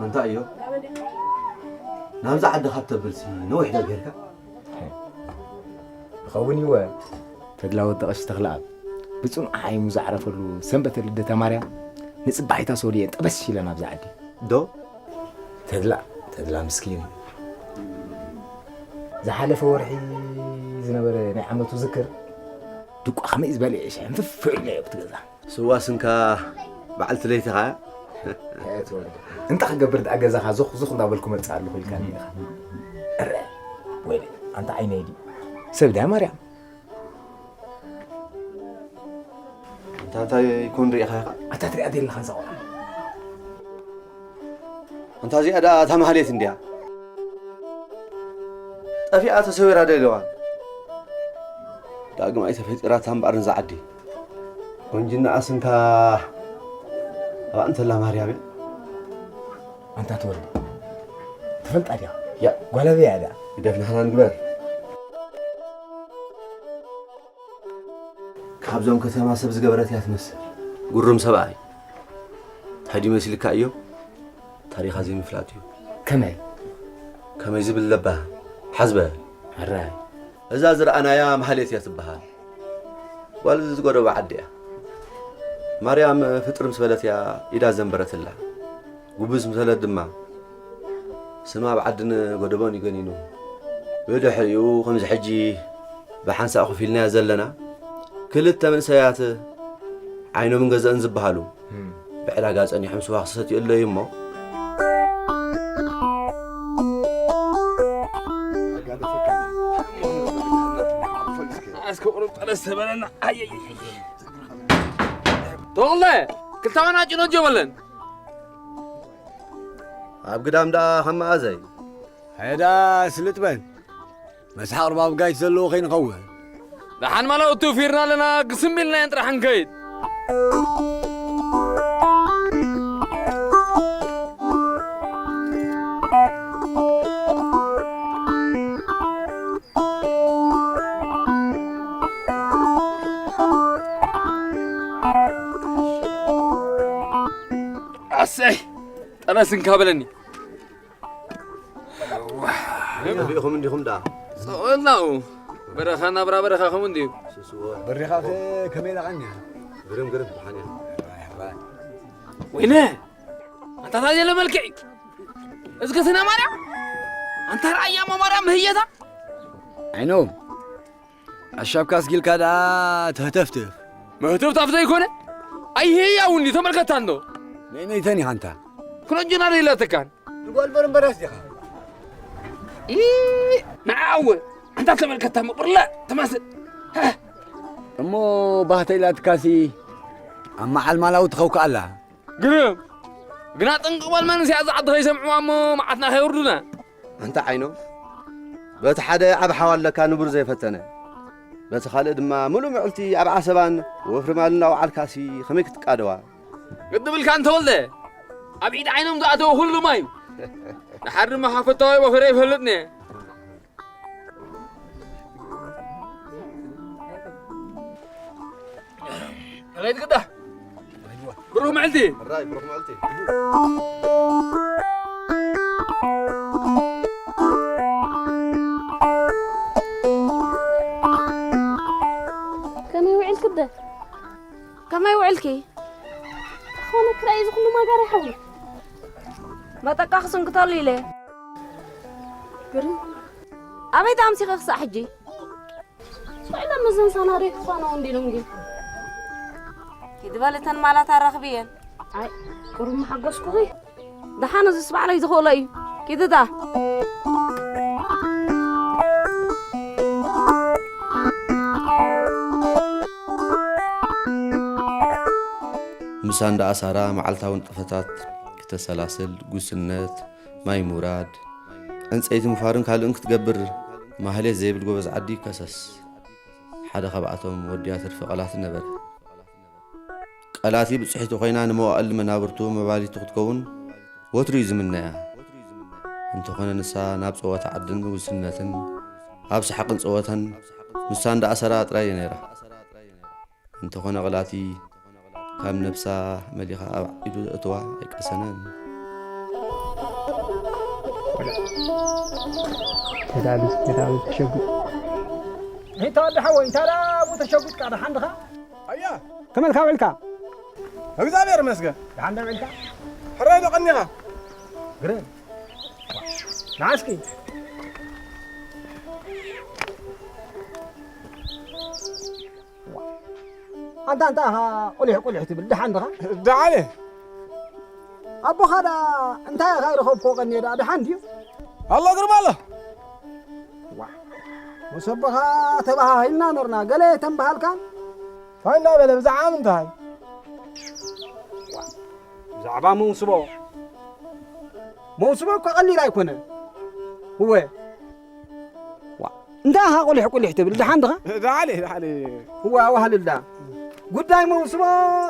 እንታይ እዩ? ናብዛ ዓዲ ካብ ተብልሲ ነዊሕ ዶ ጌርካ? ክኸውን እዩ። ተድላ ወዲ ቀሺ ተኽለኣብ ብጽኑዕ ዓይሙ ዝዓረፈሉ ሰንበተ ልደታ ማርያም ንጽባሒታ ሶልየን ጠበስ ኢለ ናብዛ ዓዲ። ዶ? ተድላ፣ ተድላ ምስኪን። ዝሓለፈ ወርሒ ዝነበረ ናይ ዓመቱ ዝክር ድቋ ከመይ ዝበለ ሽሕንፍፍ ኢሉ ነይሩ ኣብቲ ገዛ። ስዋ ስንካ በዓልቲ ለይትኻ። እንተ ክገብር ደኣ ገዛኻ ዙኽ ዙኽ እንዳበልኩ መጽእ ኣለኹ ኢልካኒ ኢኻ። እረ፣ ወይለ፣ ኣንታ ዓይነይ ድዩ? ሰብ ድያ ማርያም? ኣንታ እንታይ ኮን ርኢኻ ኢኻ? ኣታ ትሪኣ ደለኻ እዛ ቆልዓ? ኣንታ እዚኣ ደኣ እታ ማህሌት እንድያ። ጠፊኣ ተሰዊራ ዶ ኢለዋ? ዳግም ኣይተፈጢራታ እምበኣር ነዛ ዓዲ። ቆንጅና ኣስንካ ኣብኣ እንተላ ማርያም እያ። ኣንታ ተወልደ፣ ትፈልጣ ድያ? ያ። ጓል ኣበይ እያ ድያ? ግደፍ ናህና ንግበር። ካብዞም ከተማ ሰብ ዝገበረት እያ ትመስል። ጉሩም ሰብኣይ። እንታይ ድዩ መሲልካ እዮ? ታሪኻ ዘይምፍላጥ እዩ። ከመይ? ከመይ ዝብል ለባ? ሓዝበ። ሕራይ። እዛ ዝረኣናያ ማህሌት እያ ትበሃል። ጓል ዝጎደቦ ዓዲ እያ። ማርያም ፍጥር ምስ በለት እያ ኢዳ ዘንበረትላ። ጉብዝ ምስ በለት ድማ ስማ ኣብ ዓድን ጎደቦን እዩ ገኒኑ። ብድሕሪኡ ከምዚ ሕጂ ብሓንሳእ ኮፍ ኢልናዮ ዘለና ክልተ መንእሰያት ዓይኖምን ገዘእን ዝበሃሉ እም። ብዕዳጋ ጸኒሖም ስዋ ክሰትዩ ኣለዩ እሞ፣ እስከ ቁሩብ ጠለስ ተበለና። ኣየየየ። ተወልደ፣ ክልተ ዋና ጭኖ ጀበለን። ኣብ ግዳም ደኣ ከም መኣዘይ? ሕዳ ስልጥ በል። መስሓቕ ርባብ ጋይት ዘለዎ ከይንኸውን። ደሓን ማላውቱ ፊርና ኣለና፣ ግስም ኢልናየን ጥራሕ ንከይድ። ኣሰይ፣ ጠነስ እንካ በለኒ። ጠፊእኹም እንዲኹም ደኣ። ጸወላኡ። በረኻ ናብራ በረኻ ከምኡ እንድዩ። ስስዎ። በሪኻኸ ከመይ ኢላ ቐንያ? ግርም ግርም፣ ደሓን እያ። ወይነ! ኣንታ እንታይ ዘለ መልክዕ እዩ? እዝገትና ማርያም! ኣንታ ረኣያ እሞ ማርያም ምህየታ! ዓይኖም! ኣሻብካ ኣስጊልካ ደኣ ተህተፍትፍ። መህተፍታፍ ዘይኮነ? ኣይህያው እንዲ ተመልከታ እንዶ። ነይነይተን ኢኻ ኣንታ። ክነጆና ደይላተካን። ንጓል በርበራስ ዲኻ? ኢ፣ ንዓው። ኣንታ ተመልከታ መቁርላ ትመስል። ሃ። እሞ ባህተ ኢላትካሲ ኣብ መዓል ማላዊ ትኸውካ ኣላ። ግርም። ግና ጥንቂ ጓል መንስያ እዛ ዓዲ ከይሰምዕዋ እሞ መዓትና ከየውርዱና። ኣንታ ዓይኖ፣ በቲ ሓደ ዓቢ ሓው ኣለካ ንቡር ዘይፈተነ፣ በቲ ካልእ ድማ ምሉእ ምዕልቲ ኣብ ዓሰባን ወፍሪ ማልን እናወዓልካሲ ከመይ ክትቃደዋ? ግዲ ብልካ እንተወልደ፣ ኣብ ኢድ ዓይኖም ዝኣተወ ኩሉ ማይ እዩ። ደሓር ድማ ሓፈታዊ ወፈረ ይፈልጥኒ። ራይት ግዳ። ብሩኽ መዓልቲ። ራይ፣ ብሩኽ መዓልቲ። ከመይ ውዕልኪ ኣደ? ከመይ ውዕልኪ? ክኾነ ክራይ እዚ ኩሉ ማጋር ይሓዊ። መጠቃ ክስንክተሉ ኢለ። ግርም። ኣበይ ተኣምሲኺ ክሳዕ ሕጂ? ስቕ ኢለ መዘንሳና ዶ ክፋና ወንዲሎም ግን? ኪዲ በሊ እተን ማላት ኣራኽብየን። ኣይ፣ ቁሩብ ምሓገዝኩኺ። ደሓን እዚስ ባዕለይ ዝኽእሎ እዩ። ኪዲ እታ። ምሳንዳ ኣሳራ መዓልታዊ ንጥፈታት ክተሰላስል፣ ጉስነት፣ ማይ ምውራድ፣ ዕንጸይቲ ምፋርን ካልእን ክትገብር ማህሌት ዘይብል ጎበዝ ዓዲ ይከሰስ። ሓደ ካብኣቶም ወዲ ኣትርፊ ቃላት ነበረ። ቃላቲ ብጽሒቱ ኮይና ንመዋእል መናብርቱ መባሊቱ ክትከውን ወትሩ እዩ ዝምነያ። እንተኾነ ንሳ ናብ ጸወታ ዓድን ውስነትን ኣብ ሰሓቕን ጸወታን ምሳንዳ ኣሰራ ጥራይ እያ ነይራ። እንተኾነ ቃላቲ ካብ ነብሳ መሊኻ ኣብ ኢዱ ዘእትዋ ኣይቀሰነን። ተዳሉ ተዳሉ ተሸጉጥ። እንታይ ወዲ ሓወይ፣ እንታይ ደኣ ኣብኡ ተሸጉጥካ፣ ደሓን ድኻ? ኣያ፣ ከመልካ ውዕልካ? እግዚኣብሔር ይመስገን። ደሓን ዶ ውዒልካ? ሕራይ ዶ ቀኒኻ? ግረ። ንዓ እስኪ። ኣንታ፣ ኣንታ ኢኻ ቁሊሕ ቁሊሕ ትብል፣ ደሓን ድኻ? ደሓን እየ። ኣቦኻ ደኣ እንታይ ኢኻ ይረኸብክዎ ቀንየ ደኣ፣ ደሓን ድዩ? ኣሎ ግርማ ኣሎ። ዋ፣ ምስ ኣቦኻ ተበሃሂልና ነርና፣ ገለ ተንበሃልካን? እንታይ እንዳበለ፣ ብዛዕባ ምንታይ? ዋ፣ ብዛዕባ መውስቦ። መውስቦ እኮ ቀሊል ኣይኮነን። እወ። ዋ፣ እንታይ ኢኻ ቁሊሕ ቁሊሕ ትብል? ደሓን ድኻ? ደሓን እየ፣ ደሓን እየ። እዋ፣ ዋህልላ። ጉዳይ መውስቦ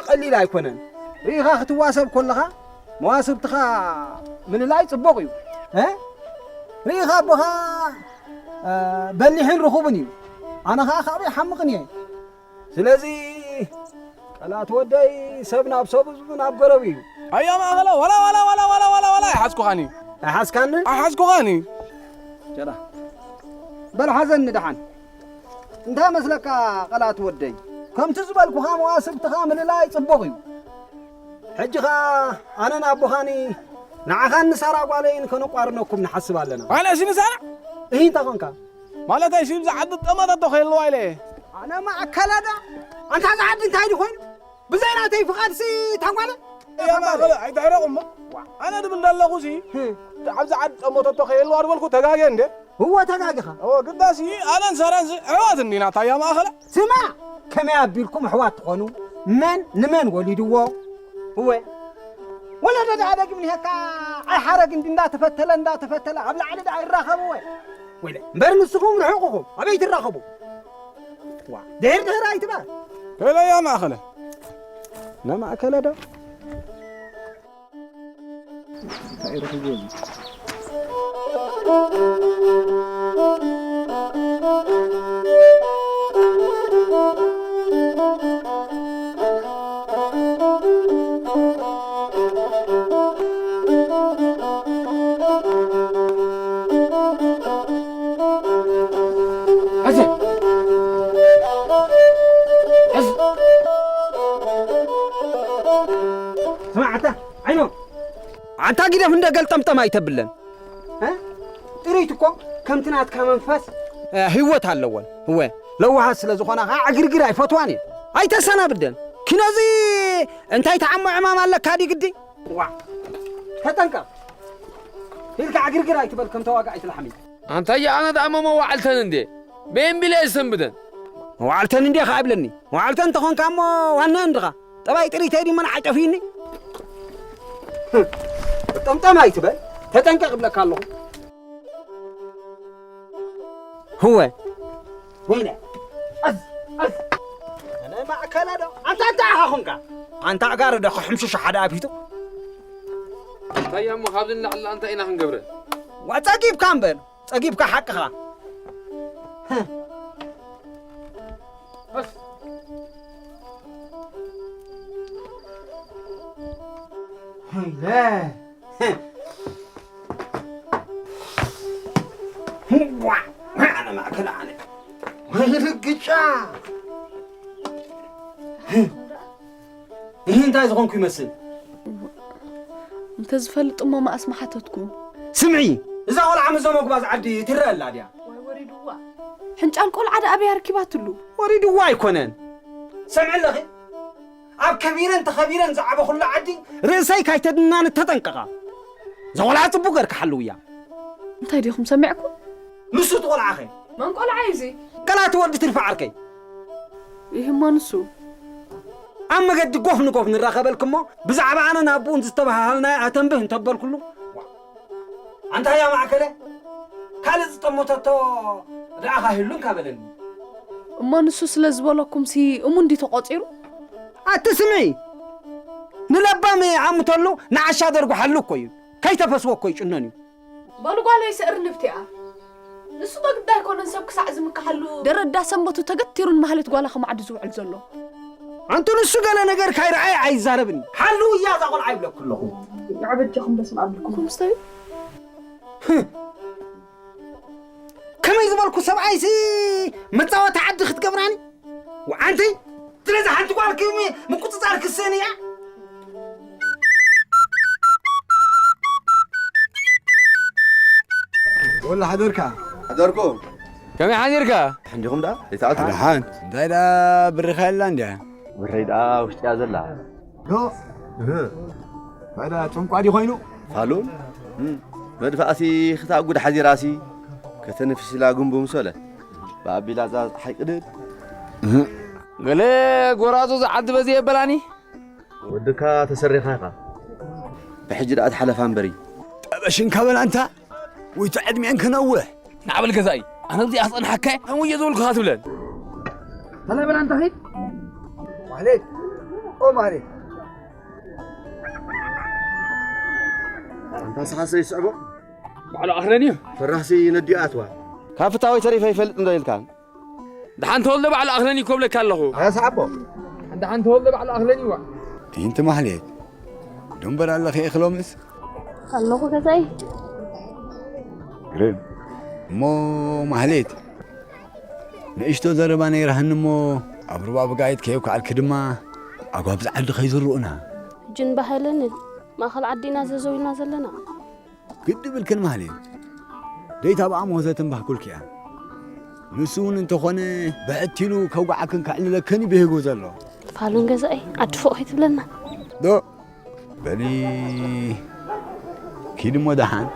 ቀሊል ኣይኮነን። ርኢኻ ክትዋሰብ ከለኻ መዋስብትኻ ምልላይ ጽቡቕ እዩ። እ? ርኢኻ ኣቦኻ፣ እ፣ በሊሕን ርኹብን እዩ። ኣነ ኸኣ ካብኡ ይሓምቕን እየ። ስለዚ ቀላት ወደይ ሰብ ናብ ሰብ ህዝቡ ናብ ገረቡ እዩ። ኣያ ማእኸላ ዋላ ዋላ ዋላ ዋላ ዋላ ዋላ ኣይሓዝኩኻን እዩ። ኣይሓዝካኒ? ኣይሓዝኩኻን እዩ። ጀራ። በል ሓዘኒ ደሓን። እንታይ መስለካ ቀላት ወደይ? ከምቲ ዝበልኩኻ መዋስብትኻ ምልላይ ጽቡቕ እዩ። ሕጂ ኸኣ ኣነን ኣቦኻኒ ንዓኻን ንሳራ ጓለይን ከነቋርነኩም ንሓስብ ኣለና። ኣነ እሺ ንሳራ? እሂ እንተ ኾንካ? ማለተይ እሺ ብዛ ዓዲ ጠማታቶ ከየልዋ ኢለ እየ። ኣነ ማእከለዳ? ኣንታ እዛ ዓዲ እንታይ ድዩ ኮይኑ? ብዘይ ናተይ ፍቓድሲ እታ ጓለ? እያ ማእኸለ ኣይትሕረቑ እሞ። ኣነ ድብል ዘለኹሲ፣ ህ። ኣብዚ ዓዲ ጠመተቶ ከየልዋ ድበልኩ ተጋግየ እንዴ? እወ ተጋጊኻ። እወ ግዳሲ ኣነን ሰረንሲ ኣሕዋት እንዲና ታያ ማእኸለ። ስማ፣ ከመይ ኣቢልኩም ኣሕዋት ትኾኑ? መን ንመን ወሊድዎ? እወ። ወለዶ ደኣ ደጊም ንሄካ ኣይሓረግ እንዲ እንዳተፈተለ፣ እንዳተፈተለ፣ ኣብ ላዕሊ ደኣ ይራኸቡ ወይ? ወይለ፣ እምበር ንስኹም ርሑቕ ኢኹም፣ ኣበይ ትራኸቡ? ዋ፣ ድሕር ድሕር ኣይትበል። ከለያ ማእኸለ። ነማእከለ ዶ? እንታይ ረኺብዎ እዚ? ሕዚ! ሕዚ! ስማዕ ኣታ፣ ዓይኖ! ኣንታ ግደፍ እንደ ገልጠምጠም ኣይተብለን። እ? ጥሪት እኮ ከምቲ ናትካ መንፈስ፣ እ፣ ህይወት ኣለወን። እወ፣ ለዋሃት ስለ ዝኾና ኸዓ ዕግርግር ኣይፈትዋን እየን። ኣይተሰናብደን። ኪኖዚ እንታይ ተዓሞ ዕማም ኣለካ ድዩ ግዲ? ዋ፣ ተጠንቀቕ። ኢልካ ዕግርግር ኣይትበል ከም ተዋጋኢት ላሕሚ። ኣንታየ ኣነ ደኣ መመዋዕልተን እንዴ? በየን ቢለ እየ ዝሰንብደን? መዋዕልተን እንዴ ኸዓ ይብለኒ። መዋዕልተን እንተኾንካ እሞ ዋናን ድኻ። ጠባይ ጥሪተይ ድዩ መን ዓጨፊኒ? ጠምጠም ኣይትበል። ተጠንቀቕ እብለካ ኣለኹ። ህወ። ወይነ። ኣዝ፣ ኣዝ። ኣነ ማእከላ ዶ? ኣንታ እንታይ ኢኻ ኾንካ? ኣንታ ኣጋር ዶ ክሕምሽሽ ሓደ ኣቢቱ? እንታይ እሞ ካብዚ ንላዕሊ እንታይ ኢና ክንገብረ? ዋ ጸጊብካ እምበር፣ ጸጊብካ ሓቅኻ። ሃይለ። ዋ፣ ኣነ ማእከል ኣነ። ወይ ርግጫ። ይህ እንታይ ዝኾንኩ ይመስል? እንተ ዝፈልጥ እሞ መኣስ ምሓተትኩ። ስምዒ፣ እዛ ቆልዓ ምስ ዘመጉባዝ ዓዲ ትረአ ኣላ ድያ? ዋይ ወሪድዋ። ሕንጫል ቆልዓ ደኣ ኣበይ ኣርኪባትሉ? ወሪድዋ ኣይኮነን። ሰምዒ ኣለኺ? ኣብ ከቢረን ተኸቢረን ዝዓበኹሉ ዓዲ ርእሰይ ካይተድናኒ ተጠንቀቓ። እዛ ቆልዓ ጽቡቕ ገርካ ሓልውያ። እንታይ ዲኹም ሰሚዕኩም? ንሱ እቲ ቆልዓኸ? መን ቆልዓ እዩ እዚ? ቀላቲ ወዲ ትርፊ ዓርከይ። ይህማ ንሱ። ኣብ መገዲ ጎፍ ንጎፍ ንራኸበልክ እሞ ብዛዕባ ኣነን ኣቦኡን ዝተበሃሃልናዮ ኣተንብህ እንተበልኩሉ፣ ኣንታ ያ ማእከለ፣ ካልእ ዝጠመተቶ ደኣ ካሂሉን ካበለኒ። እሞ ንሱ ስለ ዝበለኩምሲ እሙን ድዩ ተቖጺሩ? ኣቲ ስምዒ፣ ንለባም ኣምተሉ ንዓሻ ደርጉሓሉ እኮ እዩ። ከይተፈስዎ እኮ ይጭነን እዩ። በሉ ጓለይ ስእርንብቲ እያ። ንሱ በግዳ ኣይኮነን ሰብ ክሳዕ ዝምክሓሉ። ደረዳ ሰንበቱ ተገቲሩን ማህሌት ጓላ ከማዕዱ ዝውዕል ዘሎ። ኣንቱ ንሱ ገለ ነገር ካይረኣየ ኣይዛረብን እዩ። ሓልው እያ እዛ ቆልዓ ይብለኩ ኣለኹ። ንዓ በጃኹም በስመ ኣብ ኢልኩም። ኩምስተዩ? ከመይ ዝበልኩ ሰብኣይሲ መጻወቲ ዓዲ ክትገብራኒ? ወዓንተይ ስለዚ ሓንቲ ጓል ክሚ ምቁጽጻር ክስእን እያ። ወላ ሓደርካ። ሓደርኩ። ከመይ ሓዲርካ? እንዲኹም ደኣ ይትኣቱ። ደሓን። እንታይ ደኣ ብርኻ የላ እንድያ? ብረይ ደኣ ውሽጢ እያ ዘላ። ዶ? እህ። ታዲያ ጭንቋ ድዩ ኮይኑ? ፋሉን? እም። መድፋእሲ ክታጉድ ሓዚራሲ ከተንፍስላ ጉንቡ ምሰለ። ብኣቢላ እዛ ፀሓይ ቅድድ። እህ። ገለ ጎራዙ ዝዓዲ በዚ የበላኒ። ወድካ ተሰሪኻ ኢኻ። ብሕጂ ደኣ ትሓለፋ እምበሪ። ጠበሽን ካበላ እንታ? ወይቱ ዕድሜን ክነውሕ። ንዓበል ገዛኢ፣ ኣነ እዚኣ ክጸንሓካ እየ፣ ኣነ ወዮ ዝበልኩኻ ትብለን። ተላይ በላ እንታ ኺድ። ማህሌት፣ ኦ ማህሌት። ኣንታ ንስኻስ ዘይስዕቦ? ባዕሉ ኣኽለን እዩ። ፈራህሲ ነዲኡ ኣትዋ። ካብ ፍታወይ ተሪፈ ይፈልጥ እንዶ ኢልካ? ደሓን ተወልደ ባዕሉ ኣኽለን እዩ ኮብለካ ኣለኹ። ኣያ ሰዓቦ። ደሓን ተወልደ ባዕሉ ኣኽለን እዩ። ትይንቲ ማህሌት። ዶ እምበር ኣለኺ ኢኺ ሎምስ? ኣለኹ ገዛኢ። ግርም። እሞ ማህሌት፣ ንእሽቶ ዘረባ ነይራህኒ እሞ፣ ኣብ ሩባ ብጋይት ከየውካዕልኪ ድማ፣ ኣጓብዝ ዓዲ ከይዝርኡና። ሕጂ እንባህ የለንን። ማእኸል ዓዲ ኢና ዘዘው ኢልና ዘለና። ግዲ ብልክን ማህሌት። ደይታ ብኣምሆ ዘትንባህኩልኪ እያ። ንሱ እውን እንተኾነ ብሕት ኢሉ ከውግዓክን ከዕልለክን እዩ ብህጉ ዘሎ። ፋሉን ገዛኢ፣ ዓዲ ፎቕ ከይትብለና። ዶ? በሊ ኪድ እሞ ደሓን።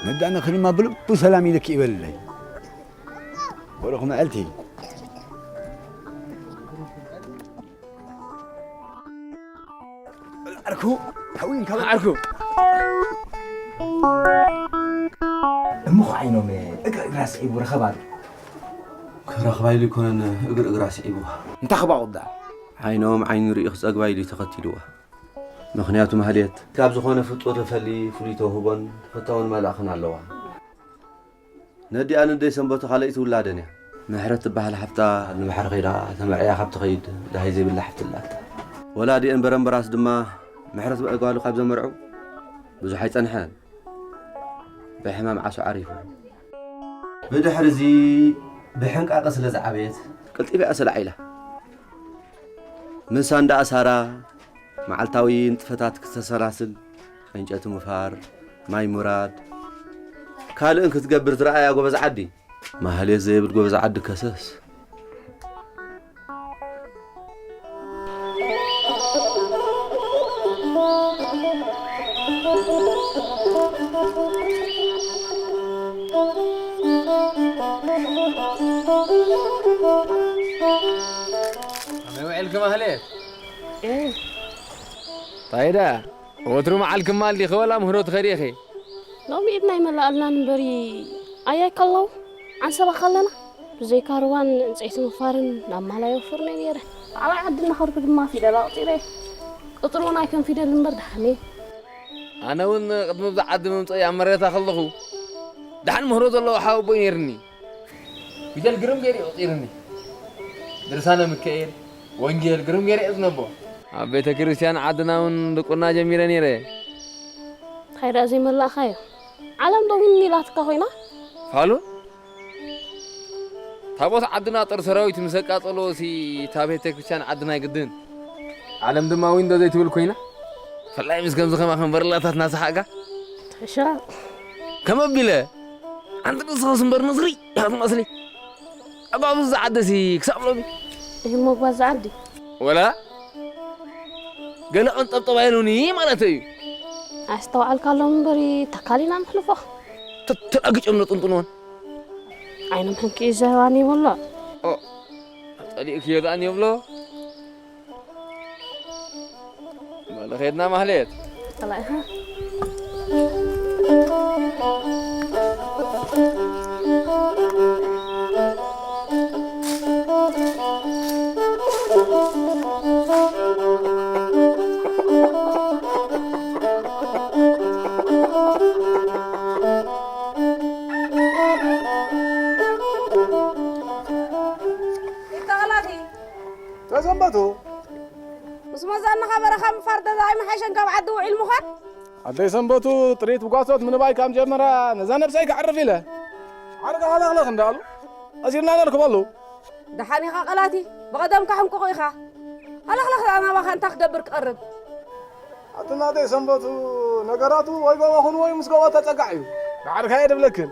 ነዳነ ክድማ ብልቡ ሰላም ኢልኪ ይበልለይ። በልኹ መዐልቲ። ዓርኩ፣ ሓዊን ካብ ዓርኩ። እሞ ኸዓ ዓይኖም እግሪ እግራ ስዒቡ ረኸባ ዶ? ክረኽባ ኢሉ ኣይኮነን እግሪ እግራ ስዒብዋ። እንታይ ክባቑዳ? ዓይኖም ዓይኑ ርእዩ ክጸግባ ኢሉ እዩ ተኸቲልዋ። ምኽንያቱ ማህሌት ካብ ዝኾነ ፍጡር ፈሊ ፍሉይ ተውህቦን ፈታውን መልኣኽን ኣለዋ። ነዲኣ ንደይ ሰንበቱ ካልኣይቲ ውላደን እያ። ምሕረት ትበሃል ሓፍታ ንባሕሪ ከይዳ ተመርዕያ ካብ ትኸይድ ደሃይ ዘይብላ ሓፍቲ ኣላታ። ወላዲአን በረምበራስ ድማ ምሕረት በዕጓሉ ካብ ዘመርዑ ብዙሕ ኣይጸንሐን። ብሕማም ዓሶ ዓሪፉ። ብድሕሪ እዚ ብሕንቃቐ ስለ ዝዓበየት ቅልጢፍ እያ ሰላዕ ኢላ። ምሳን ደኣ ሳራ መዓልታዊ ንጥፈታት ክተሰላስል፣ ዕንጨቲ ምፋር፣ ማይ ምውራድ፣ ካልእን ክትገብር ዝረኣያ ጎበዝ ዓዲ። ማህሌት ዘይብል ጎበዝ ዓዲ ከሰስ። ከመይ ውዒልኪ ማህሌት? እ። እንታይ ደኣ? ወትሩ መዓልኪ ማል ዲኺ ወላ ምህሮ ትኸዲ ኢኺ? ሎሚ ኢድና ኣይመላኣልናን እምበሪ፣ ኣያይ ከለዉ ዓንሰባ ከለና፣ ብዘይካ ሩባን ዕንጸይቲ ምፋርን ናብ ማል ኣየውፍርን እየ ነይረ። ኣብ ዓዲ እናኸድኩ ድማ ፊደል ኣቑጺረ። ቁጽሪ እውን ኣይከም ፊደል እምበር ደሓን እየ። ኣነ እውን ቅድሚ ብዛ ዓዲ ምምጸይ ኣብ መረታ ከለኹ፣ ደሓን ምህሮ ዘለዎ ሓወቦይ ነይርኒ። ፊደል ግርም ገይሩ እዩ ቆጺሩኒ። ድርሳነ ሚካኤል፣ ወንጌል ግርም ገይረ እየ ዝነቦ። ኣብ ቤተ ክርስቲያን ዓድና እውን ድቁና ጀሚረ ነይረ። እንታይ ደኣ ዘይመላእኻዮ? ዓለም ዶ ዊን ኢላትካ ኮይና? ፋሉን? ታቦት ዓድና ጦር ሰራዊት ምስ ኣቃጸልዎ ሲ እታ ቤተ ክርስቲያን ዓድና ግድን። ዓለም ድማ ዊን ዶ ዘይትብል ኮይና? ፈላይ ምስ ከምዚ ከማኸም በርላታት እናሰሓቕካ? ተሻ። ከመ ኣቢለ? ኣንቲ ንስኻስ እምበር ንስሪ ኢኻ ትመስሊ። ኣባብዝ ዝዓደሲ ክሳብ ሎሚ። ይህ መጓዝ ዝዓዲ። ወላ ገለ ቀንጠብጠብ ኣይሉኒ ማለት እዩ። ኣስተውዓልካሎም እምበሪ ተካሊና ንሕልፎ። ተ-፣ ተላግጮም ነጥንጥንዎን። ዓይኖም ሕንቂ ይዘህባኒ ይብሎ። ኦ፣ ጸሊእክዮ ደኣ ይብሎ። በል ኸድና ማህሌት። ጸላኢኻ። ይተኸላቲ። ተዘንበቱ። ምስ መዛንኻ በረኻ ምፋር ደዛ ኣይመሓሸን ካብ ዓዲ ውዒል ምዃን? ኣደይ ሰንበቱ ጥሪት ብጓሶት ምንባይ ካብ ጀመራ ነዛ ነብሰይ ከዕርፍ ኢለ። ዓርካ ሃለኽለኽ እንዳሉ ኣሲርና ነርክበሉ። ደሓን ኢኻ ቀላቲ፣ ብቐደምካ ሕንቁቑ ኢኻ። ሃለኽለኽ ደኣ ናባኻ እንታይ ክገብር ክቐርብ? ኣቲ ናተይ ሰንበቱ ነገራቱ ወይ ጎቦ ኹን ወይ ምስ ጎቦ ተጸጋዕ እዩ። ደሓር ካየ ድብለክን።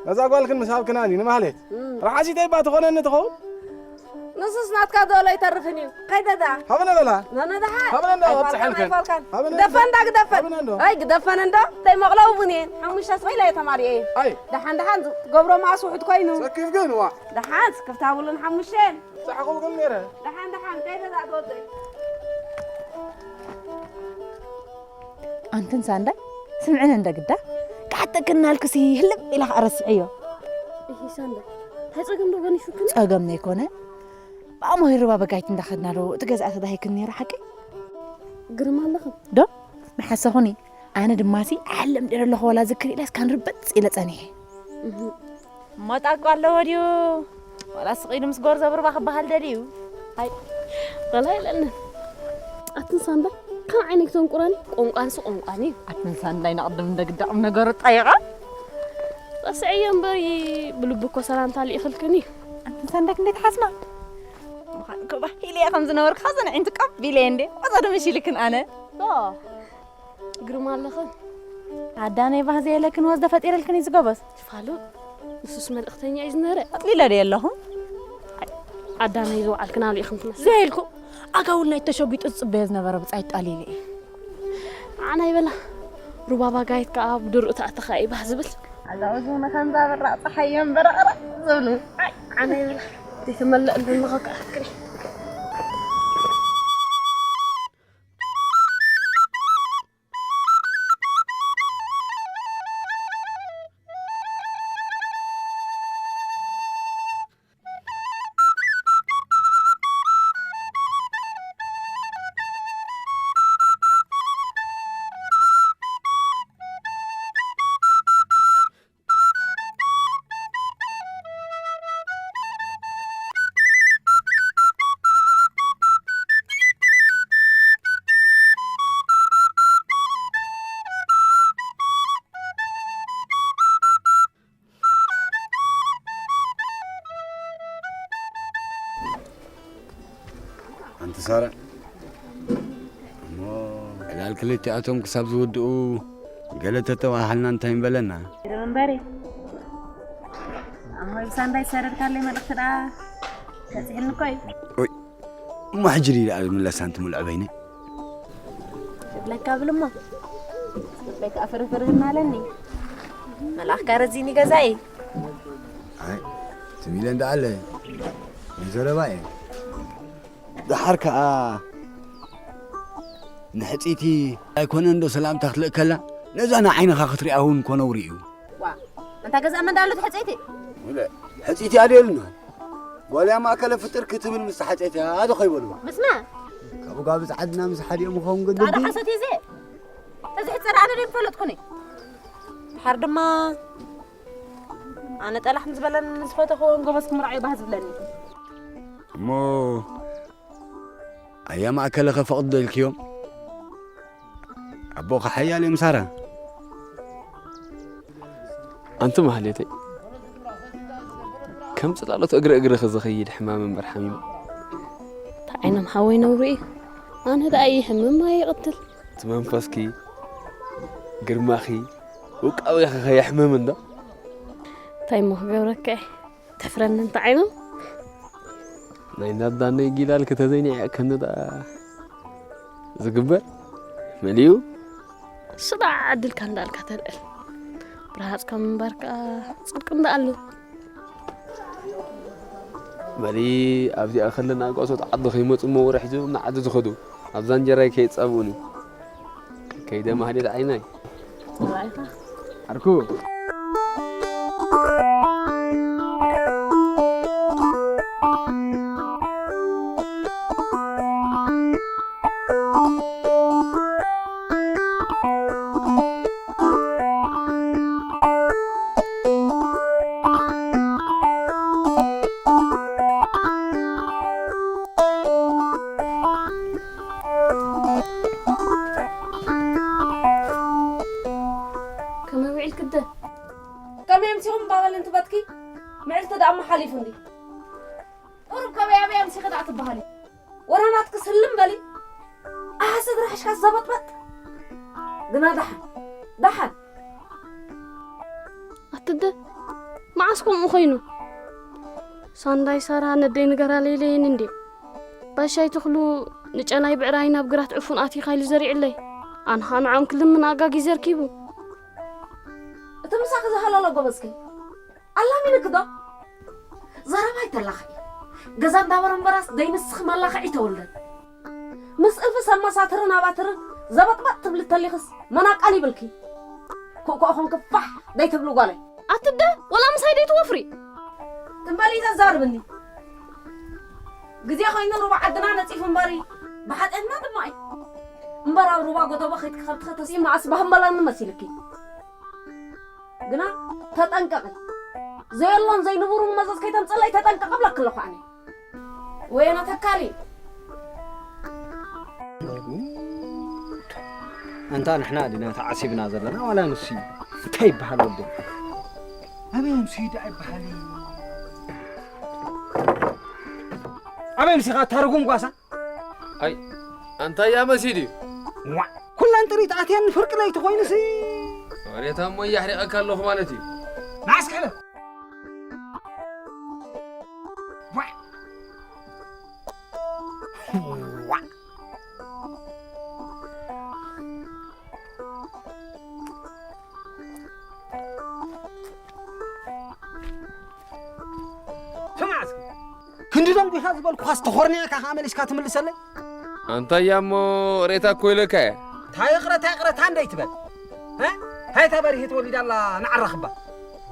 ነዛ ጓልክን ምስ ሃብክናኒ ንማህሌት። እም። ረሓሲተይ እባ ትኾነኒ ትኸውን? ንሱስ ናትካ ዶ ኣይተርፍን እዩ። ከይደ ደኣ። ሃበነ በላ። ነነ ደሓር። ሃበነ እንዶ ኣይፋልካን፣ ኣብጽሐልከን። ኣይፋልካን። ሃበነ ግደፈ እንዶ። እንዳ ግደፈ። ሃበነ እንዶ። ኣይ ግደፈን እንዶ። ተይ መቕለው ቡን እየን። ሓሙሽተ ስቕ ኢለ እየ ተማሪኤ። ኣይ። ደሓን ደሓን ዝ-፣ ትገብሮ መኣስ ውሑድ ኮይኑ። ሰኪፍ ግን ዋ። ደሓን ስክፍታ ብሉን ሓሙሽተ እየን። ጻሕኹም ግን ነይረ። ደሓን ደሓን ከይደ ደኣ ትወደይ። ኣንትን ሳንዳይ ስምዕን እንደ ግዳ። ክሓተክናልክሲ ህልም ኢላ ከኣ ረስዕዮ። እሂ ሳንዳይ፣ እንታይ ጸገም ዶ ገኒፉክን? ጸገም ነይኮነ። ብኣሞ ይርባ በጋይት እንዳኸድና ዶ እቲ ገዝኣ ተዳሂክን ነይሩ ሓቂ? ግርማ ኣለኽን? ዶ? መሓሰኹኒ። ኣነ ድማሲ ዓለም ደረ ኣለኹ ወላ ዝክር ኢለ እስካን ርበጽ ኢለ ጸኒሐ። እህ። እሞ ጣቋ ኣለዎ ድዩ? ዋላ ስቕ ኢሉ ምስ ጎርዞ ብርባ ክበሃል ደልዩ? ኣይ፣ ወላ የለንን። ኣትን ሳንዳይ፣ ካብ ዓይነይ ክተንቁረኒ? ቆንቋንሲ ቆንቋን እዩ። ኣትን ሳንዳይ፣ ንቕድም እንደ ግዳቕም ነገሩ ጠይቓ? ረስዐዮ እምበሪ፣ ብልቢ እኮ ሰላምታ ልኢኽልክን እዩ። ኣትን ሳንዳይ፣ ክንደይ ተሓዝና? ምዃን እኮ ባህ ኢለ እየ ከም ዝነበርኩ፣ ኸዘን ኣዒንቲ ቀብ ኢለ እየ እንዴ። ወዛ ዶ መሲልክን ኣነ? ኦ፣ ግርማ ኣለኽን። ኣዳነይ ባህ ዘየለክን ወዝ ተፈጢረልክን እዩ ዝጎበዝ። ፋሉ፣ ንሱስ መልእኽተኛ እዩ ዝነበረ። ኣጥሊለ ድየ ኣለኹ? ኣዳነይ ዝወዓልክን ኣልኢኽን ትመስል። ዘየልኩ፣ ኣጋውል ናይ ተሸጒጡ ዝጽበዮ ዝነበረ ብጻይ ጣሊለ እዩ። ኣና ይበላ፣ ሩባባ ጋይት ከኣ ብድርኡ ተኣተኻ እዩ ባህ ዝብል። ኣዛ እዙ ንኸምዛ ብራቕ ጸሓይ እዮም በረቕረቕ ዝብሉ። ኣይ፣ ኣና ይበላ፣ ዘይተመልእ እንድንኸ ከኣክል። ኣንቲ ሳራ፣ እሞ ዕላል ክልቲኣቶም ክሳብ ዝውድኡ ገለ ተተባሃልና እንታይ ምበለና? ግርም እምበሪ። ኣሞይ ብሳንዳይ ዝሰደድካለይ መልእኽቲ ደኣ በጺሕኒ እኮ እዩ። ኦይ፣ እሞ ሕጂ ድዩ ደኣ ዝምለስ ኣንቲ ሙሉዕ በይነይ? ክብለካ ብል እሞ። ክብለካ ፍርፍር እናለኒ። መልኣኽካ ረዚኒ ገዛኢ። ኣይ፣ ትም ኢለ እንዳ ኣለ። ንዘረባ እየ። ደሓር ከኣ ንሕጽይቲ ኣይኮነን ዶ ሰላምታ ክትልእከላ? ነዛ ንዓይንኻ ክትሪኣ እውን እኮ ነውሪ እዩ። ዋ፣ ኣንታ ገዛ መን ዳሎ ትሕጽይቲ? ወለ፣ ሕጽይቲ ኣደልና። ጓልያ ማእከለ ፍጥር ክትብል ምስ ሓጽይቲ ኣዶ ከይበልዋ። ምስማ? ካብ ጋብዝ ዓድና ምስ ሓዲኦም ምኸውን ጻዕዳ ግዲ። ሓሶት እዩ ዘ። እዚ ሕጽር ኣነ ደም ፈለጥኩኒ። ድሓር ድማ ኣነ ጠላሕ ምስ በለን ምስ ፈተኽዎን ጎበዝ ክምርዓዮ ባህ ዝብለኒ። እሞ ኣያ ማእከለ ከፈቕዶ ኢልክዮም? ኣቦኻ ሓያል እዮም ሳራ። ኣንቲ ማህሌተይ፣ ከም ጽላሎት እግሪ እግርኺ ዝኸይድ ሕማም እምበር ሓሚሙ። እንታይ ዓይነት ሓወይ ነውሪ እዩ። ኣነ ደኣ ይሕምም ኣይቕትል። እቲ መንፈስኪ፣ ግርማኺ፣ ውቃቤኺ ከየሕምም እንዶ። እንታይ እሞ ክገብረካ እየ? ተፍረኒ እንታይ ዓይነት? ናይ ናዳነይ ጊላል ከተዘይንዕቀኒ ደኣ ዝግበር መሊኡ። ስዳ ዕድልካ እንዳልካ ተልዕል። ብርሃጽካ ምንባርካ ጽድቂ እንዳኣሉ። በሊ ኣብዚኣ ከለና ጓሶት ዓዲ ከይመጹ እሞ ወረ ሒዞም ንዓዲ ዝኸዱ። ኣብዛ እንጀራይ ከይጻብኡኒ። ከይደ ማህሌት ዓይናይ። ራእይካ። ዓርኩ። ኢልክደ። ከመይ ኣምሲኹም ባበል እንትበትኪ ምዕልቲ ደኣ እሞ ሓሊፉ እንዲ። ቁሩብ ከበይ ኣበይ ኣምሲኺ ደኣ ትበሃሊ። ወራናትኪ ስልም በሊ። ኣሃ ስድራ ሕሽካ ዘበጥበጥ። ግና ደሓን፣ ደሓን። ኣትደ፣ መዓስ ከምኡ ኮይኑ? ሳንዳይ ሳራ ነደይ ንገራ ለይለይን እንዴ። ባሻይ ትኽሉ ንጨናይ ብዕራይ ናብ ግራት ዕፉን ኣትዩ ካይሉ ዘሪዕለይ። ኣንኻ ንዖም ክልምን ኣጋጊዘ ርኪቡ። እቲ ምሳኺ ዝሃለሎ ጎበዝኪ። ኣላሚንኪ ዶ? ዘረባ ኣይተላኽዒ። ገዛ እንዳበረ እምበራስ ደይ ንስኺ መላኽዒ ተወልደን። ምስ እልፊ ሰብ መሳትርን ኣባትርን ዘበጥበጥ ትብሊ ተሊኽስ መናቃል ይብልኪ። ኮኮ ኾንኪ ፋሕ ደይ ትብሊ ጓለይ። ኣትደ፣ ወላ ምሳይ ደይ ትወፍሪ። ትም በሊ ዘዛርብኒ። ግዜ ኮይኑ ሩባ ዓድና ነጺፉ እምበሪ፣ ብሓጢኣትና ድማ እዩ። እምበር ኣብ ሩባ ጎደቦ ከይትከብቲ ከተሲ መዓስ ባህመላኒ መሲልኪ። ግና ተጠንቀቒ። ዘየሎን ዘይንቡሩን መዘዝ ከይተምጽለይ ተጠንቀቒ እብለኪ ኣለኹ ኣነ። ወየነ ተካሊ። ኣንታ ንሕና ዲና ተዓሲብና ዘለና ዋላ ንሱ እዩ? እንታይ ይበሃል ወዲ? ኣበይ ንሱ እዩ ደኣ ይበሃል? ኣበይ ምሲኻ ታርጉም ጓሳ? ኣይ፣ ኣንታ እያ መሲድ እዩ። ዋ፣ ኩለን ጥሪት ኣትየን ፍርቂ ለይቲ ኮይኑሲ። ወሬታ እሞ እያሕሪቐካ ኣለኹ ማለት እዩ። መዓስ ክሕለፍ? ዋ። ዋ። ስማዕ እስኪ፣ ክንዲ ደንጒኻ ዝበልኩኻስ ተኾርኒዕካ ከኣ መሊስካ ትምልሰለይ? ኣንታ እያ እሞ ሬታ እኮ ኢለካ እየ። እንታይ ይቕረታ ይቕረታ እንደ ይትበል። እ? እንታይ እታ በሪሂት ወሊዳ ኣላ ንዓራኽባ?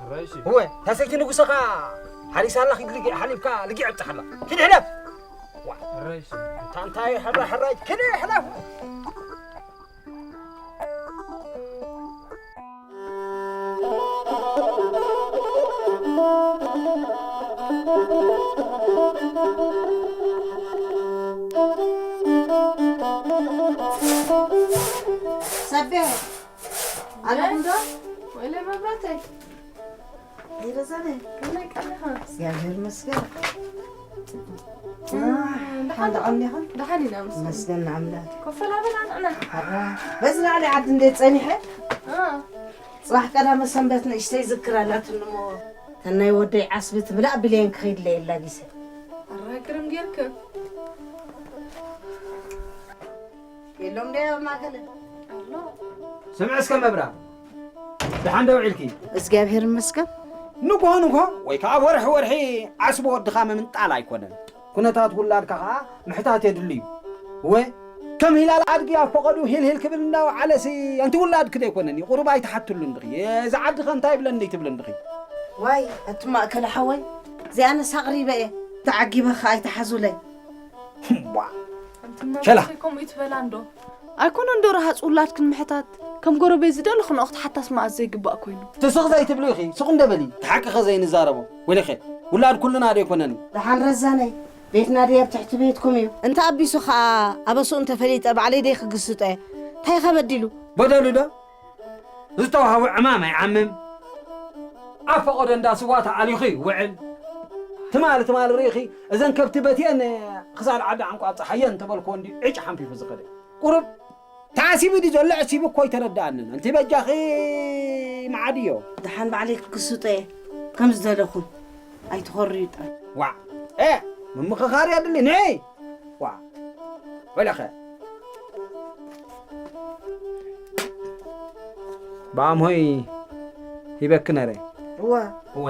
ሕራይ እሺ። እወ፣ እታ ሰይቲ ንጉሰኻ ሓሪሳ ኣላ፣ ኪድ ልጊዕ ሓሊብካ ልጊዕ ኣብጽሓላ። ኪድ ሕለፍ። ዋ። ሕራይ እሺ። እንታ እንታይ ሕራ ሕራይ፣ ኪድ ሕለፍ። ሰቤ፣ ኣለኹም ዶ? ወይለ መብራተይ። ይበዛነ። ከመይ ቀኒኻ? እግዚኣብሔር ይመስገን። እም፣ ደሓን ደሓን ዶ? ደሓን ዲኻ? ደሓን ኢና፣ መስገን። መስገን ንኣምላኽ። ኮፍ በላ በላ ንዕና። ኣዋ፣ በዚ ላዕሊ ዓዲ እንዴት ጸኒሐ? እ። ጽባሕ ቀዳመ ሰንበት ንእሽተይ ዝክር ኣላትኒ እሞ፣ እተን ናይ ወደይ ዓስቢ ትብላዕ ብሌን ክኸይድለይ ኣላጊሰ። ኣራይ ግርም ጌርክ። የሎም ዶ ኣብ ማእከል? ኣሎ። ስምዒ እስከ መብራ፣ ደሓን ዶ ውዒልኪ? እግዚኣብሔር ይመስገን። ንግሆ ንግሆ ወይ ከዓ ወርሒ ወርሒ ዓስቢ ወድኻ ምምንጣል ኣይኮነን። ኩነታት ውላድካ ከዓ ምሕታት የድሊ እዩ። እወ፣ ከም ሂላል ኣድጊ ኣብ ፈቐዱ ሂልሂል ክብል እንዳወዓለሲ፣ ኣንቲ ውላድኪ ዶ ኣይኮነን እዩ? ቁሩብ ኣይትሓትሉ እንድኺ። እዚ ዓዲ ኸ እንታይ ይብለኒ ትብሊ እንድኺ? ዋይ፣ ኣቲ ማእከለ ሓወይ፣ እዚኣነስ ኣቕሪበ እየ። ተዓጊበ ኸኣ ኣይትሓዙለይ። እምቧ። ኣንቲ ሸላ። ማማሰይ ከምኡ ይትበላ እንዶ። ኣይኮነን ዶ ረሃጽ ውላድክን ምሕታት? ከም ጎረቤት ዝደለኹ ንኦ ክትሓታስ መኣዝ ዘይግባእ ኮይኑ። እቲ ስቕ ዘይትብሉ ኢኺ፣ ስቕ እንደ በሊ። እቲ ሓቂ ኸ ዘይንዛረቦ? ወይለኸ፣ ውላድ ኩልና ዶ ኣይኮነን? ደሓን ረዛነይ፣ ቤትና ድየ ኣብ ትሕቲ ቤትኩም እዩ? እንተ ኣቢሱ ኸኣ ኣበስኡ እንተፈሊጠ ባዕለይ ደይ ክግስጦ እየ። እንታይ ኸ በዲሉ? በደሉ ዶ? ዝተዋህቦ ዕማም ኣይዓምም። ኣብ ፈቐዶ እንዳ ስዋ ተኣሊኹ ይውዕል። ትማሊ፣ ትማሊ ርኢኺ፣ እዘን ከብቲ በቲአን ክሳድ ዓዲ ዓንቋ ኣብጽሓየን እንተበልክዎ እንድዩ ዕጭ ሓንፊፉ ዝኸደ። ቁሩብ ተዓሲቡ ድዩ ዘሎ? ዕሲቡ እኮ ኣይተረድኣንን። እንቲ በጃኺ መዓድዮ። ደሓን ባዕለይ ክግስጦ እየ። ከም ዝደለኹም ኣይትኾርዩ ጥራይ። ዋዕ! ኤ! ምምኽኻር የድሊ። ንዒ! ዋ፣ ወለኸ። ብኣምሆይ ሂበኪ ነረ። እወ። እወ።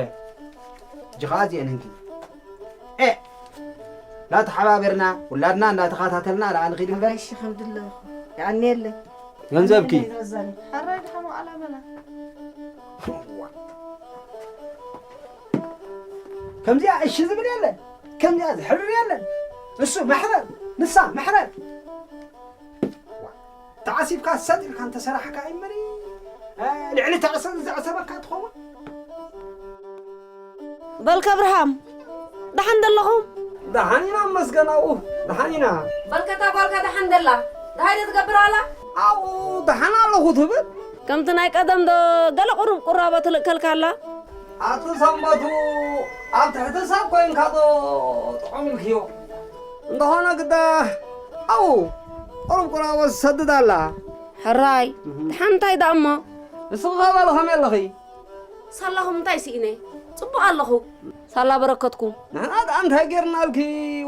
እጂ ኸዓ እዚአን እንኪ። ኤ! እንዳተሓባበርና፣ ውላድና እንዳተኸታተልና ደኣ ንኺድ እምበር። እሺ፣ ከም ድለኹ። የቐንየለይ። ገንዘብኪ። ሓራይ ድሓን ዋዕላ በላ። ከምዚኣ እሺ ዝብል የለን፣ ከምዚኣ ዝሕርር የለን። እሱ መሕረር፣ ንሳ መሕረር። ተዓሲብካ ሰጥ ኢልካ እንተሰራሕካ እምበሪ፣ እ፣ ልዕሊ ተዕሰ-፣ ዘዕሰበካ ትኸውን። በልካ ኣብርሃም፣ ደሓን ደለኹም? ደሓን ኢና መስገን ኣብኡ፣ ደሓን ኢና። በልከታ ጓልካ ደሓን ደላ፣ ደሃይ ዶ ትገብር ኣላ? ኣብኡ ደሓን ኣለኹ ትብል። ከምቲ ናይ ቀደም ዶ ገለ ቁሩብ ቁራቦ ትልእከልካ ኣላ? ኣቲ ሰንበቱ ኣብ ትሕቲ ሰብ ኮይንካ ዶ ጥዑም ኢልክዮ? እንተኾነ ግዳ ኣብኡ ቁሩብ ቁራቦ ትሰድድ ኣላ። ሕራይ፣ እህ። ደሓን እንታይ ደኣ እሞ? ንስኺ ኸ በሊ ከመይ ኣለኺ? ሳላኹም እንታይ ስኢነ? ጽቡቕ ኣለኹ። ሳላ በረከትኩም። ንሕና ደኣ እንታይ ጌርናልኪ?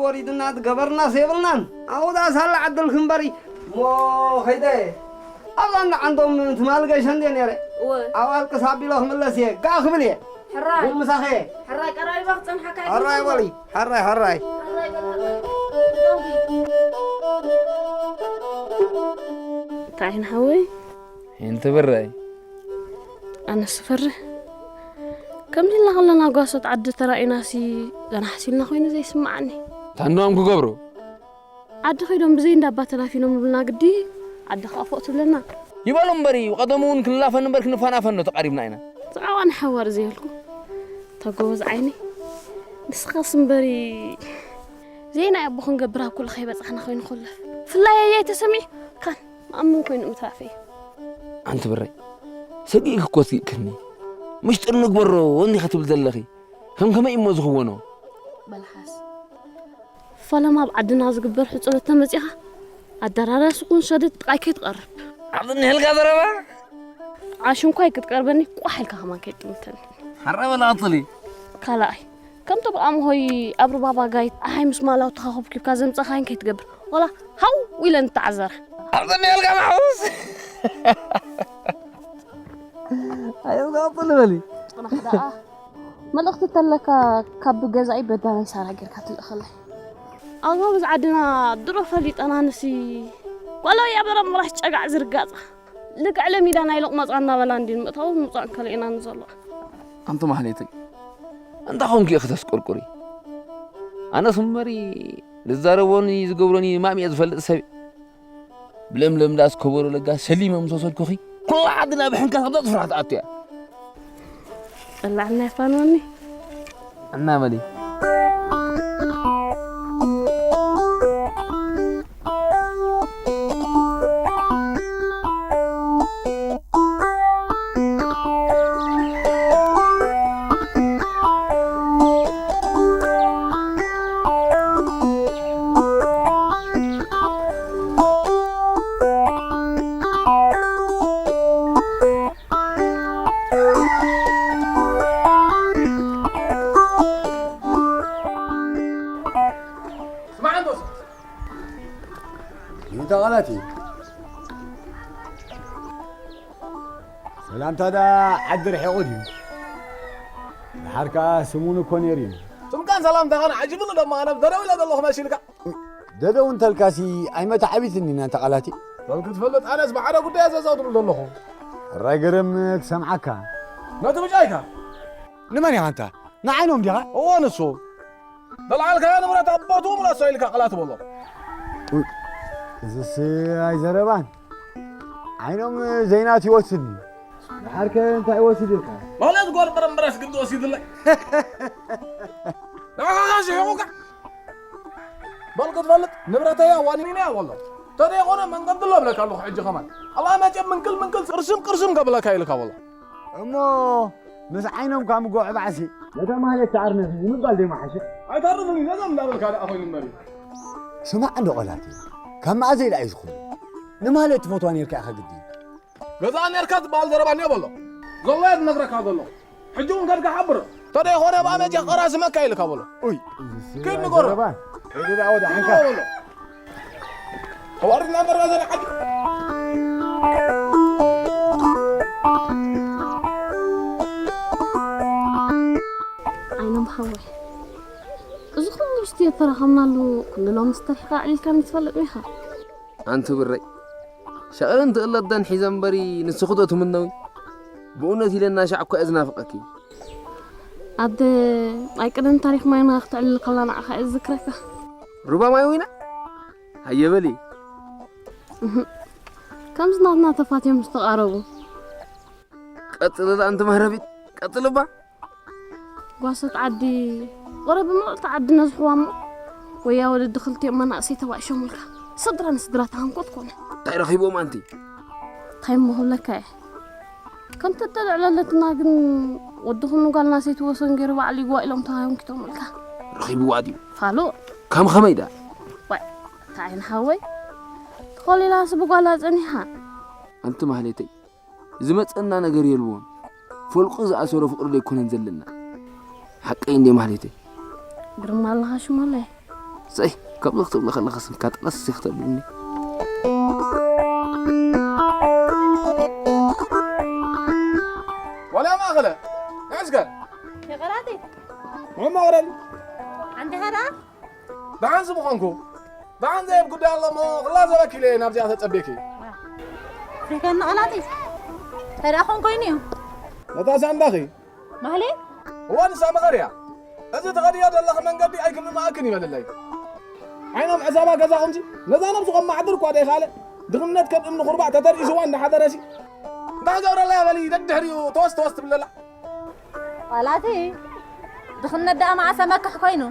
ወሪድና ዝገበርናስ የብልናን። ኣብኡ ደኣ ሳላ ዓድልኪ እምበሪ። እሞ ኸይደ ኣብዛ እንዳ ዓንዶም ትማሊ ገይሸ እንድየ ነይረ። እወ። ኣብ ኣልቅስ ኣቢሎ ክምለስ እየ። ጋእ ክብል እየ። ሕራይ። ቡን ምሳኸ እየ። ሕራይ ቀራሪባ ክጸንሓካ ሕራይ ኣይትብሎ። በሊ። ሕራይ፣ ሕራይ። ሕራይ በሊ፣ ሕራይ። እንታይ ንሓወይ? ይንትብረይ። ኣነስ እፈርህ። ከምዚ ኢልና ከለና ጓሶት ዓዲ ተራኢናሲ ዘናሕሲልና ኮይኑ ዘይስምዓኒ። ታንዶም ክገብሩ። ዓዲ ከይዶም ብዘይ እንዳባ ተላፊኖም ብልና ግዲ ዓዲ ከዓ ፎእ ትብለና። ይበሉ እምበሪ፣ ቀደሙ እውን ክንላፈን እምበር ክንፋናፈን ዶ ተቃሪብና ኢና። ዝዓዋ ንሓዋር ዘየልኩ። ተጎበዝ ዓይኒ። ንስኻስ እምበሪ ዘይናይ ኣቦ ክንገብር ኣብ ኩሉ ከይበጻሕና ኮይኑ ኮለፍ። ፍላይ ኣየይ ተሰሚዕ ካን መኣምን ኮይኑ ምትራፈይ። ኣንቲ ብረይ፣ ሰጊእኪ እኮ ስጊእክኒ። ምሽጥር ንግበሮ እንዲኻ ትብል ዘለኺ። ከም ከመይ እሞ ዝኽወኖ? በልሓስ። ፈለማ ኣብ ዓድና ዝግበር ሕጽኖት ተመጺኻ፣ ኣደራራሲ ኩን ሰደድ ጥቓይ ከይትቐርብ። ኣብዚ እኒሀልካ ዘረባ? ዓሽንኳይ ክትቀርበኒ ቋሕ ኢልካ ከማን ከይትጥምተኒ። ሓራ በላ ቀጽሊ። ካልኣይ፣ ከምቶም ኣምሆይ ኣብ ሩባ ባጋይት ኣሃይ ምስ ማላው ተኻኹብኪብካ ዘምጻኻይን ከይትገብር። ወላ ሃው ኢለን ተዓዘራ። ኣብዚ እኒሀልካ ማሕቡስ። ኣየውጋጥል በሊ። ጽናሕ ደኣ። መልእኽቲ ተለካ ካብ ገዛኢ በዳናይ ሳራ ጌርካ ትልእኸለይ። ኣዝማድ ዓድና ድሮ ፈሊጠና ንሲ ጓላዊ ኣበራ ምራሽ ጨጋዕ ዝርጋጻ። ልክዕ ለሚዳ ናይ ሎቕማጻ እናበላ እንዲን ምእታው ምውጻእን ከልእና ንዘሎ። ኣንቲ ማህሌተይ፣ እንታይ ኾንኪ ኢኺ ተስቆርቁሪ? ኣነስ እምበሪ ዝዛረቦኒ ዝገብሮኒ ማም እየ ዝፈልጥ ሰብ እየ። ብለምለም ዳስ ከበሮ ለጋ ሰሊመ ምስ ወሰድኩኺ፣ ኩላ ዓድና ብሕንካስ ኣብ ዘጥፍራ ትኣቱ እያ። ጠላዕና ይፋንወኒ። እና በሊ። ስማዕ እንዶ፣ ይንታ ቃላት እዩ። ሰላምታ ደኣ ዓዲ ርሒቑ ድዩ? ድሓር ከኣ ስሙን እኮ ነይሩ እዩ። ስምካን ሰላምታኻን ዓጂቡኒ ደሞ ኣነ ደደው ኢለ ዘለኹ መሲልካ። ደደው እንተልካሲ ኣይመታዓቢትኒ ናንተ ቃላቲ። በል ክትፈልጥ ኣነስ ብሓደ ጉዳይ እየ ዘዛው ትብል ዘለኹ። ሕራይ ገረም ክሰምዓካ። ነቲ ብጫይካ። ንመን ኢኻ ኣንታ? ንዓይኖም ዲኻ? እዎ ንሱ። ዘልዓልካዮ ንብረት ኣብ ቦትኡ ምለሶ ኢልካ ቃላት በሎ። እዝስ ኣይዘረባን። ዓይኖም ዘይናት ይወስድኒ። ድሓርከ እንታይ ይወስድ ኢልካ? ማለት ጓል በረምበራስ ግዲ ወሲድለይ። ንዓኻ ሽሒቑካ። በል ክትፈልጥ ንብረተይ ኣዋኒንያ በሎ። ተደይኮነ መንገዲ ኣሎ ብለካ ኣለኹ ሕጂ ከማን። ኣብኣ መፅኦም ምንቅል ምንቅል ቅርስም ቅርስም ከብለካ ኢልካ በሎ። እሞ ምስ ዓይኖም ካብ ምጎዕ ባዕሲ። ነታ ማህሌት ትዓርነፊ ምባል ደይመሓሸ? ኣይተርፍን እዩ፣ ነዛ እንዳበልካ ደኣ ኮይኑ እምበሪ። ስማዕ እንዶ ቆላቲ፣ ካብ መኣዘይ ደኣ እዩ ዝኾነ? ንማህሌት ትፈትዋ ነይርካ ኢኻ ግዲ። ገዛ ነርካ ትበሃል ዘረባ እኒኦ በሎ። ዘሎ እየ ዝነግረካ ዘሎ። ሕጂ እውን ከድካ ሓብሮ። ተደይኾነ ብኣመጃ ቀራስመካ ኢልካ በሎ። ኡይ፣ ኪድ ንገሮ። ዘረባ። ኪድ ንገሮ በሎ። ተዋሪድና እምበር በዘን ዓዲ። ዓይኖም ሓወይ፣ እዚ ኩሉ ምስቲ የተራኸብናሉ ኩሉ ሎሚ ዝተርሕኻ ኣዕሊልካኒ ትፈልጥ ዲኻ? ኣንቲ ብረይ፣ ሸቕልን ትእለደን ሒዘ እምበሪ ንስኺ ዶ ትምነዊ? ብእውነት ኢለ እናሻዕ እኳ እየ ዝናፍቐኪ። ኣደ፣ ናይ ቀደም ታሪኽ ማይና ክትዕልል ከላ ንዓኻ እየ ዝዝክረካ። ሩባ ማይ ዊና? ሃየ በሊ። እህ፣ ከምዚ ናትና ተፋትዮም ዝተቓረቡ። ቀጽሊ ኣንቲ መህረቢት፣ ቀጽሊ እባ። ጓሶት ዓዲ፣ ወረ ብምልእቲ ዓዲ ነዝሕዋ እሞ፣ ወያ ወለዲ ክልቲኦም መናእሰይ ተባኢሾምልካ። ስድራ ንስድራ ተሃንኮት ኮነ። እንታይ ረኺቦም ኣንቲ? እንታይ እሞ ክብለካ እየ? ከምቲ እተልዕለለትና ግን ወድኹም ንጓል ናሰይቲ ወሰን ገይሩ ባዕሉ ይግባእ ኢሎም ተሃዮም ኪቶምልካ። ረኺብዋ ድዩ? ፋሉእ። ከም ኸመይ ደኣ? ዋይ፣ እንታይ ንሓወይ? ተኾሊላስ ብጓላ ጸኒሓ። ኣንቲ ማህሌተይ፣ ዝመጸና ነገር የልቦን። ፈልቁ ዝኣሰሮ ፍቕሪ ደይኮነን ዘለና። ሓቀይ እንዴ ማህሌተይ? ግርማ ኣለኻ ሽሞለይ። ሰይ፣ ከምዚ ክትብሎ ከለኻ ስምካ ጥቐስ ክትብልኒ። ዋላ ማእኸለ፣ ንዕስከ። የቐራተይ። ምዕማ ወረል። ኣንተ ኸዳ? ደሓን ዝምኾንኩ። ደሓን ዘየብ ጉዳይ ኣሎ እሞ፣ ክላ ዘበኪለ ናብዚኣ ተጸቤኪ። ሪከና ቐላጢ። ተዳ ኾን ኮይኑ እዩ። ነታ ሳንዳኺ። ማህሌት? እዋ ንሳ መኸር እያ። እዚ ትኸድዮ ዘለኺ መንገዲ ኣይክምንማኣክን ይበለለይ። ዓይኖም ዕዛባ ገዛኹምሲ ነዛ ነብስኹም ማዕድር እኳ ደይኻለ ድኽነት ከም እምኒ ኹርባዕ ተተርኢስዋ እንዳሓደረሲ እንታይ ክገብረላ እያ በሊ ደድሕሪኡ ተወስ ተወስ ትብለላ። ዋላቲ ድኽነት ደኣ መዓሰ መክሕ ኮይኑ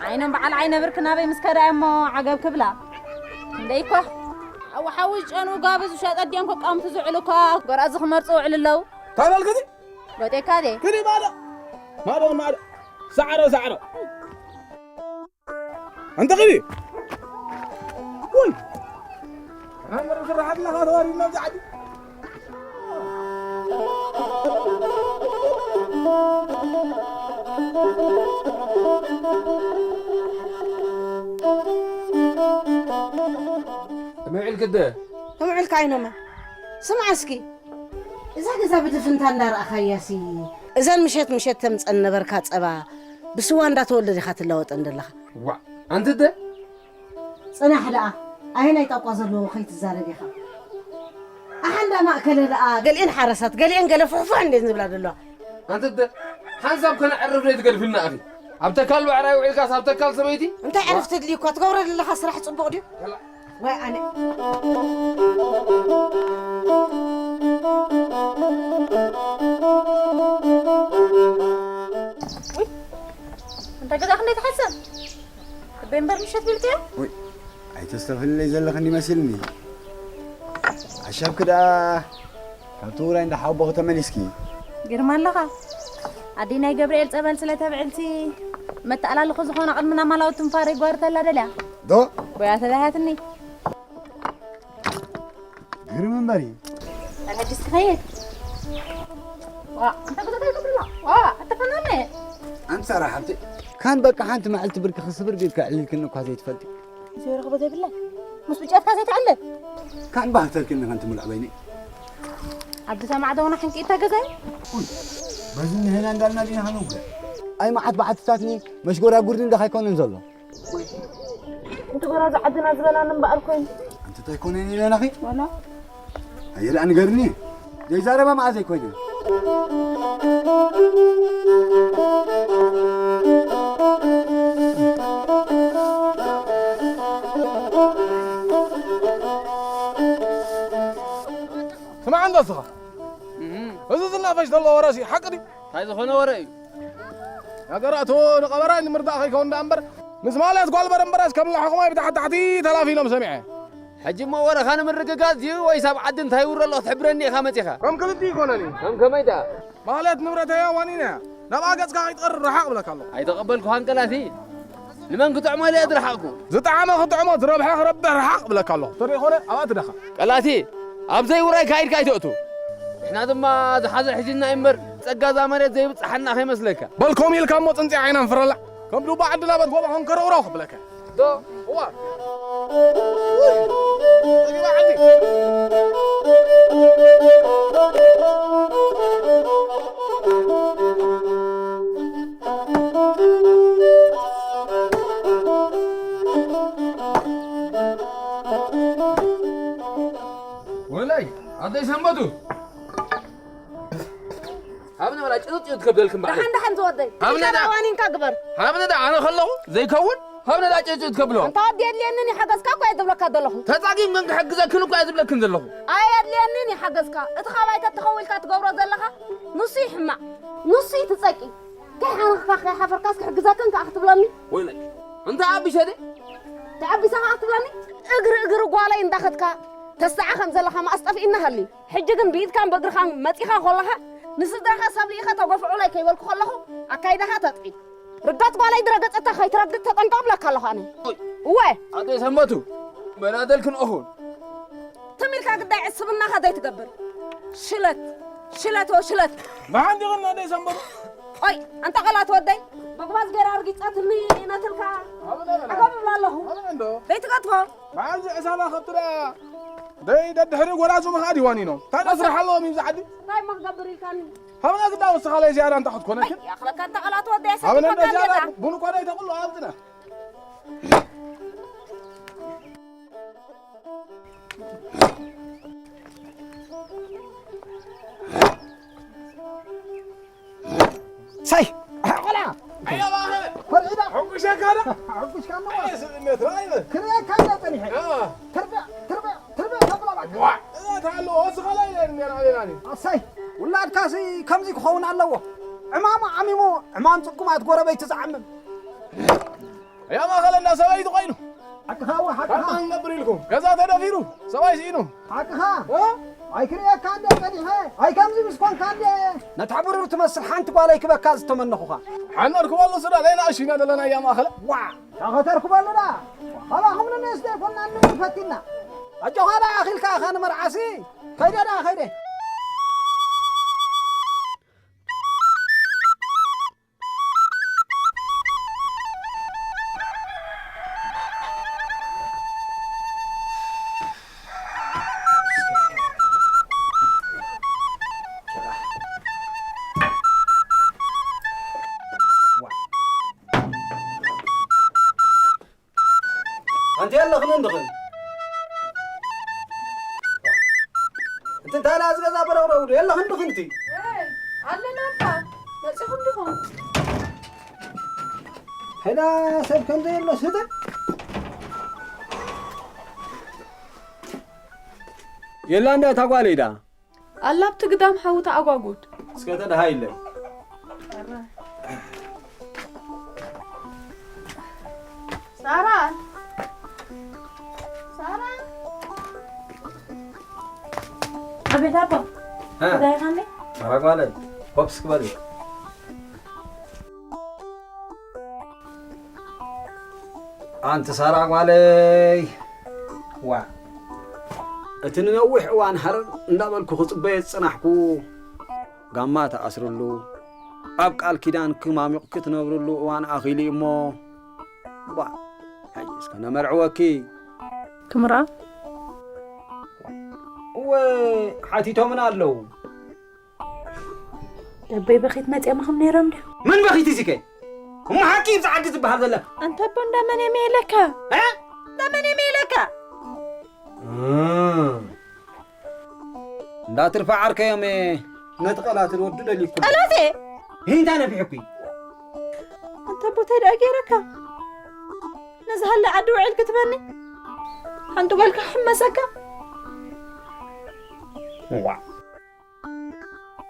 ዓይኖም በዓል ዓይነ ብርክ ናበይ ምስ ከዳ እሞ ዓገብ ክብላ። ክንደይ እኳ ሓዊ ሓዊ ዝጨኑ ጋብዝ ዝሸጠ ድዮም ከቃምቱ ዝውዕሉ እኳ ጎራዙ ክመርጹ ውዕሉ ኣለዉ። እንታይ በልክዚ? በጤካ ዴ? ክዲ ማዶ ማዶ ማዶ ሳዕሮ ሳዕሮ። ኣንተ ክዲ ውይ ኣምር ክራሓት ለኻ ተዋሪድና ኣብዚ ዓዲ። ምዕል ክደ ከምዕልካ ኣይነማ። ስምዓ እስኪ፣ እዛ ገዛ ብድፍንታ እንዳረኣኻያሲ፣ እዘን ምሸት ምሸት ተምጸን ነበርካ ጸባ፣ ብስዋ እንዳተወልደ ዲኻ ትለወጠን ዘለኻ? ዋእ፣ ኣንቲ ደ? ጽናሕ ደኣ፣ ኣየናይ ጣቋ ዘለዎ ከይትዛረብ ኢኻ? ኣሓ እንዳ ማእከለ ደኣ፣ ገሊኤን ሓረሳት፣ ገሊኤን ገለ ፉሕፉሕ እንዴን ዝብላ ዘለዋ። ኣንቲ ደ? ሓንሳብ ከነዕርፍ ዘይትገድፍልና ኣኺ። ኣብ ተካል ባዕራይ ውዒልካስ ኣብ ተካል ሰበይቲ? እንታይ ዕረፍቲ ድልዩካ? ትገብሮ ዘለኻ ስራሕ ጽቡቕ ድዩ? ዋላ። ወይ ኣነ። ውይ፣ እንተ ገዛ ክንደይ ትሓስብ? እበይ እምበር ምሸት ቢልክያ? ውይ፣ ኣይተስተብህልለይ ዘለኽኒ መሲልኒ። ኣሻብኪ ደኣ ካብቲ ውራይ እንዳ ሓወቦኹ ተመሊስኪ። ግርማ ኣለኻ። ኣዲ ናይ ገብርኤል ጸበል ስለ ተብዕልሲ መተኣላልኹ ዝኾና ቅድሚ ናማላዊ ትንፋረይ ጓርተላ ደልያ። ዶ? ጎያ ተዳህያትኒ። ግርም እምበሪ። ኣነ ሕጅስ ትኸይድ። ዋ፣ እንተ ገዛ እንታይ ትብላ? ዋ፣ ኣተፈናነ። ኣንጻራ ሓብቲ፣ ካን በቃ ሓንቲ መዓልቲ ብርኪ ክስብር ቢልካ ዕልልክኒ እኳ ዘይትፈልጢ። ዘይረኽቦ ዘይብላ። ምስ ብጫትካ ዘይትዕልል። ካን ባህተልክኒ ከንቲ ሙሉዕ በይነይ። ኣብ ሰማዕ ደውና ሕንቂ እታ ገዛይ? ኡይ፣ በዚ ንህና እንዳልና ዲና ከነውግዕ። ኣይ መዓት በዓትታትኒ መሽጎራጉርኒ እንዳኻ ኣይኮነን ዘሎ። እንቲ ጎራዙ ዓድና ዝበላኒ እምበኣር ኮይኑ። ኣንቲ እንታይ ኮነ ኢለናኺ? ዋላ። ኣየ ደኣ ንገርኒ። ዘይዛረባ መዓዘይ ኮይነ? ስማዕ እንዶ እስኻ። እህ። እዚ ዝናፈሽ ዘሎ ወረሲ ሓቂ ድዩ? እንታይ ዝኾነ ወረ እዩ? ነገራቱ ንቐበራይ ንምርዳእ ከይከውን ደኣ እምበር፣ ምስ ማለት ጓል በረምበረስ ከም ለሓኹማይ ብታሕቲ ታሕቲ ተላፊኖም ሰሚዐ። ሕጂ እሞ ወረኻ ንምርግጋጽ ድዩ ወይስ ኣብ ዓዲ እንታይ ይውረ ኣሎ ክትሕብረኒ ኢኻ መጺኻ? ከም ክልቲኡ ይኮነን እዩ። ከም ከመይ ደኣ? ማለት ንብረተይ ኣዋኒነያ ናብኣ ገጽካ ከይትቐርብ ርሓቕ ብለካ ኣለኹ። ኣይተቐበልኩኻን ቀላቲ። ንመን ክጥዕሞ ኢለ እየ ዝረሓቕኩ? ዝጠዓመ ክጥዕሞ፣ ዝረብሐ ክረብሕ ርሓቕ ብለካ ኣለኹ። እንተደይኮነ ኣብኣ ትደኻ። ቀላቲ፣ ኣብ ዘይውራይ ካይድካ ኣይትእቱ። ንሕና ድማ ዝሓዘ ሒዝና እምበር ጸጋ እዛ መሬት ዘይብጽሓና ከይመስለካ። በል ከምኡ ኢልካ እሞ ጽንጽያ ዓይና ንፍረላ። ከም ዱባ ዓድና በት ጎቦ ከንከረውረው ክብለካ። ዶ? እዋ። ውይ፣ ጸጊባ ዓዲ። ወላይ፣ ኣደይ ሰንበቱ። ሃብነ በላ ጭርጥ ጭርጥ ከብደልክም በዓል። ደሓን ደሓን ዝወደይ። ሃብነ ዳ- ዋኒንካ ግበር። ሃብነ ዳ ኣነ ከለኹ ዘይከውን ሃብነ ዳ ጭርጥ ጭርጥ ከብሎ። እንታ ወዲ የድልየንን ይሓገዝካ እኮ እየ ዝብለካ ዘለኹ። ተጻጊም ግን ክሕግዘክን እኮ እየ ዝብለክን ዘለኹ። ኣየድልየንን ይሓገዝካ። እቲ ካባይ ተተኸዊልካ ትገብሮ ዘለኻ ንሱ ይሕማቕ። ንሱ ይትጸቂ። ከይሓንኽካ ከይሓፈርካስ ክሕግዘክን ከኣ ክትብለኒ? ወይለይ። እንታ ኣቢሸ ደ? ተዓቢሰ ከኣ ክትብለኒ? እግሪ እግሪ ጓለይ እንዳኸድካ ተስዓ ከም ዘለኻ መኣስ ጠፊእና ሃሊ። ሕጂ ግን ብኢድካን ብእግርኻን መጺኻ ከለኻ፣ ንስድራኻ ሰብ ልኢኻ ተጎፍዑለይ ከይበልኩ ከለኹ፣ ኣካይዳኻ ተጥዒ። ርጋት ጓለይ ዝረገጸታ ከይትረግጥ ተጠንቀቕ እብለካ ኣለኹ ኣነ። እወ። ኣደ ሰንበቱ፣ መናደል ክንኦኹን። ትም ኢልካ ግዳይ ዕስብናኻ ዘይትገብር። ሽለት፣ ሽለት ወሽለት። መሓን ዲኽን ኣደ ሰንበቱ? ኦይ፣ ኣንታ ቐላት ወደይ፣ መጉባዝ ገይራ ኣርጊጻትኒ ነትልካ። ኣበና፣ ኣበና። ዓገብ እብላ ኣለኹ። ኣበና እንዶ። ዘይትገጥፎ። መሓን ዝዕሳባ ከብትዳ። ደይ ደድሕሪ ጎራዙ ምኻ ዲዋኒኖ። ታዲያ ስራሕ ኣለዎም እዩ ዝዓዲ። እንታይ እሞ ክገብር ኢልካኒ? ሃበና ግዳ ወስኻ ላይ ዝያዳ እንታ ክትኮነ። ኣይ፣ ያኽለካ እንታ ቐላት ወደይ ሃበና እንዳ ሰኪፈካ ዝያዳ ጌታ። ቡን እኳ ዳይ ተቕሉ ኣብትና። ሳይ! ቆላ! ኣያ ባኸ! ኮርዒዳ! ሕጉሸካ ዶ? ሕጉሽካ ኣለዎ። ኣየ ስእነት ራእይ በል። ክርእየካ እየ ጸኒሐ። አ። ትርበ፣ ትርበ፣ ትርበ ተብላ ባካ። ዋ! እዛ ታሎ ወስኻ ላይ ነን ሜራ ሜራኒ። ኣሳይ! ውላድካሲ ከምዚ ክኸውን ኣለዎ። ዕማሙ ዓሚሙ፣ ዕማም ጽጉማት ጎረበይቲ ዝዓምም። ያ ማኸለና ሰበይቲ ኮይኑ። ሓቅኻ እወ፣ ሓቅኻ። ካብ ማን ነብር ኢልኩም? ገዛ ተደፊሩ፣ ሰብኣይ ስኢኑ። ሓቅኻ። እ? ኣይክርእየካ እንደ ጸኒሐ፣ ኣይ ከምዚ ምስ ኮንካ እንደ። ነታ ብሩር ትመስል ሓንቲ ጓል ኣይክበካ ዝተመነኹኻ። ሓን ነርክበሉ ስዳ፣ ዘይና እሺ ኢና ዘለና እያ ማእኸለ። ዋ፣ ታ ከተርክበሉ ዳ። ካባኹም ንንእስ ዘይኮንና ንንፈት ኢና። ኣጆኻ ዳ ኣኺልካ ኢኻ ንመርዓሲ። ከይደ ዳ፣ ከይደ። ኣንቲ ኣለኽን እንድኽን? እቲ እንታይ ደኣ ዝገዛ በረቕረቑ ዶ? የለኽን እንድኽን እቲ? ኣለና እባ፣ መጺኹም ዲኹም? ሄዳ ሰብ ከም ዘየሎ ስተ? የላ እንዳ እታ ጓል ኢዳ። ኣላ ኣብቲ ግዳም ሓዊ ተኣጓጉድ። እስከ ተደሃይለ። ሳራ! ሳራ! ኣቤት ኣቦ። እ። ተዳይኻኒ? ሳራ ጓለይ፣ ኮፍ እስኪ በሊ። ኣንቲ ሳራ ጓለይ፣ ዋ፣ እቲ ንነዊሕ እዋን ሃረር እንዳበልኩ ክጽበዮ ዝጸናሕኩ፣ ጋማ ትኣስርሉ፣ ኣብ ቃል ኪዳን ክማሚቕ ክትነብርሉ እዋን ኣኺሉ እሞ፣ ዋ፣ ሕጂ እስከ ነመርዕወኪ። ክምራ? እወ፣ ሓቲቶምና ኣለዉ። ደበይ በኺት መጽኦም ከም ነይሮም ድዩ? መን በኺት እዚከ? እሞ ሓቂ እዩ፣ ብዛዕዲ ዝበሃል ዘላ። ኣንተ ኣቦ፣ እንዳ መን እየ ኢለካ? እ? እንዳ መን እየ ኢለካ? እ። እንዳ ትርፋ ዓርከዮም እየ። ነቲ ቃላት ወዱ ደሊኩ። ቃላት እየ? ይህ እንታይ ነፊሕኩ? ኣንተ ኣቦ፣ እንታይ ደኣ ገይረካ? ነዚ ሃለ ዓዲ ውዒል ክትበኒ? ሓንቲ ጓልካ ሕመሰካ? ዋ።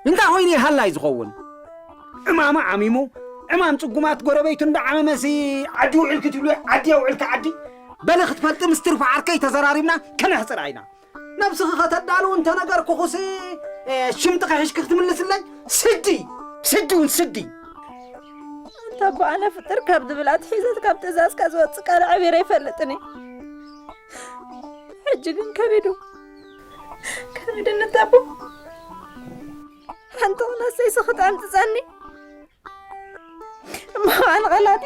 እንታይ ኮይኑ እዩ ሃላይ ዝኸውን? ዕማሙ ዓሚሙ፣ ዕማም ጽጉማት ጎረቤቱ እንዳዓመመሲ ዓዲ ውዒል ክትብሉ፣ ዓዲ የውዕልካ ዓዲ? በለ ክትፈልጢ ምስ ትርፊ ዓርከይ ተዘራሪብና ከነሕጽራ ኢና። ነብስኺ ከተዳልው እንተነገርኩኹሲ፣ እ፣ ሽምጥኺ ሒዝኪ ክትምልስለይ? ስዲ! ስዲ እውን ስዲ! ኣንታ ኣቦ፣ ኣነ ፍጥር ካብ ዝብል ኣትሒዘ ካብ ትእዛዝካ ዝወጽእ ቃል ዓቢረ ኣይፈልጥን እየ። ሕጂ ግን ከቢዱ። ከቢድኒ ኣቦ። ሓንቲ ቕነ ሰይሰ ክትኣምጽጸኒ። እሞ ኣነ ቐላጢ።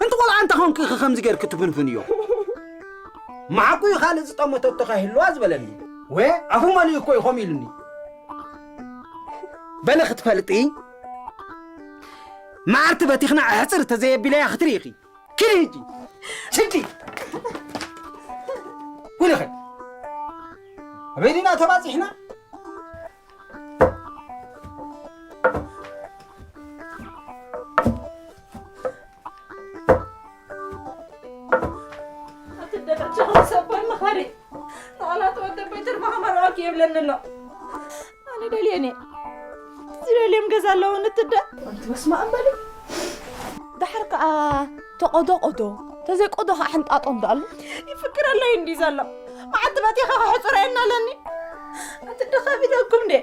እንቲ ቖልዓ እንተ ኾንኪ ኢኺ ከምዚ ጌርኪ ትፍንፍንዮ። መሓቁ እዩ ካልእ ዝጠመተቶ ከይህልዋ ዝበለኒ። ወ ኣፉ መሊኡ እኮ እዩ ኸም ኢሉኒ። በሊ ክትፈልጢ፣ መዓልቲ በቲኽና ኣሕጽር ተዘየቢለያ ክትርኢ ኢኺ። ኪዲ ሕጂ። ስዲ። ጉድኺ። ኣበይ ዲና ተባጺሕና? ኣቲ ደረጃ ሰባይ መኻሪ። ተቓላጥ ወደ ቤት መሓመር ዋክ የብለኒ ኣሎ። ኣነ ደልየኒ። ዝደልዮም ገዛ ኣለዎ ንትደ። ኣንቲ በስመ ኣብ በሊ። ደሓ ከኣ ተቆዶ ቆዶ፣ ተዘይቆዶ ከኣ ሕንጣጦም ደኣሉ። ይፍክረለይ እንዲ ዘሎ። መዓልቲ በቲኻ ከሕጽሮ የናለኒ። ኣቲ ደኸቢደኩም እንዴ?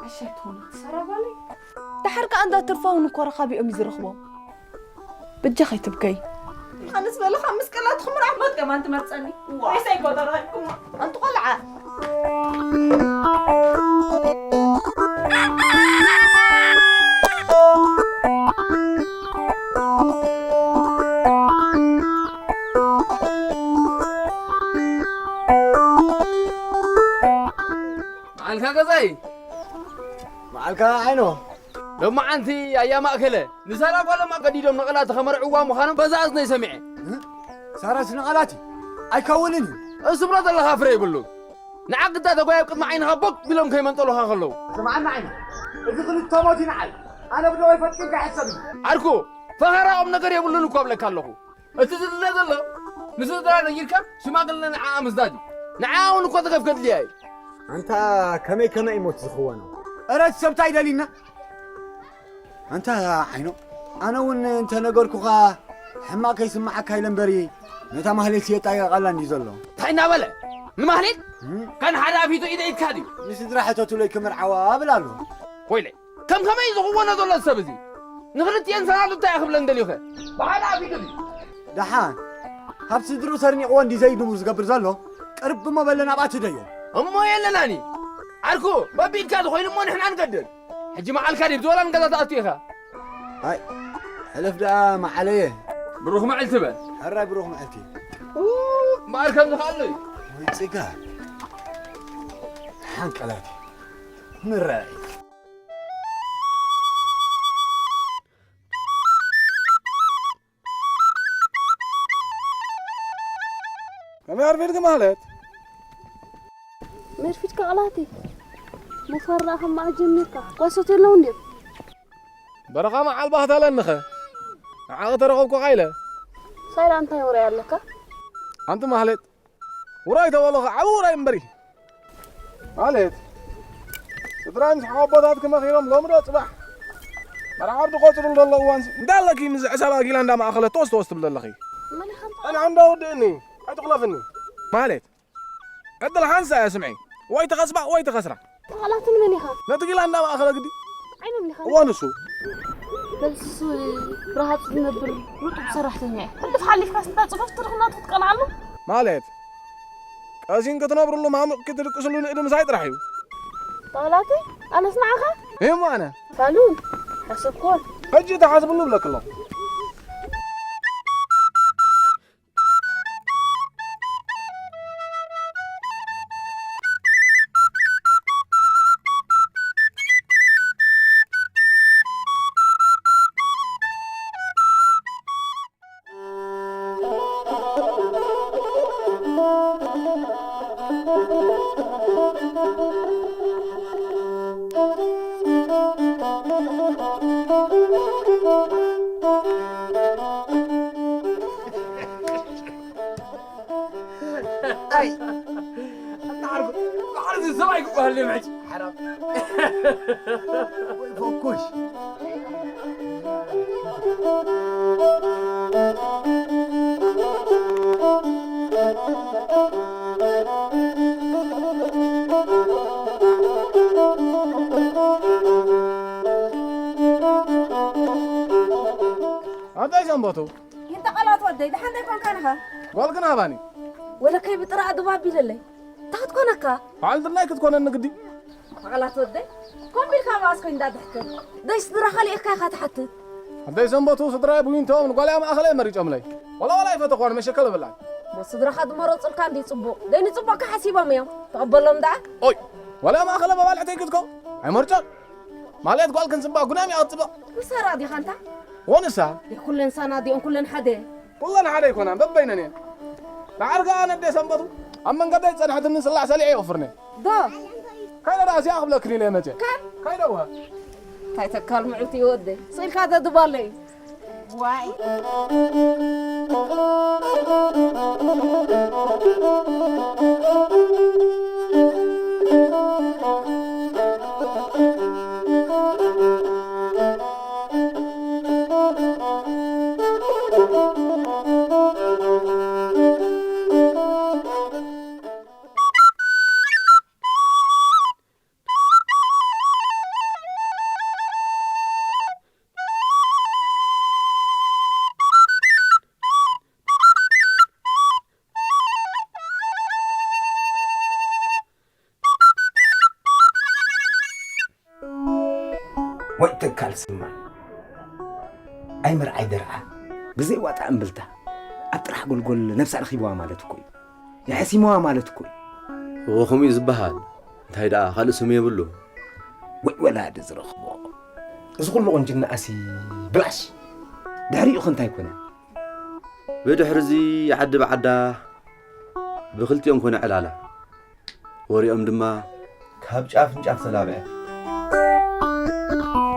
ዓሻ ትኾኑ ትሰራባለይ። ደሓር ከኣ እንዳ ትርፋውን እኮ ረኻቢኦም እዩ ዝረኽቦም። በጃኺ ትብከይ። ኣነስ በለ ካብ ምስቀላትኩም ርኣባት ከማን ትመርጸኒ። ዋ። ሬሳይ ጎደራልኩም። ኣንቲ ቆልዓ። መዓልካ ገዛይ። መዓልካ ዓይኖ። ሎማዓንቲ ኣያ ማእከለ ንሳራ ጓሎም ኣገዲዶም ንቐላቲ ከመርዕዋ ምዃኖም በዛ እዝነይ ሰሚዐ። እ? ሳራስ ንቐላቲ ኣይከውንን እዩ። እሱ ብሎ ዘለኻ ፍረ ይብሉ። ንዓግታ ተጓይ ኣብ ቅድሚ ዓይንኻ ቦግ ቢሎም ከይመንጠሉኻ ከለዉ። ስምዓና ዓይኖ። እዚ ክልተ ሞት እዩ ንዓይ። ኣነ ብደወይ ፈጺምካ ሕሰብ እዩ። ዓርኩ፣ ፈኸራ ቁም ነገር የብሉን እኮ እብለካ ኣለኹ። እቲ ዝድለ ዘሎ ንስድራ ነጊርካ ሽማግለ ንዓኣ ምስዳድ እዩ። ንዓኣ እውን እኮ ደገፍ ከድልያ እዩ። ኣንታ ከመይ ከመይ ሞት ዝኽወኖ? እረ እቲ ሰብ እንታይ ደሊና? ኣንታ ዓይኖ፣ ኣነ እውን እንተነገርኩኻ ሕማቕ ከይስምዓካ ኢለ እምበሪ ነታ ማህሌት የጣየቐላ እንዲ ዘሎ። እንታይ እናበለ? ንማህሌት? እም? ካን ሓደ ኣፊቱ ኢደ ኢድካ ድዩ? ንስድራ ሕተቱለይ ክምርዓዋ እብል ኣሎ። ወይለይ፣ ከም ከመይ ዝኽወኖ ዘሎ ሰብ እዚ? ንኽልቲኤን ሰናዱ እንታይ ክብለን ደልዩኸ? ብሓደ ኣፊቱ ድዩ? ደሓን፣ ካብ ስድሩ ሰርኒቕዎ እንዲ ዘይድሙ ዝገብር ዘሎ፣ ቅርብ እሞ በለ ናብኣ ትደዮ። እሞ የለናኒ። ዓርኩ፣ በቢድካ ዝኾይኑ እሞ ንሕና ንገድል። ሕጂ መዓልካ ድዩ ብዝወላ ንገዛ ትኣቱ ኢኻ? ኣይ፣ ሕለፍ ደኣ መዓለየ። ብሩኽ መዓልቲ በል። ሕራይ ብሩኽ መዓልቲ። ኡ፣ እምበኣር ከምዚ ከኣሎ እዩ። ወይ ጽጋ። ሓንቀላት። ንረኣይ። ከመይ ኣርፊድኪ ማለት? መርፊድ ከቕላቲ። መፈራ ከማዕ ጀሚርካ። ጓሶት የለውን ድዮም? በረኻ መዓል ባህታ ኣለንኸ? ንዓኺ ተረኸብኩኻ ኢለ። ሳይላ እንታይ ወረ ኣለካ? ኣንቲ ማህሌት፣ ውራይ ተበለኸ ዓቢ ውራይ እምበሪ። ማለት፣ ስድራን ሓወቦታትኪ መኺሮም ሎሚ ዶ ጽባሕ መርዓ ኣብ ዝቖጽሩሉ ዘሎ እዋንሲ፣ እንዳለኪ ምስ ሕሳብ ኣጊላ እንዳማእኸለት ተወስ ተወስ ትብል ዘለኺ። መን ኢኻ ኣንታ? ኣነ እንዳ ወድእኒ፣ ኣይትቑለፍኒ። ማለት፣ ዕድል ሓንሳ እያ ስምዒ። ወይ ትኸስባ ወይ ትኸስራ። ተቓላትን መን ኢኻ? ነቲ ጊላ እንዳማእኸለ ግዲ። ዓይኖም ኢኻ? እዋ ንሱ። በልስስ ብረሃጽ ዝነብር ርጡብ ሰራሕተኛ እየ። ሕልፍ ሓሊፍካስ እንዳ ጽፈፍ ትርኽና ክትቀንዓሉ? ማለት፣ ቀሲን ክትነብርሉ ማሙቕ ክትድቅስሉ ንእዲ ምሳይ ጥራሕ እዩ። ተቓላቲ? ኣነስ ንዓኻ? እሞ ኣነ? ፋሉን፣ ሓሰብኩዎን። ሕጂ ተሓስብሉ እብለኪ ኣለኹ። ኣይ፣ ኣታ ዓርኩ፣ ባዕሉ እዚ ሰብኣይ ክበሃል ድዮም ሕጂ? ሓራም። ወይ ፈኩሽ። ኣንታይ ሰንበቱ? ይንተ ቃላት ወደይ፣ ደሓን ዶ ኣይኮንካን ኢኻ? ጓል ግን ሃባኒ። ወለከይ ብጥራኣ ዱብ ኣቢለለይ። እንታይ ክትኮነካ? በዓል ድርናይ ክትኮነኒ ግዲ። ቃላት ወደይ፣ ኮን ቢልካ መኣስ ኮይን እንዳድሕክር። ደይ ስድራ ካልእ ኢኻ ኢኻ ትሓትት። ኣደይ ሰንበቱ ስድራይ ብዊንቶም ንጓልያ ማእኸለይ መሪጾምለይ። ዋላ ዋላ ኣይፈተኽዋን መሸከል እብላን። እሞ ስድራኻ ዝመረጹልካ እንዲ ጽቡቕ። ደይ ንጽቡቕካ ሓሲቦም እዮም። ተቐበሎም ደኣ። ኦይ፣ ዋላ ማእኸለ መባልዕተይ ክትኮ? ኣይመርጾን። ማለት ጓል ክንስባ ጉዳም እያ ክትጽብቕ። ንሳ ራዲኻ እንታ? ወንሳ? ደይ ኩለን ሳና ዲኦን ኩለን ሓደ? ኩለን ሓደ ኣይኮናን፣ በበይነን እየን። ደሓር ከኣ ነዴ ሰንበቱ ኣብ መንገደይ ዝጸንሐትኒ ስላዕ ሰሊዐ ይቕፍርኒ። ዶ? ካይደ ደኣ እዚኣ ክብለክን ኢለ መቼ? ካን? ካይደ እወ። እንታይ ተካል ምዕልቲ እዩ ወደይ? ስኢልካ ተድባለይ። ዋይ። ወይ ተካል ስማ። ኣይ መርዓይ ደርዓ። ብዘይ ዋጣ እምብልታ። ኣብ ጥራሕ ጎልጎል ነብሳ ረኺብዋ ማለት እኮ እዩ። የሐሲምዋ ማለት እኮ እዩ። እወ፣ ከምኡ እዩ ዝበሃል። እንታይ ደኣ ካልእ ስም የብሉ። ወይ ወላዲ ዝረኽቦ። እዚ ኩሉ ቁንጅና ኣሲ ብላሽ። ድሕሪኡ ኸ እንታይ ኮነ? ብድሕሪ እዚ ዓዲ ብዓዳ ብኽልቲኦም ኮነ ዕላላ። ወሪኦም ድማ ካብ ጫፍ ንጫፍ ተላብዐ።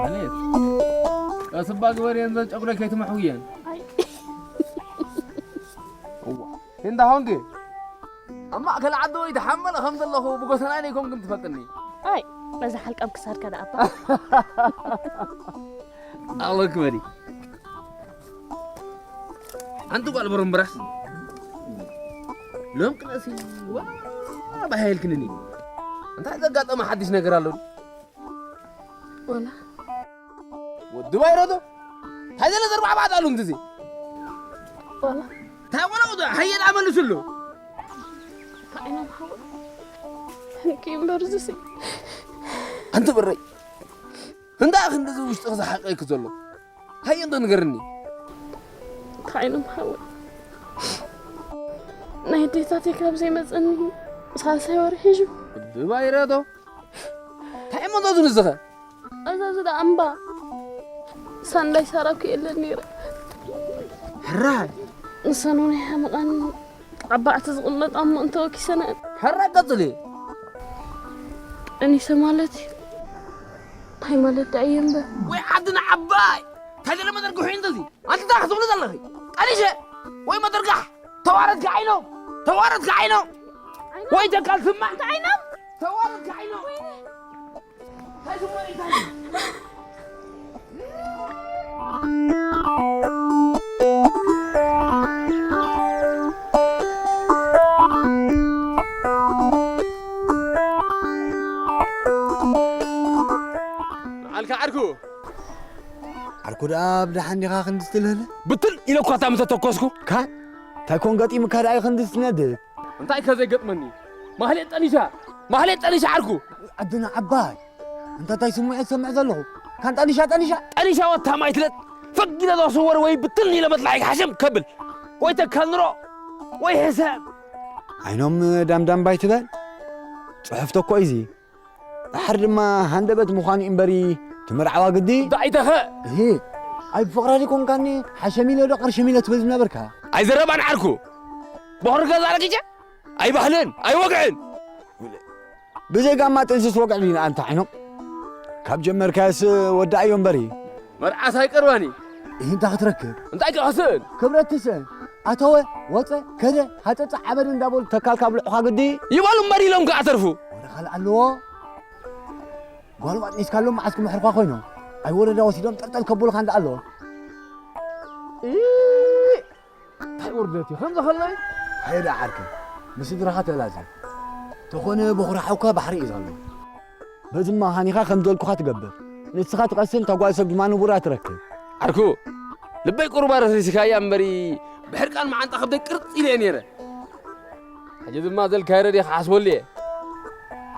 ማለት ቀስባ ግበርየን ዘን ጨጉረ ከይትመሕውየን። እዋ፣ እንዳ ሆንጌ ኣብ ማእከል ዓዲ ወይ ተሓመለ ከም ዘለኹ ብጎሰናይ ነይኮንክን ትፈልጥኒ። ኣይ፣ በዛ ሓልቃም ክሳድካ ደኣባ። ኣሎክ በሊ። ሓንቲ ጓል በረምበራስ ሎም ቅነሲ ዋ ባሃይልክንኒ። እንታይ ዘጋጠመ ሓድሽ ነገር ኣሎ? ወላ ወዲ ባይረዶ እንታይ ዘለ ዘርባዕባዕት ኣሉ እንትዚ? ወላ እንታይ ወላ ወዲ ሃየ ደኣ መልስሉ። እንታይ ኢና ንሓው? ሕንቂ እምበር ዝሲ። ኣንቲ ብረይ እንታይ ክንዲ እዚ ውሽጥኺ ዝሓቀይክ ዘሎ? ሃየ እንዶ ንገርኒ። እንታይ ኢሎም ሓወይ? ናይ ኣዴታተይ ካብ ዘይመጸኒ ሳልሳይ ወርሒ እዩ። ብባይረዶ እንታይ እሞ እንዶ ዝንዝኸ? እዛ ዝዳ እምባ ሳንዳይ ሳራኩ የለን ነይረ። ሕራይ ንሰኑ ናይ ሓመቓን ዓባዕቲ ዝቕመጣ እሞ እንተወኪሰና ሕራይ ቀጽሊ። ጠኒሰ ማለት እዩ። እንታይ ማለት ደኣ እየ እምበር? ወይ ዓድና ዓባይ ታደለ መዘርግሑ እዩ እንደዚ። ኣንቲ እንታይ ክትብሉ ዘለኺ? ጠኒሸ ወይ መደርጋሕ ተዋረድካ ዓይኖም ተዋረድካ ዓይኖም ወይ ተካል ስማዕ እንታይ ዓይኖም ተዋረድካ ዓይኖም እንታይ ስማዕ እንታይ ንዓልካ ዓርኩ ዓርኩ ደኣ ብደሓን ዲኻ ክንዲ ትልህለ? ብትን ኢለ እኳ እታ ምተተኮስኩ። ካን እንታይ ኮን ገጢሙካ ደኣ እዩ ክንዲ ትነድድ? እንታይ ከ ዘይገጥመኒ? ማህሌት ጠኒሻ! ማህሌት ጠኒሻ ዓርኩ! ዓድና ዓባይ! እንተ እንታይ ስምዒት ዝሰምዕ ዘለኹ? ካን ጠኒሻ፣ ጠኒሻ! ጠኒሻ ወታ ማይ ትለጥ! ፈጊለ ዶ ስወር ወይ ብትን ኢለ መጥላዒ ሓሸም ከብል! ወይ ተካል ንሮ! ወይ ሕሰም! ዓይኖም ዳምዳም ባይ ትበል? ጽሑፍ ተኮ እዩ እዚ። ድሓር ድማ ሃንደበት ምዃኑ እዩ እምበሪ፣ ትምርዓዋ ግዲ። ዳኢተኸ? እሂ፣ ኣይ ብፍቕራ ዲኮንካኒ፣ ሓሸሚለ ዶ ቐርሸሚለ ትብል ዝነበርካ? ኣይ ዘረባን ዓርኩ። ቦኽሪ ገዛ ረጊጨ? ኣይ ባህልን፣ ኣይ ወግዕን። ብዘይ ጋማ ጥንስስ ወግዒ ዲና ኣንታ ዓይኖም። ካብ ጀመርካዮስ ወዳእዮ እምበሪ። መርዓስ ኣይቀርባን እዩ። እሂ፣ እንታይ ክትረክብ? እንታይ ክኸስእን? ክብረት ትስእን። ኣተወ፣ ወፀ፣ ከደ፣ ሃፀፀ፣ ዓበደ እንዳበሉ ተካል ካብ ልዑኻ ግዲ። ይበሉ እምበር ኢሎም ከኣ ተርፉ። ወረ ካልእ ኣለዎ። ጓል ኣጥኒስካሎም መዓስ ክምሕርኳ ኮይኖም። ኣይ ወረዳ ወሲዶም ጠልጠል ከብሉኻ እንዳ ኣለዎ። ኢ፣ እንታይ ውርደት እዩ። ከምዚ ከለይ ሃየ ደኣ ዓርከይ፣ ንስድራኻ ተላዘብ። ተኾነ በኹሪ ሓውካ ባሕሪ እዩ ዘሎ። በዚ መኻኒኻ ከም ዘልኩኻ ትገብር። ንስኻ ትቐስን፣ እታ ጓል ሰብ ድማ ንቡራ ትረክብ። ዓርኩ፣ ልበይ ቁሩባ ረስሪስካያ እምበሪ፣ ብሕርቃን መዓንጣ ከብደይ ቅርጽ ኢለ እየ ነይረ። ሕጂ ድማ ዘልካዮ ረድየ ክሓስበሉ እየ።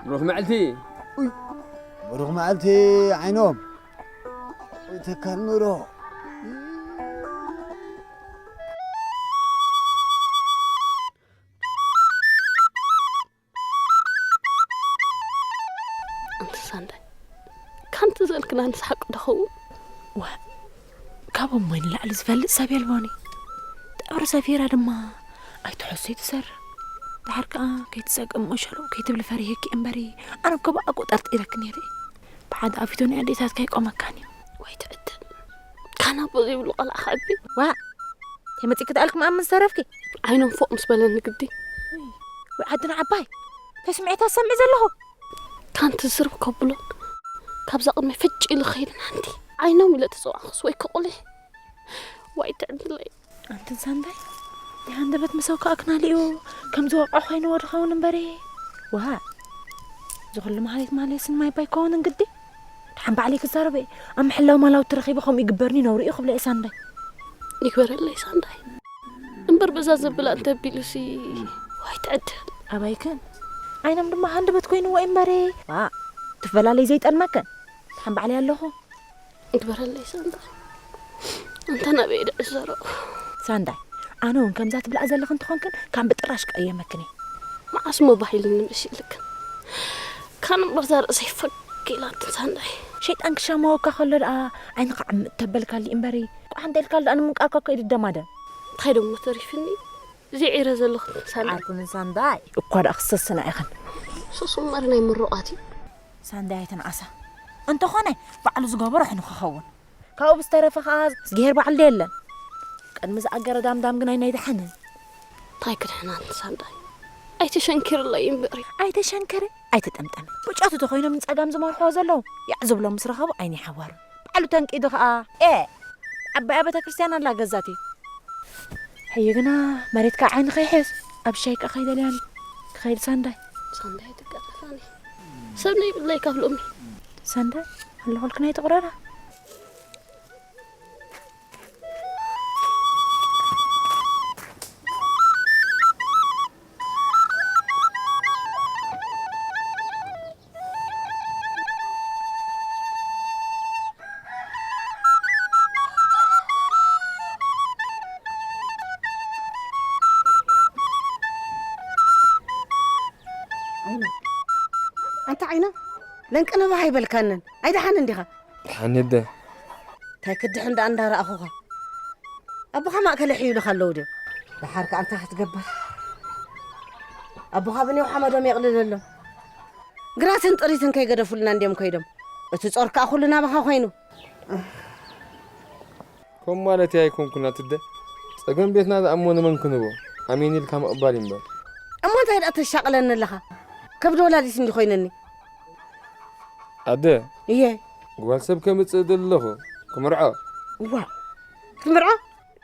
ብሩኽ መዓልቲ። ኡይ፣ ብሩኽ መዓልቲ ዓይኖም። ተካል ኑሮ። ኣንቲ ሳንዳይ፣ ካንቲ ዘልክና ንስሓቅ ዶ ኸውን? ዋ፣ ካብ እሞይ ንላዕሊ ዝፈልጥ ሰብ የልቦን እዩ። ጠብሪ ሰፊራ ድማ ኣይትሐሶይ ትሰርሕ። ድሓር ከኣ ከይትጸገም መሸሎ ከይትብሊ ፈሪሄኪ እምበሪ፣ ኣነ እኮ ብኣኮ ጠርጢረኪ ነይረ። ብሓደ ኣፊቱ ናይ ኣዴታትካ ኣይቆመካን እዩ። ወይ ትዕድል። ካን ኣቦ ዘይብሉ ቆልዓ ከዕቢ። ዋ፣ ተመጺእኪ ተኣልኪ መኣምን ዝተረፍኪ? ዓይኖም ፎቕ ምስ በለኒ ግዲ። ወይ ዓድና ዓባይ፣ እንታይ ስምዒት ኣሰምዕ ዘለኹ? ካንቲ ዝርብ ከብሎን ካብዛ ቅድሚ ፍጭ ኢሉ ክኸይድን ሓንቲ ዓይኖም ኢለ ተጸዋዕኹስ ወይ ከቑሊሕ። ዋይ ትዕድለይ። ኣንትን ሳንዳይ፣ ናይ ሃንደበት ምሰው ከኣ ክናሊኡ ከም ዝወቕዖ ኮይንዎ ድኸውን እምበሪ። ዋሃ፣ እዚ ኩሉ ማህሌት ማህሌት ስን ማይ ባይ ከውንን ግዲ። ደሓን ባዕለይ ክዛረበ እየ። ኣብ ምሕላው ማላውቲ ረኺበ ከምኡ ይግበርኒ ነውሪ እዩ ክብለ እየ ሳንዳይ። ይግበረለይ ሳንዳይ። እምበር በዛ ዘብላ እንተ ኣቢሉሲ ዋይ ትዕድል። ኣባይክን ዓይኖም ድማ ሃንደበት ኮይንዎ እዩ እምበሪ። ዋ፣ ትፈላለይ ዘይጠልመክን። ደሓን ባዕለይ ኣለኹ። ግበረለይ ሳንዳይ። እንተ ናበይ ድዕዘሮ። ሳንዳይ፣ ኣነ እውን ከምዛ ትብልኣ ዘለኽን እንተኾንክን፣ ካብ ብጥራሽ ቀየመክን እየ። መዓስ እሞ ባሂልኒ መሲልክን? ካን እምበር እዛ ርእሰይ ፈግ ኢላትን ሳንዳይ። ሸይጣን ክሻማወካ ከሎ ደኣ ዓይንኻ ዕምጥ ተበልካሊ እምበሪ፣ ቋሕ እንተ ኢልካሉ ደኣ ንምንቃርካ እኮ እዩ ድደማደ። እንታይ ደሞ ተሪፍኒ? እዚ ዒረ ዘለኽን ሳንዳይ። ዓርኩንን ሳንዳይ። እኳ ደኣ ክሰስና ኢኽን። ሱስ እምበር ናይ ምሩቓት እዩ። ሳንዳይ ኣይተንኣሳ። እንተኾነ ባዕሉ ዝገበሮ ሕኑ ክኸውን። ካብኡ ብዝተረፈ ኸኣ ዝገሄር ባዕሉ ዶ የለን። ቅድሚ ዝኣገረ ዳምዳም ግን ኣይናይ ደሓንን። እንታይ ክድሕናን ሳንዳይ? ኣይተሸንኪርለይ እምበሪ። ኣይተሸንከረ፣ ኣይተጠምጠመ። ብጨቱ ተኾይኖም ንጸጋም ዝመርሕዎ ዘለዉ፣ ያዕ ዝብሎም ምስ ረኸቡ ኣይኒ ሓዋሩ። ባዕሉ ተንቂዱ ኸኣ፣ ኤ፣ ዓባያ ቤተ ክርስቲያን ኣላ ገዛቲ። ሕጂ ግና መሬትካ ዓይኒ ከይሕዝ፣ ኣብ ሻይ ከኣ ከይደልያኒ ክኸይድ ሳንዳይ። ሳንዳይ ትቀጠፋኒ። ሰብ ነይብለይ ካብ ሎሚ። ሳንዳይ፣ ኣለኹልክን ኣይትቑረራ። ዓይና፣ ኣንታ ዓይና፣ ለንቅነባ ኣይበልካንን። ኣይደሓን እንዲኻ? ደሓን እደ። እንታይ ክድሕን ደኣ እንዳረኣኹኻ? ኣቦኻ ማእከል ይሕይሉኻ ኣለዉ ድዮም? ደሓር ከኣ እንታይ ክትገብር? ኣቦኻ ብኔው ሓመዶም የቕልለሎም። ግራትን ጥሪትን ከይገደፉልና እንድዮም ከይዶም። እቲ ጾር ከኣ ኩሉ ናባኻ ኮይኑ። ከም ማለተይ ኣይኮንኩን ኣትደ። ጸገም ቤትና ደኣ እሞ ንመን ክንቦ? ኣሜን ኢልካ ምቕባል እዩ እምበር። እሞ እንታይ ደኣ ተሻቕለኒ ኣለኻ? ከብዲ ወላዲት እንዲ ኮይነኒ። ኣደ። እየ። ጓል ሰብ ከምጽእ ደለኹ። ክምርዖ። እዋ። ክትምርዖ?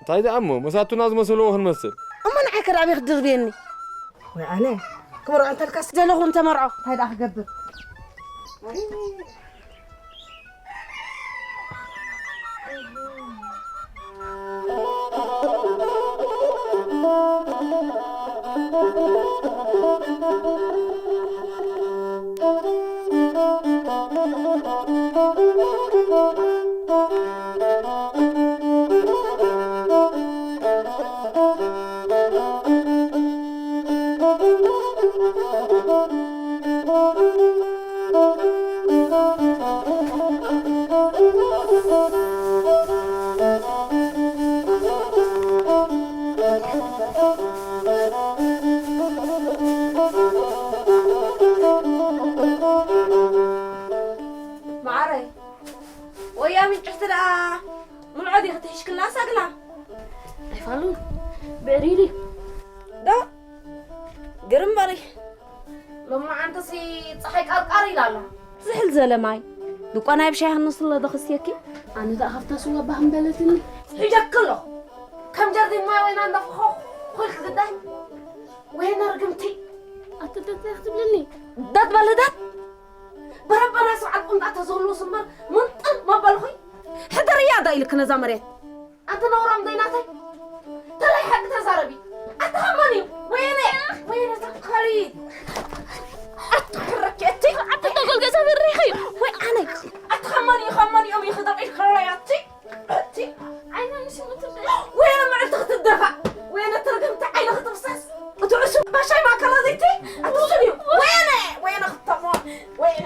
እንታይ ደኣ እሞ፣ መሳቱና ዝመሰልዎ ክንመስል። እሞ ንዓይ ከ ደኣ ኣበይ ክትድርብየኒ? ወይ ኣነ፣ ክምርዖ እንተልካስ ደለኹ እንተመርዖ፣ እንታይ ደኣ ክገብር? መዓረይ፣ ወያ ምንጭሕቲ ደኣ ምልዖ ዲኺ ትሕሽክላ ሳግላ? ኣይፋሉን፣ ብዕሪሪ። ዶ? ግርም በሊ። ሎማዓንተሲ ጸሓይ ቃርቃር ኢላ ኣላ። ዝሕል ዘለ ማይ። ድቋ ናይ ብሻይ ሃንስ ኣሎ ዶ ክስየኪ? ኣነ ደኣ ካብታ ስዋ ባህ ምበለትኒ። ሒጀኪ ኣለኹ። ከም ጀርዲን ማይ ወይና እንዳፈኸኹ ኢልኪ ግዳይ። ወይነ ርግምቲ። ኣቲ ደት ክትብልኒ? ደት በሊ ደት። በረበራ ሰብዓት ቁምጣ ተዘህልዎስ እምበር ምንጥል መበልኹይ። ሕደርያ ዳ ኢልክ ነዛ መሬት። ኣንቲ ነውራም ዘይናተይ። ተላይ ሓቂ ተዛረቢ። ኣቲ ኸማን እዩ። ወይነ፣ ወይነ ዘካሪ። ኣቲ ሕረኪ እቲ። ኣቲ ተጎል ገዛ ብሪኺ። ወይ ኣነ። ኣቲ ኸማን እዩ፣ ኸማን እዮም ይኽደቕ ኢልክ ረያቲ። እቲ ዓይና ንስምቱ ወይነ መዓልቲ ክትደፋ፣ ወይነ ትርግምቲ ዓይኒ ክትፍሰስ፣ እቲ ዕሱብ ባሻይ ማእከላ ዘይቲ ኣትስብ እዩ። ወይነ፣ ወይነ ክተሞ፣ ወይነ።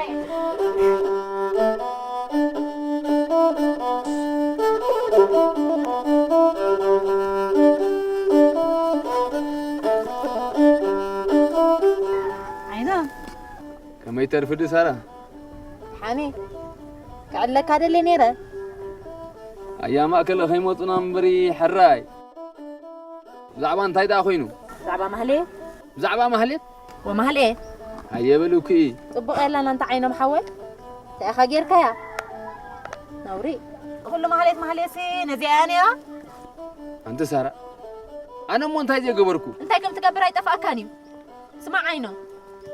ዓይና። ከመይ ተርፍዲ ሳራ? ሓኒ፣ ክዕለካ ደልየ ነይረ። ኣያ ማእከለ ከይመጹና እምበሪ ሕራይ። ብዛዕባ እንታይ ደኣ ኮይኑ? ብዛዕባ ማህሌት። ብዛዕባ ማህሌት? ወማህሌ። ኣየ በሉኪ። ጽቡቕ የላን ኣንታ ዓይኖም ሓወይ። እንታይ ኢኻ ጌርካያ? ነውሪ። ኩሉ ማህሌት ማህሌትሲ ነዚኣ እያ ነይራ። ኣንቲ ሳራ፣ ኣነ እሞ እንታይ ዘይገበርኩ? እንታይ ከም ትገብር ኣይጠፍኣካን እዩ። ስማዕ ዓይኖ፣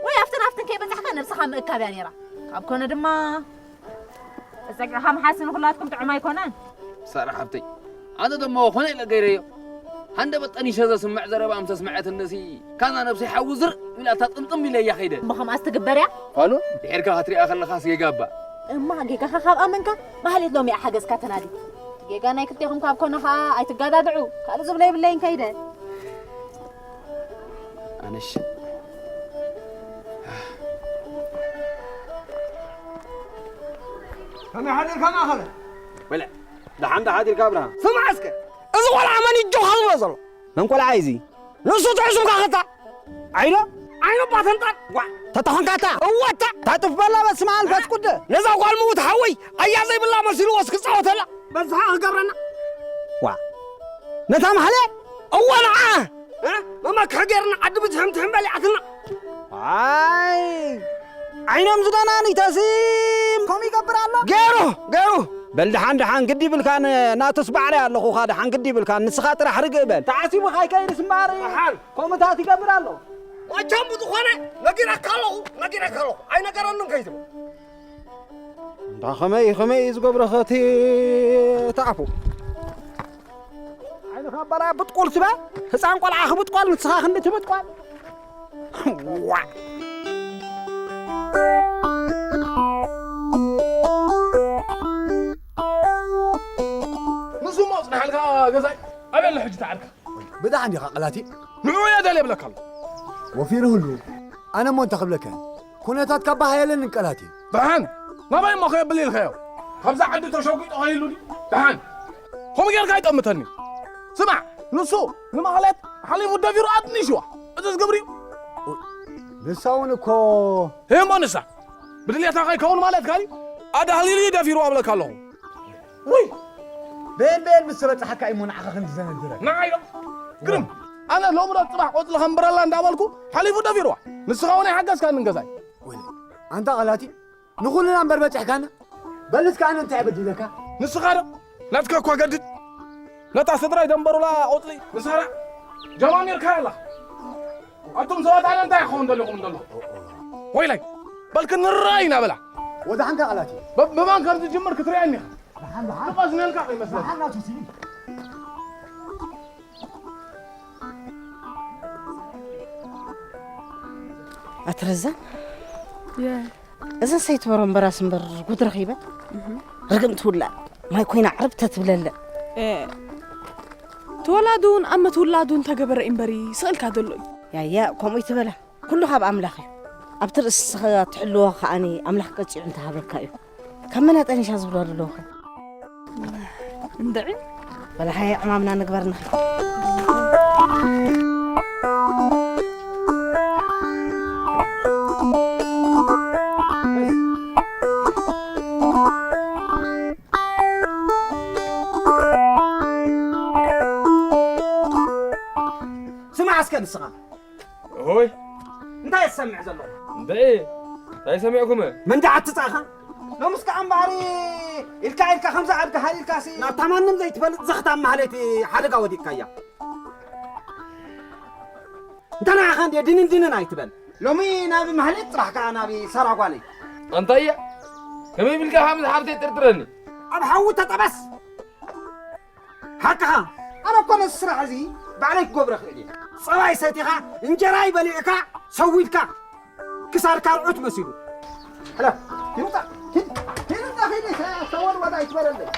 ወይ ኣብትን ኣብትን ከይበጻሕካ ነብስኻ ምእካብ እያ ነይራ። ካብ ኮነ ድማ፣ ጸግዕኻ ምሓስ ንኹላትኩም ጥዑም ኣይኮነን። ሳራ ሓብተይ፣ ኣነ ደሞ ኮነ ኢለ ገይረዮ። ሃንደበት ጠኒሸ ዘስምዕ ዘረባ ምስ ኣስምዐትንሲ፣ ካዛ ነብሰይ ሓዊ ዝር ኢላታ ጥምጥም ኢለያ ከይደ። እሞ ከምኣስ ትግበር እያ? ፋሉ፣ ድሒርካ ክትሪኣ ከለኻስ ጌጋ እባ። እማ ጌጋኻ ካብ ኣመንካ ማህሌት ሎሚ እያ ሓገዝካ ተናዲ። ጌጋ ናይ ክልቴኹም ካብ ኮነ ኸኣ ኣይትጋዳድዑ። ካልእ ዝብሎ የብለይን ከይደ። ኣነሽ ከመይ ሓዲርካ ማእኸለ? ወለ ደሓን ደሓዲርካ ኣብርሃም። ስማዕ እስከ፣ እዚ ቆልዓ መን እዩ ጆኻ ዝብሎ ዘሎ? መን ቆልዓ እዩ እዚ? ንሱ ትዕሱምካ ኸታ ዓይኖ ዓይኖ ባተንጣን ዋ ተተኾንካታ እወታ ታጥፍ በላ በስመ ኣብ መንፈስ ቅዱስ ነዛ ጓል ምውት ሓወይ ኣያ ዘይብላ መሲልዎ እስክፃወተላ በዝሓ ክገብረና ዋ ነታ ማህሌት እወ ንዓ መመክሒ ገይርና ዓዲ ብዝሕም ትሕም በሊዓትና ኣይ ዓይኖም ዝደናኒ ተሲም ከምኡ ይገብር ኣሎ ገይሩ ገይሩ በል ደሓን ደሓን ግዲ ይብልካ ናቱስ ባዕለይ ኣለኹኻ ደሓን ግዲ ይብልካ ንስኻ ጥራሕ ርግእ በል ተዓሲቡ ካይከይድስ እምበኣር ደሓን ከምኡታት ይገብር ኣሎ መቸም ብዝኾነ ነጊረካ ኣለኹ ነጊረካ ኣለኹ ኣይነገረንን ከይትብል እንዳ ኸመይ ኸመይ እዩ ዝገብረኸ እቲ ተኣፉ ዓይንኻ በላ ብጥቆል ትበ ህፃን ቆልዓ ክብጥቆል ንስኻ ክንዲ ትብጥቆል ዋ ንሱ እሞ ፅናሓልካ ገዛይ ኣበለ ሕጂ ተዓልካ ብድሓን ዲኻ ቀላቲ ንዑ እየ ደልየ ብለካ ኣሎ ወፊሩ ህሉ ኣነ እሞ እንተ ክብለከ ኩነታት ካብ ባሃየለኒ ቀላቲ ደሓን ናባይ እሞ ከየብል ኢልካዮ ካብዛ ዓዲ ተሸጒጡ ከይሉ ድዩ ደሓን ከምኡ ጌርካ ኣይጠምተኒ ስማዕ ንሱ ንማህሌት ሓሊፉ ደፊሩ ኣጥኒሽዋ እዚ ዝገብር እዩ ንሳ እውን እኮ ህሞ ንሳ ብድልየታ ከይከውን ማለትካ ድዩ ኣዳህሊሉ እዩ ደፊሩ ኣብለካ ኣለኹ ውይ በየን በየን ምስ ተበጻሕካ እሞ ንዓኻ ከም ዝዘነድረካ ንዓይ ዶ ግርም ኣነ ሎሚ ዶ ጽባሕ ቆጽሊ ከምብረላ እንዳበልኩ ሓሊፉ ደፊርዋ ንስኻ እውን ኣይሓገዝካንን ገዛይ ኣንታ ቐላቲ ንኹልና እምበር በጺሕካና በል እስከ ኣነ እንታይ በዲለካ ንስኻ ዶ ናትካ እኳ ገድድ ነታ ስድራይ ደንበሩላ ቆጽሊ ንሳራ ጀማሚርካ ኣላ ኣቱም ሰባት ኣነ እንታይ ክኸውን ደሊኹም ዘለኹ ወይላይ በል ክንረኣይ ኢና በላ ወዳሓንካ ቐላቲ ብማን ከም ዝጅምር ክትሪኣኒ ኢኻ ንቐዝነልካ ከይመስለካ ኣትረዘን እዘን ሰይትበሮ እምበራስ እምበር ጉድ ረኺበን ርግምቲ ውላድ ማይ ኮይና ዕርብ ተትብለለን ትወላዱን ኣመት ውላዱን ተገበረ እምበሪ ስቕልካ ዘሎ እዩ ያያ ከምኡ ይትበላ ኩሉ ካብ ኣምላኽ እዩ ኣብቲ ርእስኻ ትሕልዎ ከኣኒ ኣምላኽ ቀፂዑ እንተሃበካ እዩ ካብ መናጠኒሻ ዝብሎ ኣለዎ እንድዒ በላሓየ ዕማምና ንግበር ንኸ ስማዕ እስከ ንስኻ ኦይ እንታይ ትሰምዕ ዘለኹ? እንድዒ እንታይ ሰሚዕኩም? ምንዳዕ ኣትጻእኻ ሎምስ ከኣ እምበኣር ኢልካ ኢልካ ከምዚ ኣድጋ ሃሊልካሲ ናብታ ማንም ዘይትፈልጥ ዘኽታም ማህሌት ሓደጋ ወዲቕካያ። እንተ ንዓኻ እንድየ ድንን ድንን ኣይትበል። ሎሚ ናብ ማህሌት ጥራሕ ከኣ ናብ ሰራ ጓለይ። ኣንታየ ከመይ ቢልካ ከምዚ ሓብተይ ጥርጥረኒ? ኣብ ሓዊ ተጠበስ። ሓቅኻ ኣነ እኮ ነዚ ስራሕ እዚ ባዕለይ ክገብሮ እኽእል እየ ጸባይ ሰቲኻ እንጀራይ በሊዕካ ሰዊድካ ክሳድካ ርዑት መሲሉ ሕለፍ ሂሩታ ሂድ ሂሩታ ኺድ ተወድወድ ኣይትበለለይ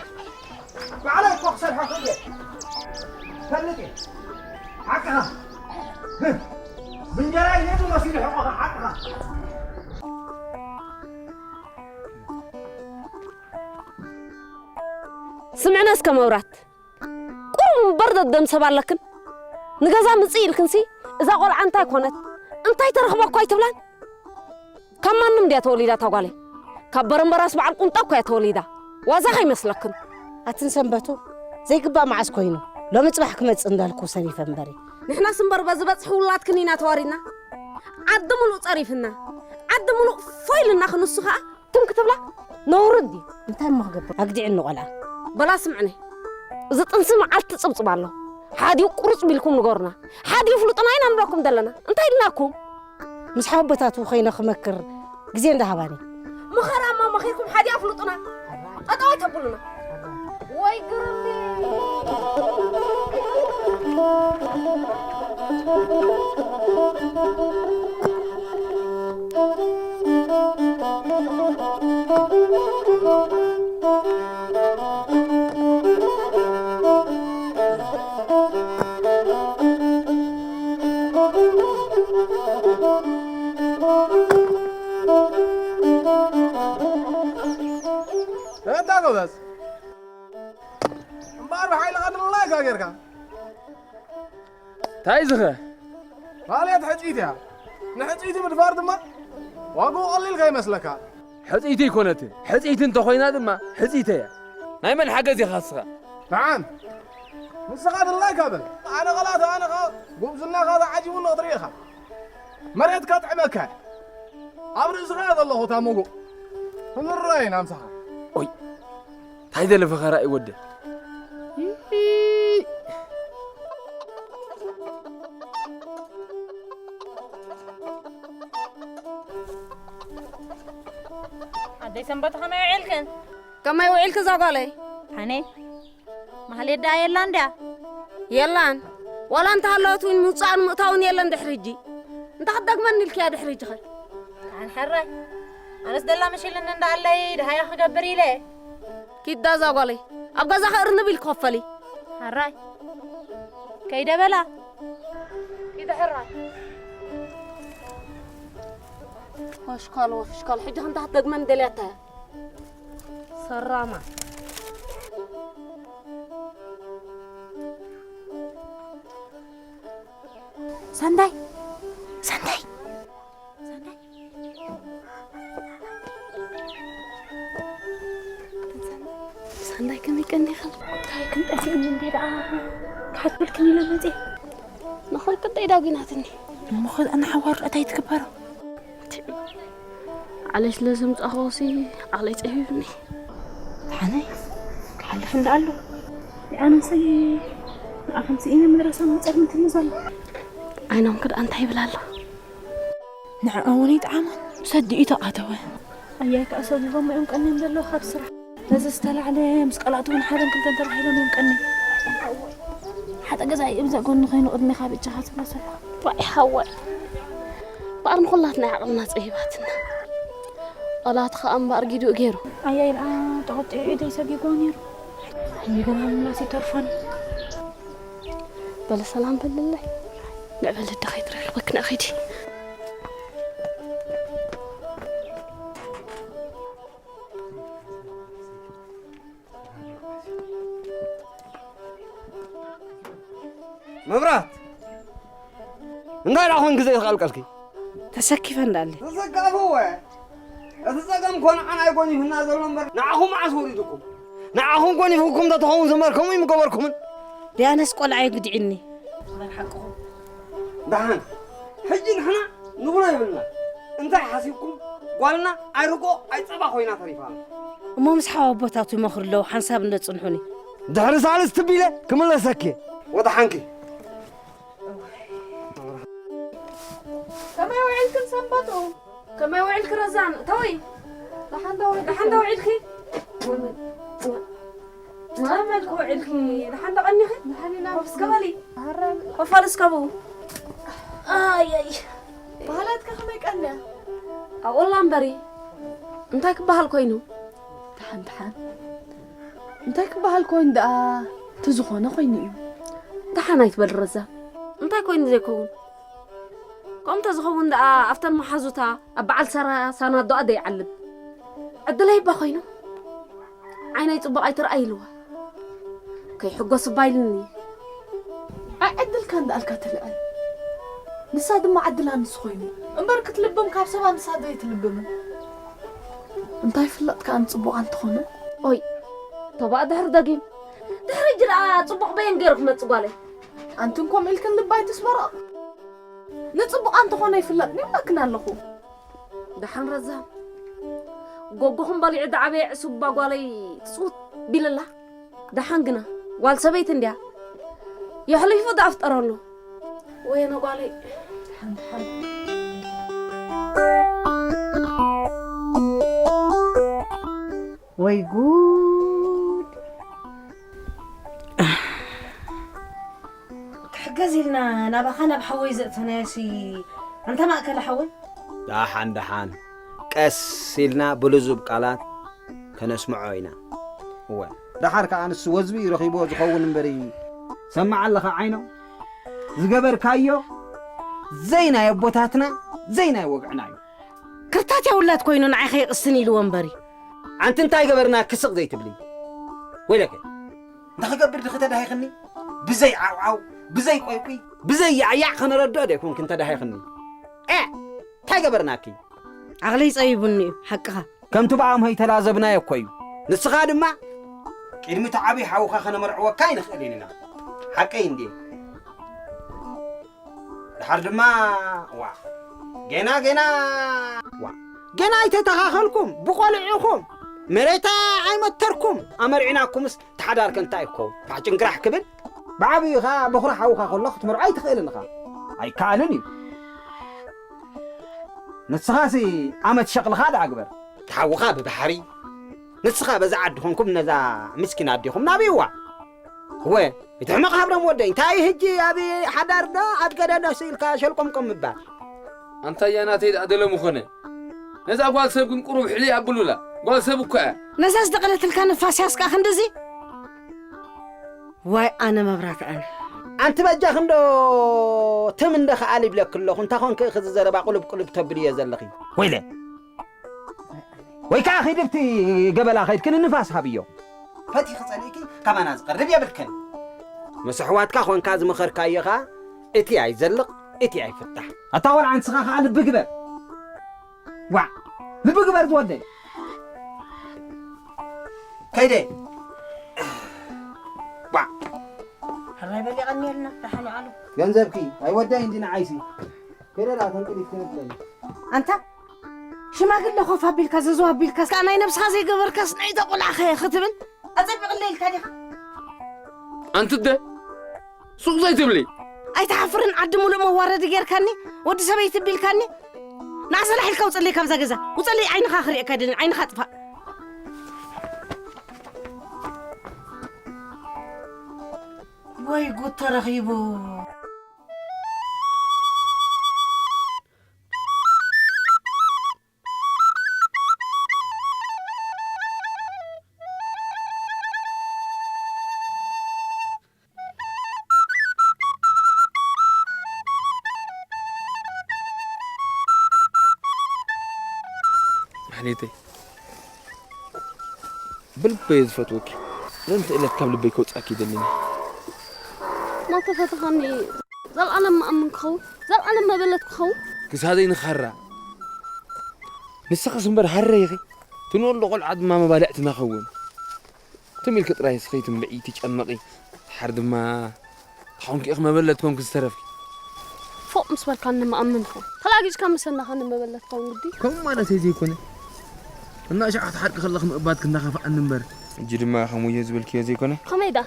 ባዕለይ እኮ ክሰርሖ እኽእል እየ ፈልጥ እየ ሓቅኻ ብእንጀራይ ሂዱ መሲሉ ሕቆኻ ሓቅኻ ስምዕነ እስከ መብራት ቁሩብ እምበር ደደም ሰብ ኣለክን ንገዛ ምፅእ ኢልክንሲ እዛ ቆልዓ እንታይ ኮነት እንታይ ተረኽቦ እኳ ኣይትብላን ካብ ማንም ድያ ተወሊዳ እታ ጓለይ ካብ በረምበራስ በዓል ቁምጣ እኳ እያ ተወሊዳ ዋዛ ከይመስለክን ኣትን ሰንበቱ ዘይግባእ መዓስ ኮይኑ ሎሚ ፅባሕ ክመፅእ እንዳልኩ ሰኒፈ እምበሪ ንሕናስ እምበር በዚ በፅሒ ውላድክን ኢና ተዋሪድና ዓዲ ሙሉእ ፀሪፍና ዓዲ ሙሉእ ፎይልና ክንሱ ከዓ ትም ክትብላ ነውሪ እንድዩ። እንታይ እሞ ክገብር ኣግዲዕኒ ቆልዓ። በላ ስምዕኒ እዚ ጥንሲ መዓልቲ ጽብጽብ ኣሎ። ሓዲኡ ቁርጽ ቢልኩም ንገሩና። ሓዲኡ ፍሉጥና ኢና ንብለኩም ዘለና። እንታይ ኢልናኩም? ምስ ሓወቦታቱ ኮይነ ክመክር ግዜ እንዳሃባኒ። ምኸራ እሞ መኺርኩም ሓዲኣ ፍሉጥና። ጠጠው ኣይተብሉና። ወይ ግርም። እታ ጎበዝ፣ እምበኣር ብሓይልኻ ድላይካ ጌርካ። እንታይ ዝኸ? ማለት ሕጽይቲ እያ። ንሕጽይቲ ምድፋር ድማ ዋግኡ ቀሊል ከይመስለካ። ሕጽይቲ ኣይኮነትን። ሕጽይቲ እንተኾይና ድማ ሕጽይቲ እያ። ናይ መን ሓገዝ ኢኻ ንስኻ? ንዓም፣ ንስኻ ድላይካ በል። ኣነ ቐላተ፣ ኣነ ኸኣ ጉብዝናኻ ተዓጂቡኒ ክትርኢ ኢኻ። መሬትካ ጥዕመካ እያ። ኣብ ርእስኻ እየ ዘለኹ እታ ምጉእ። ክንረኣይ ኢና ምሳኻ። ኦይ፣ እንታይ ደለ ፈኸራ እዩ ወደ? ኣደይ ሰንበት ከመይ ውዒልክን? ከመይ ውዒልኪ እዛ ጓለይ? ኣነ ማህሌት ደኣ የላን ድያ? የላን። ዋላ እንተሃለወት እውን ምውጻእን ምእታውን የለን ድሕሪ ሕጂ። እንታይ ክትደግመኒ ኢልኪያ ድሕሪ ሕጂ ኸ? ኣን ሕራይ። ኣነስ ደላ መሽልኒ እንዳኣለይ ድሃያ ክገብር ኢለ። ኪዳ እዛ ጓለይ። ኣብ ገዛ ከእርንብ ኢልኪ ክፈሊ። ሕራይ። ከይደ በላ። ኪዳ ሕራይ። ወሽካል ወሽካል። ሕጂ ክንታ ክትደግመኒ ደልያታ እያ። ሰራማ። ሰንዳይ፣ ሰንዳይ፣ ሰንዳይ። ሰንዳይ ከመይ ቀኒኻ? እንታይ ክንጠፊእኒ እንዴ ደኣ? ክሓትብልክን ኢለ መፅየ። ንኹል ቅጠይ ዳጒናትኒ። እሞ ኸ ንሓዋር እንታይ ትግበሮ? ዓለይ ስለ ዘምጻእኽዎሲ ዓለይ ጸቢብኒ። ሓነይ ክሓልፍ እንዳ ኣሎ። ኣነሰይ ንኣኹም ስኢነ መድረሳ መጸር ምትኒ ዘሎ። ዓይኖም ክድኣ እንታይ ይብል ኣሎ? ንዕኦም እውን ይጥዓሞም። ሰዲኡ ተቓተወ። ኣያይ ከኣ ሰቢቦም እዮም ቀንዮም ዘለዉ ካብ ስራሕ። ነዚ ዝተላዕለ ምስ ቀላእቱ እውን ሓደን ክልተን ተባሂሎም እዮም ቀንዮም። ሓጠ ገዛኢ እብዛ ጎኒ ኮይኑ ቅድሜኻ ብጃኻ ትብሎ ዘሎ። ዋይ ሓወይ። እምበኣር ንኹላትና ዓቕምና ጸቢባትና። ቐላእቱ ኸኣ እምበኣር ጊዱኡ ገይሩ። ኣያይ ደኣ ተቖጢዑ ኢደይ ሰጊግዎ ነይሩ። ይገርም ምላስ ይተርፎን። በለ ሰላም በልለይ። ንዕበል ደኸይ ትረኽበክ ንኣኺዲ። መብራት! እንታይ ደኣ ኾንኪ ዘይተቐልቀልኪ? ተሰኪፈ እንዳለ። ተሰካፍወ! እቲ ጸገም እኮ ንዓና ኣይኮን ይሁና ዘሎ እምበር፣ ንዓኹም መዓስ ወሪዱኩም? ንዓኹም ኮን ይፍኩም ተተኸውን ዝመር ከምኡ ይምገበርኩምን። ዲያነስ ቆልዓ ይግድዕኒ። ደሓን፣ ሕጂ ንሕና ንብሎ የብልና። እንታይ ሓሲብኩም? ጓልና ኣይርጎ ኣይጸባ ኮይና ተሪፋ። እሞ ምስ ሓወቦታቱ ይመኽሩ ኣለዉ፣ ሓንሳብ እንደ ጽንሑኒ። ድሕሪ ሳልስቲ ቢለ ክምለሰኪ። ወደሓንኪ። ከመይ ውዒልክን ሰንበቱ? ከመይ ውዒልኪ ረዛን? እተዊ። ደሓን ዶ ውዒልኪ? ደሓን ዶ ውዒልኪ? ደሓን መልክ ውዒልኪ? ደሓን ዶ ቀኒኺ? ደሓን ኢና። ኮፍ እስከ በሊ። ኣረ። ኮፍ በሊ እስከ ብኡ። ኣይ፣ ኣይ። ባህላትከ ከመይ ቀንያ? ኣብኡ ኣላ እምበሪ። እንታይ ክበሃል ኮይኑ? ደሓን፣ ደሓን። እንታይ ክበሃል ኮይኑ ደኣ? እቲ ዝኾነ ኮይኑ እዩ። ደሓን ኣይትበል ረዛ። እንታይ ኮይኑ ዘይከውን? ከምኡ እንተዝኸውን ደኣ ኣብተን መሓዙታ ኣብ በዓል ሳራ ሳናዶኣ ደይዓልብ። ዕድለይ እባ ኮይኑ ዓይነይ ጽቡቕ ኣይትርኣይ ኢልዋ። ከይሕጎስ እባ ኢልኒ። ኣይ ዕድልካ እንዳኣልካ ትልዕል። ንሳ ድማ ዕድላ ንሱ ኮይኑ። እምበር ክትልብም ካብ ሰባ ንሳ ዘይትልብምን። እንታይ ፍለጥ ከኣ ንጽቡቕ ኣንተኾነ? ኦይ፣ ተባእ ድሕሪ ደጊም። ድሕሪ ሕጂ ደኣ ጽቡቕ በየን ገይሩ ክመጽእ ጓለይ? ኣንትን ከምኡ ኢልክን ልባ ኣይትስበሮ። ንጽቡቕ ኣንተኾነ ይፍለጥ፣ ይብለክን ኣለኹ። ደሓን ረዛን፣ ጎጎኹም በሊዑ ዝዓበየ ዕሱብ እባ ጓለይ ትጽውት ቢልላ። ደሓን ግና፣ ጓል ሰበይቲ እንድያ። የሕሊፉ ደኣ ፍጠረሉ። ወየነ ጓለይ። ደሓን፣ ደሓን። ወይ ጉድ! ክሕገዝ ኢልና ናባኻ ናብ ሓወይ ዘእተናዮሲ፣ ኣንታ ማእከለ ሓወይ? ደሓን ደሓን፣ ቀስ ኢልና ብልዙብ ቃላት ከነስምዖ ኢና። እወ። ደሓር ከኣ ንሱ ወዝቢ ረኺብዎ ዝኸውን እምበር። ሰማዕ ኣለኻ ዓይኖ፣ ዝገበርካዮ ዘይ ናይ ኣቦታትና፣ ዘይ ናይ ወግዕና እዩ። ክርታት ያውላት ኮይኑ ንዓይ ከይቕስን ኢልዎ እምበሪ። ኣንቲ እንታይ ገበርና ክስቕ ዘይትብሊ? ወይለከ። እንታይ ክገብር ድኺ ተዳሂኽኒ? ብዘይ ዓውዓው፣ ብዘይ ቆይቁይ፣ ብዘይ ያዕያዕ ከነረድኦ ዶ ይኮንክ እንተዳሂኽኒ? ኤ! እንታይ ገበርናኪ? ዓቕለይ ጸቢቡኒ እዩ፣ ሓቅኻ። ከምቲ ብኣምሆይ ተላዘብናዮ እኮ እዩ። ንስኻ ድማ፣ ቅድሚ እቲ ዓብዪ ሓውኻ ከነመርዕወካ ኣይንኽእልን ኢና። ሓቀይ እንድየ። ድሓር ድማ፣ ዋ፣ ገና፣ ገና፣ ዋ፣ ገና ኣይተተኻኸልኩም፣ ብቆልዑኹም፣ መሬታ ኣይመተርኩም፣ ኣመርዒናኩምስ፣ እቲ ሓዳር ከ እንታይ እኮ፣ ፋሕ ጭንቅራሕ ክብል? ብዓብዩ ኸኣ በኹሪ ሓውኻ ከሎ ክትመርዖ ኣይትኽእልን ኢኻ። ኣይከኣልን እዩ። ንስኻሲ ኣመት ሸቕልኻ ደኣ ግበር። ሓውኻ ብባሕሪ፣ ንስኻ በዛ ዓዲ ኾንኩም ነዛ ምስኪን ኣዴኹም ናብይዋ። እወ፣ እቲ ሕመቕ ሃብሮም ወደይ፣ እንታይ ሕጂ ኣብ ሓዳር ዶ ኣብ ገደል ዶ ስኢልካ ሸልቆምቆም ምባል? ኣንታያ ናተይ ደኣ ደለሙ ኾነ። ነዛ ጓል ሰብ ግን ቁሩብ ሕልይ ኣብሉላ። ጓል ሰብ እኮ እያ። ነዛ ዝደቐለትልካ ንፋስ ያስካ ክንድዚ? ዋይ ኣነ መብራት ኣነ። ኣንቲ በጃኺ እንዶ ትም እንደ ከኣል ይብለኪ ኣለኹ። እንታይ ኾንኪ ኢኺ እዚ ዘረባ ቁልብ ቁልብ ተብልዮ ዘለኺ? ወይለ። ወይ ከኣ ኺዲ ኣብቲ ገበላ ኸይድኪ ንንፋስ ሃብዮ። ፈቲኺ ጸሊእኪ ካባና ዝቐርብ የብልክን። ምስ ኣሕዋትካ ኾንካ ዝመኸርካዮ ኸኣ እቲ ኣይዘልቕ፣ እቲ ኣይፍታሕ። ኣታ ቆልዓ ንስኻ ኸኣ ልቢ ግበር። ዋዕ! ልቢ ግበር ዝወደይ። ከይደ። ዋዕ! ሕራይ በሊቐኒ የልና፣ ደሓን ዋዕሉ። ገንዘብኪ ኣይወደይ እንዲ ንዓይሲ። ከይደ ደኣ ተንቅሊት ክንብለኒ። ኣንታ ሽማግለ ኮፍ ኣቢልካ ዘዘው ኣቢልካስ ከኣ ናይ ነብስኻ ዘይገበርካስ ንዒተ ቆልዓ ኸ ክትብል ኣጸቢቕለይ ኢልካ ዲኻ? ኣንቲ ኣደ ሱቕ ዘይትብሊ። ኣይትሓፍርን ዓዲ ሙሉእ መዋረዲ ጌርካኒ ወዲ ሰበይቲ ቢልካኒ ንዓ ሰላሕ ኢልካ ውጸለይ ካብዛ ገዛ ውጸለይ ዓይንኻ ክርእየካ ኣይደልን ዓይንኻ ጥፋእ። ወይ ጉድ ተረኺቡ። ማሕሌተይ ብልበይ ዝፈትወኪ ምእንቲ እለት ካብ ልበይ ከውፅኣኪ ይደልኒ። እናተፈተኻኒ ዘልኣለም መኣምን ክኸውን ዘልኣለም መበለት ክኸውን ክሳደይ ንኻራ ንስኽስ እምበር ሃረ ኢኺ ትንወልዶ ቆልዓ ድማ መባልዕቲ ናኸውን ትም ኢልኪ ጥራይ ስኺ ትንብዒ ትጨመቒ ድሓር ድማ ተኾንኪ ኢኺ መበለት ኮንኪ ዝተረፍኪ። ፎቕ ምስ በልካ ንመኣምን ኾን ተላጊጭካ ምሰናኻ ንመበለት ኮን ግዲ። ከምኡ ማለተይ ዘይኮነ እና ሸዓት ሓቂ ከለኽ ምእባድ ክናኸፍኣኒ እምበር። ሕጂ ድማ ከምኡ እየ ዝበልክዮ ዘይኮነ። ከመይ ደኣ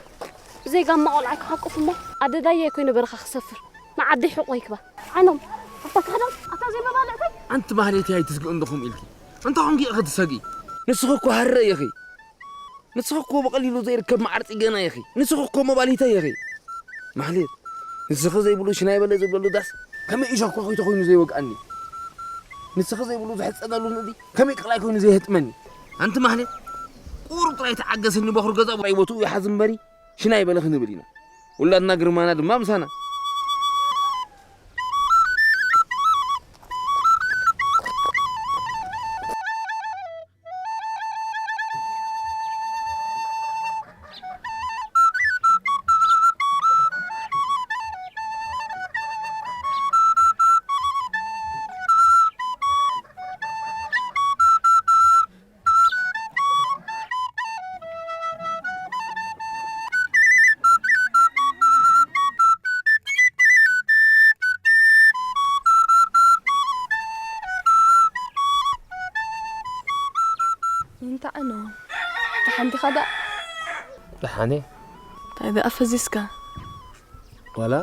ብዘይ ጋማ ቆልዓ ክሓቁፍ እሞ ኣደዳየ ኮይኑ በረኻ ክሰፍር ንዓደይ ሕቆ ይክባ። ዓይኖም ኣታ ካሕዳም ኣታ ዘይመባልዕተይ። ኣንቲ ማህሌት እያ ኣይትስግእ እንዶ ከምኡ ኢልኪ እንታ ኾንኪ ኢኺ ትሰግኢ። ንስኺ እኮ ሃረ ኢኺ። ንስኺ እኮ ብቐሊሉ ዘይርከብ መዓር ጽገና ኢኺ። ንስኺ እኮ መባሊተ ኢኺ። ማህሌት፣ ንስኺ ዘይብሉ ሽናይ በለ ዝብለሉ ዳስ ከመይ እሾኽ ኳኺቶ ኮይኑ ዘይወግኣኒ? ንስኺ ዘይብሉ ዝሕጸነሉ ንእዲ ከመይ ቅላይ ኮይኑ ዘይህጥመኒ? ኣንቲ ማህሌት፣ ቁሩብ ጥራይ ተዓገስኒ፣ በኹር ገዛ ጥራይ ቦትኡ ይሓዝ እምበሪ፣ ሽናይ በለ ክንብል ኢና። ውላድና ግርማና ድማ ምሳና። እንታይ ኖ? ደሓን ዲኻ ደኣ? ደሓን እየ። እንታይ ደኣ ፈዚዝካ? ዋላ?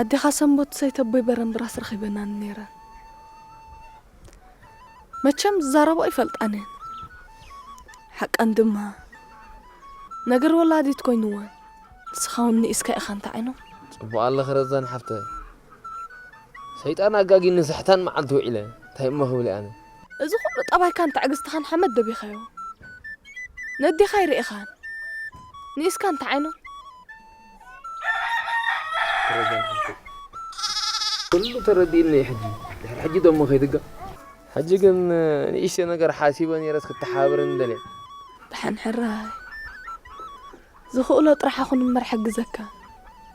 ኣዴኻ ሰንበት ሰይተቦይ በረምብራስ ረኺበናኒ ነይረን። መቸም ዝዛረቦ ኣይፈልጣን እየን። ሓቀን ድማ። ነገር ወላዲት ኮይንወን። ንስኻ እውን ንኢስካ ኢኻ እንተ ዓይኖም። ጽቡቕ ኣለኺ ረዛን ሓፍተይ። ሰይጣን ኣጋጊኒ ስሕታን መዓልቲ ውዒለ። እንታይ እሞ ክብል ኣነ? እዚ ኩሉ ጠባይካን ትዕግስትኻን ሓመድ ደቢኻዮ። ነዴኻ ኣይርኢኻን። ንኢስካ እንተ ዓይኖም። ተረዳን ሓፍተይ። ኩሉ ተረዲእኒ እዩ ሕጂ። ድሕሪ ሕጂ ደሞ ከይትጋ። ሕጂ ግን ንእሽተይ ነገር ሓሲበ ነይረስ ክተሓባበረኒ ደልየ። ደሓን ሕራይ። ዝኽእሎ ጥራሕ ኣኹን እምበር ሓግዘካ።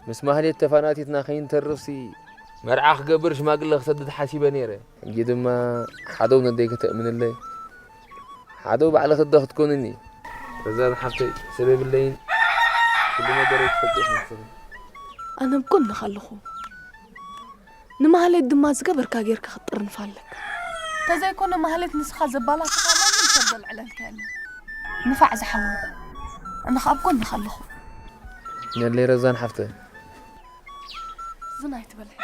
ምስ ማህሌት ተፋናቲትና ከይንተርፍሲ መርዓ ክገብር ሽማግለ ክሰድድ ሓሲበ ነይረ። ሕጂ ድማ ሓደው ነደይ ከተእምንለይ ሓደው ባዕልኺ ኣደ ክትኮንኒ። ረዛን ሓፍተይ ሰብ የብለይን። ኩሉ ነገረይ ትፈልጢ ኢኺ ንስኺ። ኣነ ኣብ ጎንኻ ኣለኹ። ንማህሌት ድማ ዝገበርካ ጌርካ ክትጥርንፋ ኣለካ። ተዘይኮነ ማህሌት ንስኻ ዘባላሽኻ ማንም ሰብ ዘልዕለልካ የለን። ንፋዕ ዝሓወይ፣ ኣነ ኸኣ ኣብ ጎንኻ ኣለኹ። ነለይ ረዛን ሓፍተይ። ዝን ኣይትበል ሕጂ።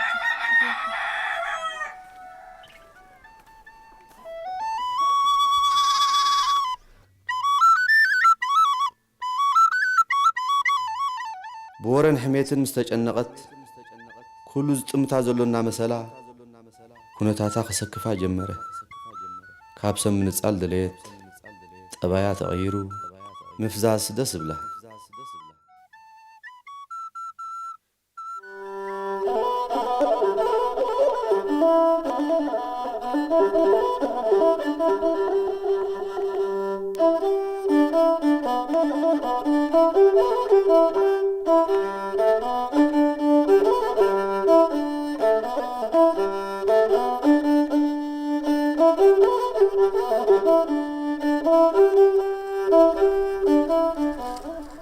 ብወረን ሕሜትን ምስ ተጨነቐት፣ ኩሉ ዝጥምታ ዘሎ እናመሰላ፣ ኩነታታ ከሰክፋ ጀመረ። ካብ ሰብ ምንጻል ደለየት። ጠባያ ተቐይሩ፣ ምፍዛዝ ደስ እብላ።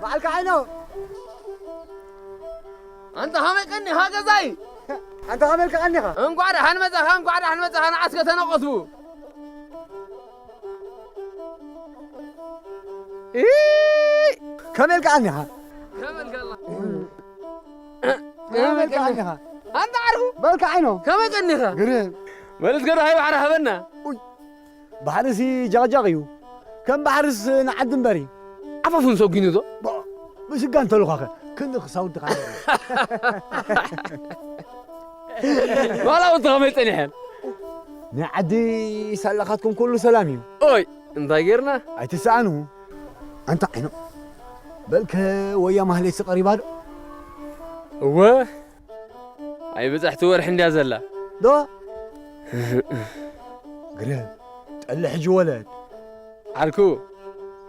በዓልካ ዓይኖ ኣንታ ኸመይ ቀኒኻ ገዛይ? ኣንታ ኸመይ ኢልካ ቀኒኻ? እንቋዕ ደሓን መጻኻ፣ እንቋዕ ደሓን መጻኻ። ንዓስከ ተነቐቱ። ከመይ ኢልካ ቀኒኻ? ከመልካ ኣላ። ከመይ ኢልካ ቀኒኻ? ኣንታ ዓርኩ። በልካ ዓይኖ። ከመይ ቀኒኻ? ግርም። በልስ ገዶ ሃይ ባሕሪ ሃበና። ባሕርሲ ጃቕጃቕ እዩ። ከም ባሕርስ ንዓዲ እምበሪ። ዓፋፉን ሰጒኑ ዶ? ብስጋ እንተልኳኸ ክንዲ ክሳውዲ ኻለ። ዋላ ውንቲ ኸመይ ጸኒሐን? ናይ ዓዲ ሳላኻትኩም ኩሉ ሰላም እዩ። ኦይ እንታይ ጌርና? ኣይትሰኣኑ። ኣንታ ዓይኖ በልከ ወያ ማህሌትሲ ቀሪባ ዶ? እወ ኣይብጽሕቲ ወርሒ እንድያ ዘላ። ዶ? ግርም ጠሊ ሕጂ ወለድ። ዓርኩ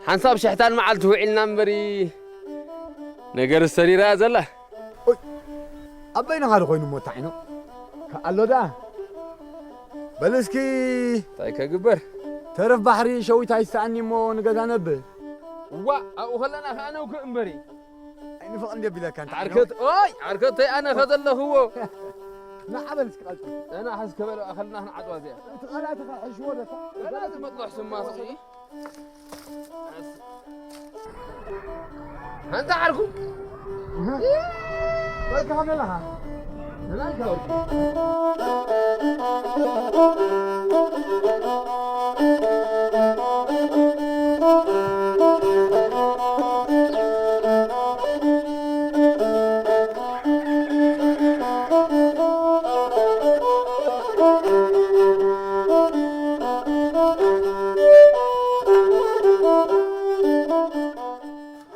ሓንሳብ ሽሕታን መዓልቲ ውዒልና እምበሪ ነገር ሰሪራ እያ ዘላ። ኣብ በይንኻ ዶ ኮይኑ እሞ እንታይ ነው? ከኣሎ ደኣ በል እስኪ እንታይ ከግበር? ተረፍ ባሕሪ ሸዊት ኣይሰኣኒ እሞ ንገዛ ነብር። እዋ ኣብኡ ከለና ከኣ ነውክእ እምበሪ። ኣይንፍቕ እንዲ ቢለካ እንተ ዓርከት ኦይ ዓርከተይ ኣነ ከዘለኽዎ። ንዓበል እስኪ ቃልኩ። ኣነ ሓዝ ከበለ ኣኸልና ክንዓጥዋ እዚኣ። እቲ ቃላትኻ ሕሽዎ ለካ። ቃላት መጥኖሕ ስማ ስዒ። ኣንታ ዓርኩ በልካ ከመለኻ ነላልካ ወርቂ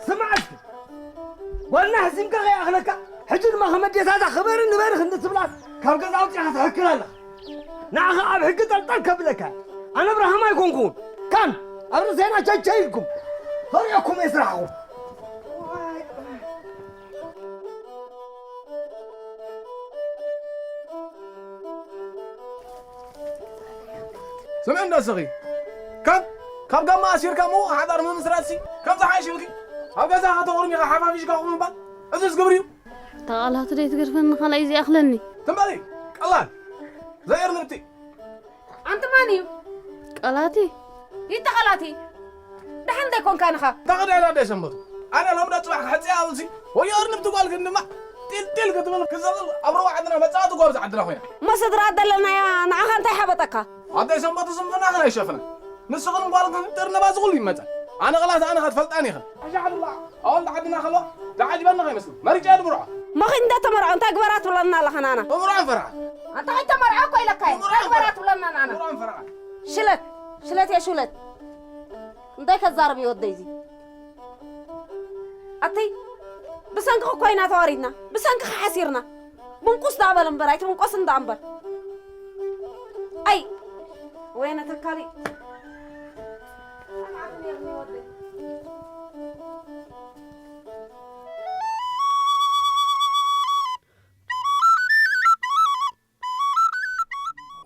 ስማዕ እስኪ ጓልና ሕዚንካ ከይኣኽለካ ሕጂ ድማ ከም ኣዴታታ ክበሪ ንበሪ ክንዲ ትብላ ካብ ገዛ ኣውፂኻ ትሕክል ኣለኻ ንዓኻ ኣብ ሕጊ ጠልጠል ከብለካ ኣነ ብርሃም ኣይኮንኩን ካን ኣብ ርእሰይና ቸቸ ኢልኩም ፈሪዕኩም እየ ስራሕኹም ስምዒ እንዶ እስኺ ካብ ካብ ጋማ ኣሲርካ ምዉቕ ሓዳር ምምስራትሲ ከም ዝሓይሽ ኢልኪ ኣብ ገዛኻ ተቑርሚኻ ሓፋፊሽካ ቁም ምባል እዝስ ግብሪ እዩ። እታ ቃላቱ ደይትገድፈኒ ካልኣይ እዚኣ ክለኒ። ትም በሊ ቀላል ዘየር ንብቲ። ኣንቲ ማን እዩ? ቃላቲ ይተቐላቲ ደሓን ዘይኮንካ ንኻ። እንታ ኸደ ኢላ ኣደይ ሰንበቱ ኣነ ሎምዳ ጽባሕ ክሕጽያ ኣብልሲ ወዮ እርንብቲ ጓል ግን ድማ ጢልጢል ክትብል ክዘልል ኣብ ሩባ ዓድና መጻወቲ ጓብዚ ዓድና ኮይና። እሞ ስድራ ደለናያ ንዓኻ እንታይ ሓበጠካ? ኣደይ ሰንበቱ ዝምድና ኸን ኣይሸፍነን ንስኽን ጓልክን ጥርንባ ዝኹሉ ይመጸ ኣነ ቕላት ኣነ ኸትፈልጣን ኢኽን። ኣሻሓድላ ኣወልድ ዓድና ከሎ ዝዓጅበኒ ከይመስል መሪጫ ድምርዖ። መኺድ እንደ ተመርዖ እንታይ ግበራ ትብለና ኣለኻ ናና? እምርዖን ፈርዓ። ኣንታ ከይተመርዖ እኮ ኢለካ እየ። እንታይ ግበራ ትብለና ናና? እምርዖን ፈርዓ። ሽለት ሽለት እየ ሽለት። እንታይ ከዛርብ እዩ ወደይ እዚ? ኣቲ ብሰንኪ እኮ ኢና ተዋሪድና ብሰንኪ ሓሲርና። ምንቁስ ደኣ በል እምበር ኣይትምንቆስ እንዳ እምበር። ኣይ ወይነ ተካሊ።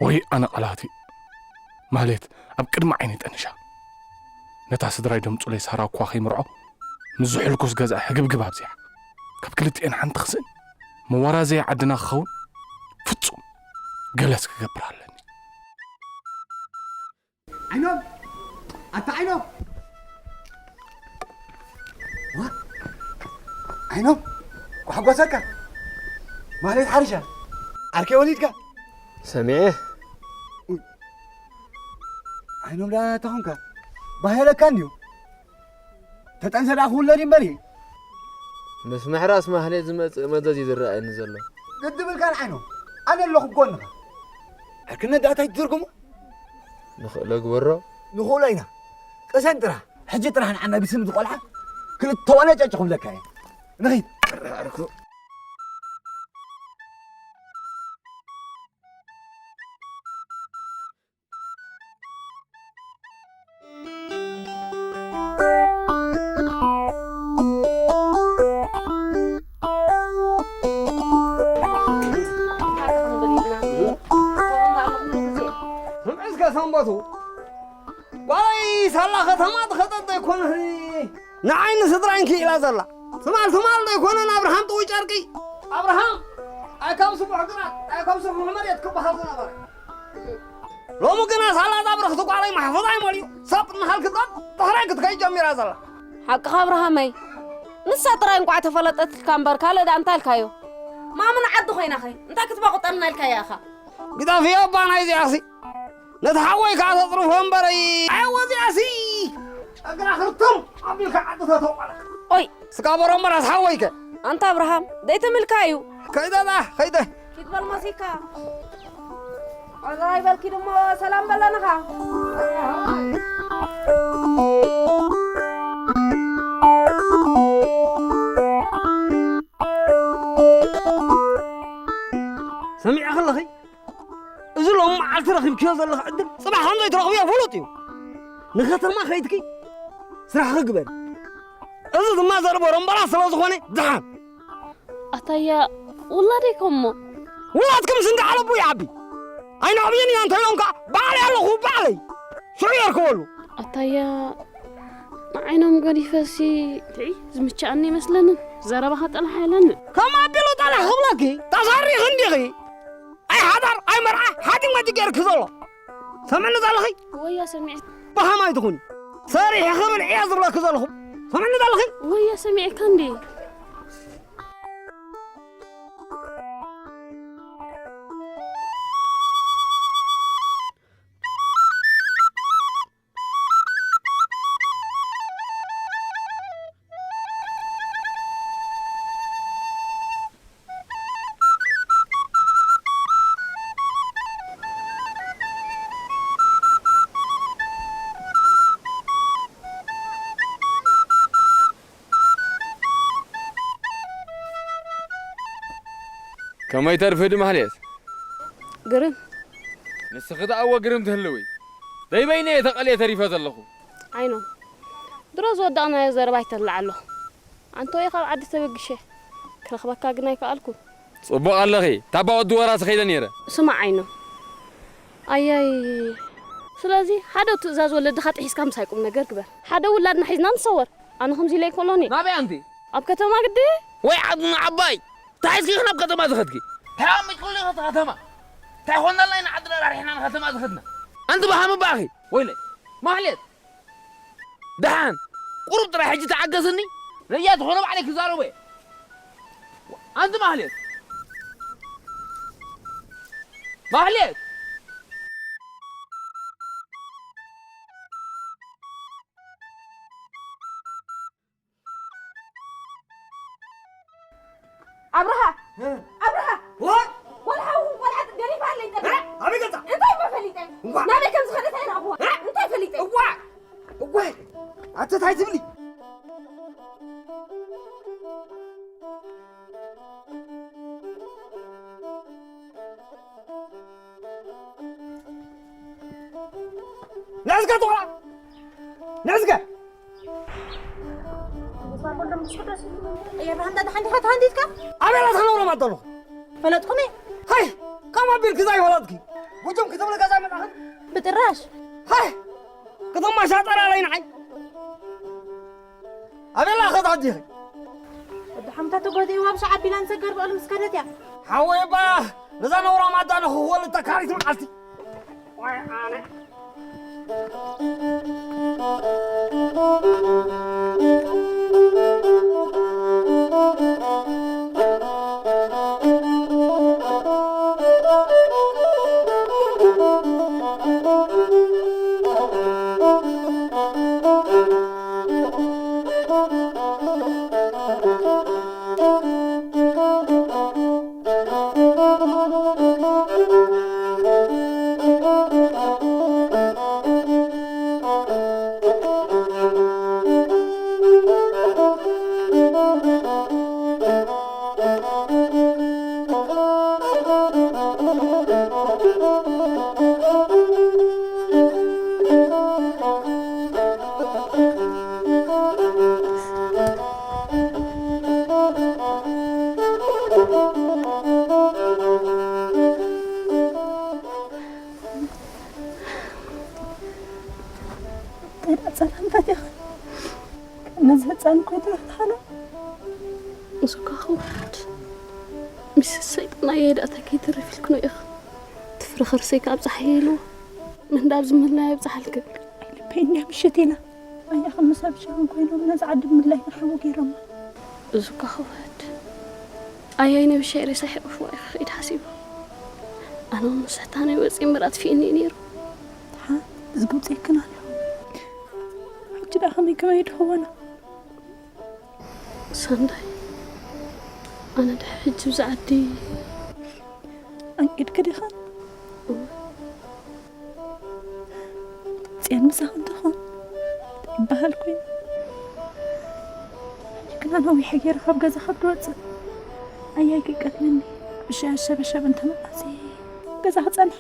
ወይ ኣነ ቃላትይ። ማህሌት ኣብ ቅድሚ ዓይነይ ጠኒሻ። ነታ ስድራይ ደምጹለይ ሳራ እኳ ከይምርዖ፣ ምስዚ ሕልኩስ ገዛ ህግብግብ ኣብዚሓ። ካብ ክልቲኤን ሓንቲ ክስእን፣ መወራዘያ ዓድና ክኸውን ፍጹም ገለስ ክገብር ኣለኒ። ዓይኖም! ኣታ ዓይኖም! ዋ! ዓይኖም! ኳሕጓሰካ! ማህሌት ሓሪሻ! ዓርከይ ወሊድካ! ሰሚዐ። ዓይኖም ዳ ተኾንካ? ባሄለካ እንድዩ። ተጠንሰ ደኣ ክውለድ እምበር እዩ። ምስ ምሕራስ ማህሌት ዝመጽእ መዘዝ እዩ ዝረኣየኒ ዘሎ። ግዲ ብልካን ዓይኖም። ኣነ ኣለኹ ጎንኻ። ዕርክነት ደኣ እንታይ ትትርጉሙ? ንኽእሎ ግበሮ። ንኽእሎ ኢና። ቅሰን ጥራሕ። ሕጂ ጥራሕ ንዓና ብስም ዝቆልዓ ክልተ ዋና ጨጭ ክብለካ እየ። ንኺድ። ስምዒ እስከ ሰንበቱ ጓለይ ሳላ ከተማ ትኸጠጥ ኣይኮነን። ንዓይ ንስድራይ እንኪ ኢላ ዘላ ትማል ትማል ዶ ኣይኮነን ኣብርሃም ጥዊ ጨርቂ ኣብርሃም ኣይ ካብ ስቡሕ ግራት ኣይ ካብ ስቡሕ መሬት ክበሃል ዝነበረ ሎሚ ግና ሳላ ዛብረኽቲ ጓለይ ማሕፈዛይ መሊኡ ሰብ እናሃልኪ ዶ ድሕረይ ክትከይ ጀሚራ ዘላ ሓቅኻ ኣብርሃመይ ንሳ ጥራይ እንቋዕ ተፈለጠትልካ እምበር ካልእ ደኣ እንታይ ኢልካዮ ማምን ዓዲ ኮይናኸ እንታይ ክትባቑጠልና ኢልካያ ኢኻ ግደፍዮ እባ ናይዚኣሲ ነቲ ሓወይ ከዓ ተፅርፎ እምበረይ ኣየወ እዚኣሲ እግራ ክርቶም ኣቢልካ ዓዲ ተተቋለ ኦይ ስጋበሮ እምበር ኣስሓወይከ ኣንታ ኣብርሃም ደይተምልካ እዩ ከይደ ዳ ከይደ ኪድ በል ሞሲካ ኣዛይ በልኪ ድሞ ሰላም በለንኻ ሰሚዐ ከለኺ እዚ ሎም መዓልቲ ረኺብክዮ ዘለኺ ዕድል ፅባሕ ከም ዘይትረኽብዮ ፍሉጥ እዩ ንከተማ ከይድኪ ስራሕኺ ግበሪ እዚ ድማ ዘርኢ በረምበራ ስለ ዝኾነ ድሓን ኣታያ ውላደይ ከሞ ውላድኩም ስንዲ ዓለቡ ይዓቢ ኣይነዕብይን እያ እንተኢሎም ከዓ ባዕለይ ኣለኹ ባዕለይ ሽዑ የርከበሉ ኣታያ ንዓይኖም ገዲፈሲ ትዒ ዝምችኣኒ ይመስለንን ዘረባኻ ጠላሕ ኣይለንን ከም ኣቢሉ ጠላሕ ክብለኪ ተሰሪኺ እንዲኺ ኣይ ሓዳር ኣይ መርዓ ሓዲግ መዲግ ገይርኪ ዘሎ ሰምዕኒ ዘለኺ ወያ ሰሚዐ ብሃማይ ትኹኒ ሰሪሒ ክብል ዕየ ዝብለኪ ዘለኹ ሰምዕኒ ዘለኺ ወያ ሰሚዐካ እንዴ ከመይ ተርፍዲ ማህሌት? ግርም ንስኺ ደኣ እወ ግርም ትህልዊ። ደይ በይነየ ተቐልየ ተሪፈ ዘለኹ። ዓይኖም ድሮ ዝወዳእናዮ ዘረባ ይተልዕ ኣለኹ። ኣንቶየ ካብ ዓዲ ተበጊሸ ክረኽበካ ግን ኣይከኣልኩን። ጽቡቕ ኣለኺ። ታባ ወዲ ወራሲ ከይደ ነይረ። ስማዕ ዓይኖም ኣያይ ስለዚ ሓደ ትእዛዝ ወለድኻ ጥሒስካ ምሳይ ቁም ነገር ግበር። ሓደ ውላድና ሒዝና ንሰወር። ኣነ ከምዚ ኢለ ኣይኮሎን እየ። ናበይ ኣንቲ? ኣብ ከተማ ግዲ። ወይ ዓድና ዓባይ። እንታይ ሒዝኪ ኢኺ ናብ ከተማ ዝኸድኪ? እንታይ ኣሚጥኩሉ ኢኺ እቲ ከተማ? እንታይ ኮንና ኢልና ኢና ዓድና ራሕሪሕና ንከተማ ዝኸድና? ኣንቲ በሃም እባ ኢኺ። ወይለይ። ማህሌት። ደሓን። ቁሩብ ጥራይ ሕጂ ተዓገስኒ። ነያ ዝኾነ ባዕለይ ክዛረቦ እየ። ኣንቲ ማህሌት። ማህሌት። ኣብርሃ ኣብርሃ ዋይ ዋላ ሓው ቆልዓ ገሪፋ ኣለይ ጠብራ ኣበይ ገጻ እንታይ እሞ ፈሊጠ እዋ ናበይ ከም ዝኸደት ኣይረኣኹዋ እንታይ ፈሊጠ እዋ እዋ ኣተ ታይ ትብሊ ንዕዝገ ትቑራ! ንዕዝገ! እየ ብሃንዳ ደሓን ዲኻ ተሃንዲድካ? ኣበይ ኣላ ተኸነውሮም ኣደለኹ? ፈለጥኩም እየ። ሃይ! ከም ኣቢልኪ ዘይፈለጥኪ! ጉጅም ክትብሊ ገዛ መጻኺ? ብጥራሽ! ሃይ! ከተማሻጠር ኣለይ ንዓይ! ኣበይ ኣላ ኸታ ኣዲኺ? ወዲ ሓምታ ተጎዲእዋ ብሻዕ ኣቢላን ዘገርበኣሉ ምስ ከደት እያ። ሓወይ እባ ነዛ ነውራም ኣዳለኹ ክወልድ ተካሪት መዓልቲ። ዋይ ኣነ። እንታይ ደኣ ጸላም ፈቲኻ ነዚ ህጻን እኮ ይትረፍ ተሃሎ። እሱ እኳ ክውሓድ፣ ምስ ሰይጣን ኣየይ ደኣ እንታይ ከይትርፍ ኢልክኖ ኢኻ? ትፍሪ ከርሰይ ካብ ጸሓይ ኢልዎ፣ ምንዳብ ዝምላይ ኣብጽሓልክን። ኣይ ልበይ እንድያ ምሽት ኢና። ኣያ ከም ምሳብ ሸኽም ኮይኖም ነዚ ዓዲ ምላይ ንሓዉ ገይሮማ። እሱ እኳ ክውሓድ፣ ኣያይ ነብሻይ ሬሳ ሒቑፍዋ ኢኻ ከይድ ሓሲቡ። ኣነ እውን ንስሕታነይ ወፂ እምበር ኣጥፊእኒ እዩ ነይሩ። ደሓን እዚ ግብፂ ይክናል። ሕጂ ደኣ ከመይ ከመይ ድኽወና? ሰንዳይ፣ ኣነ ድሕሪ ሕጂ ብዛ ዓዲ ኣንቂድኪ ዲኻ? እወ። ጽዮን ምሳኺ እንተኾን ይበሃል ኮይኑ። ሕጂ ግና ነዊሐ ገይረ ካብ ገዛ ካብ ድወጽእ ኣያይ ከይቀትለኒ ብሻ ሸበሸብ እንተመጣሲ ገዛ ክጸንሕ።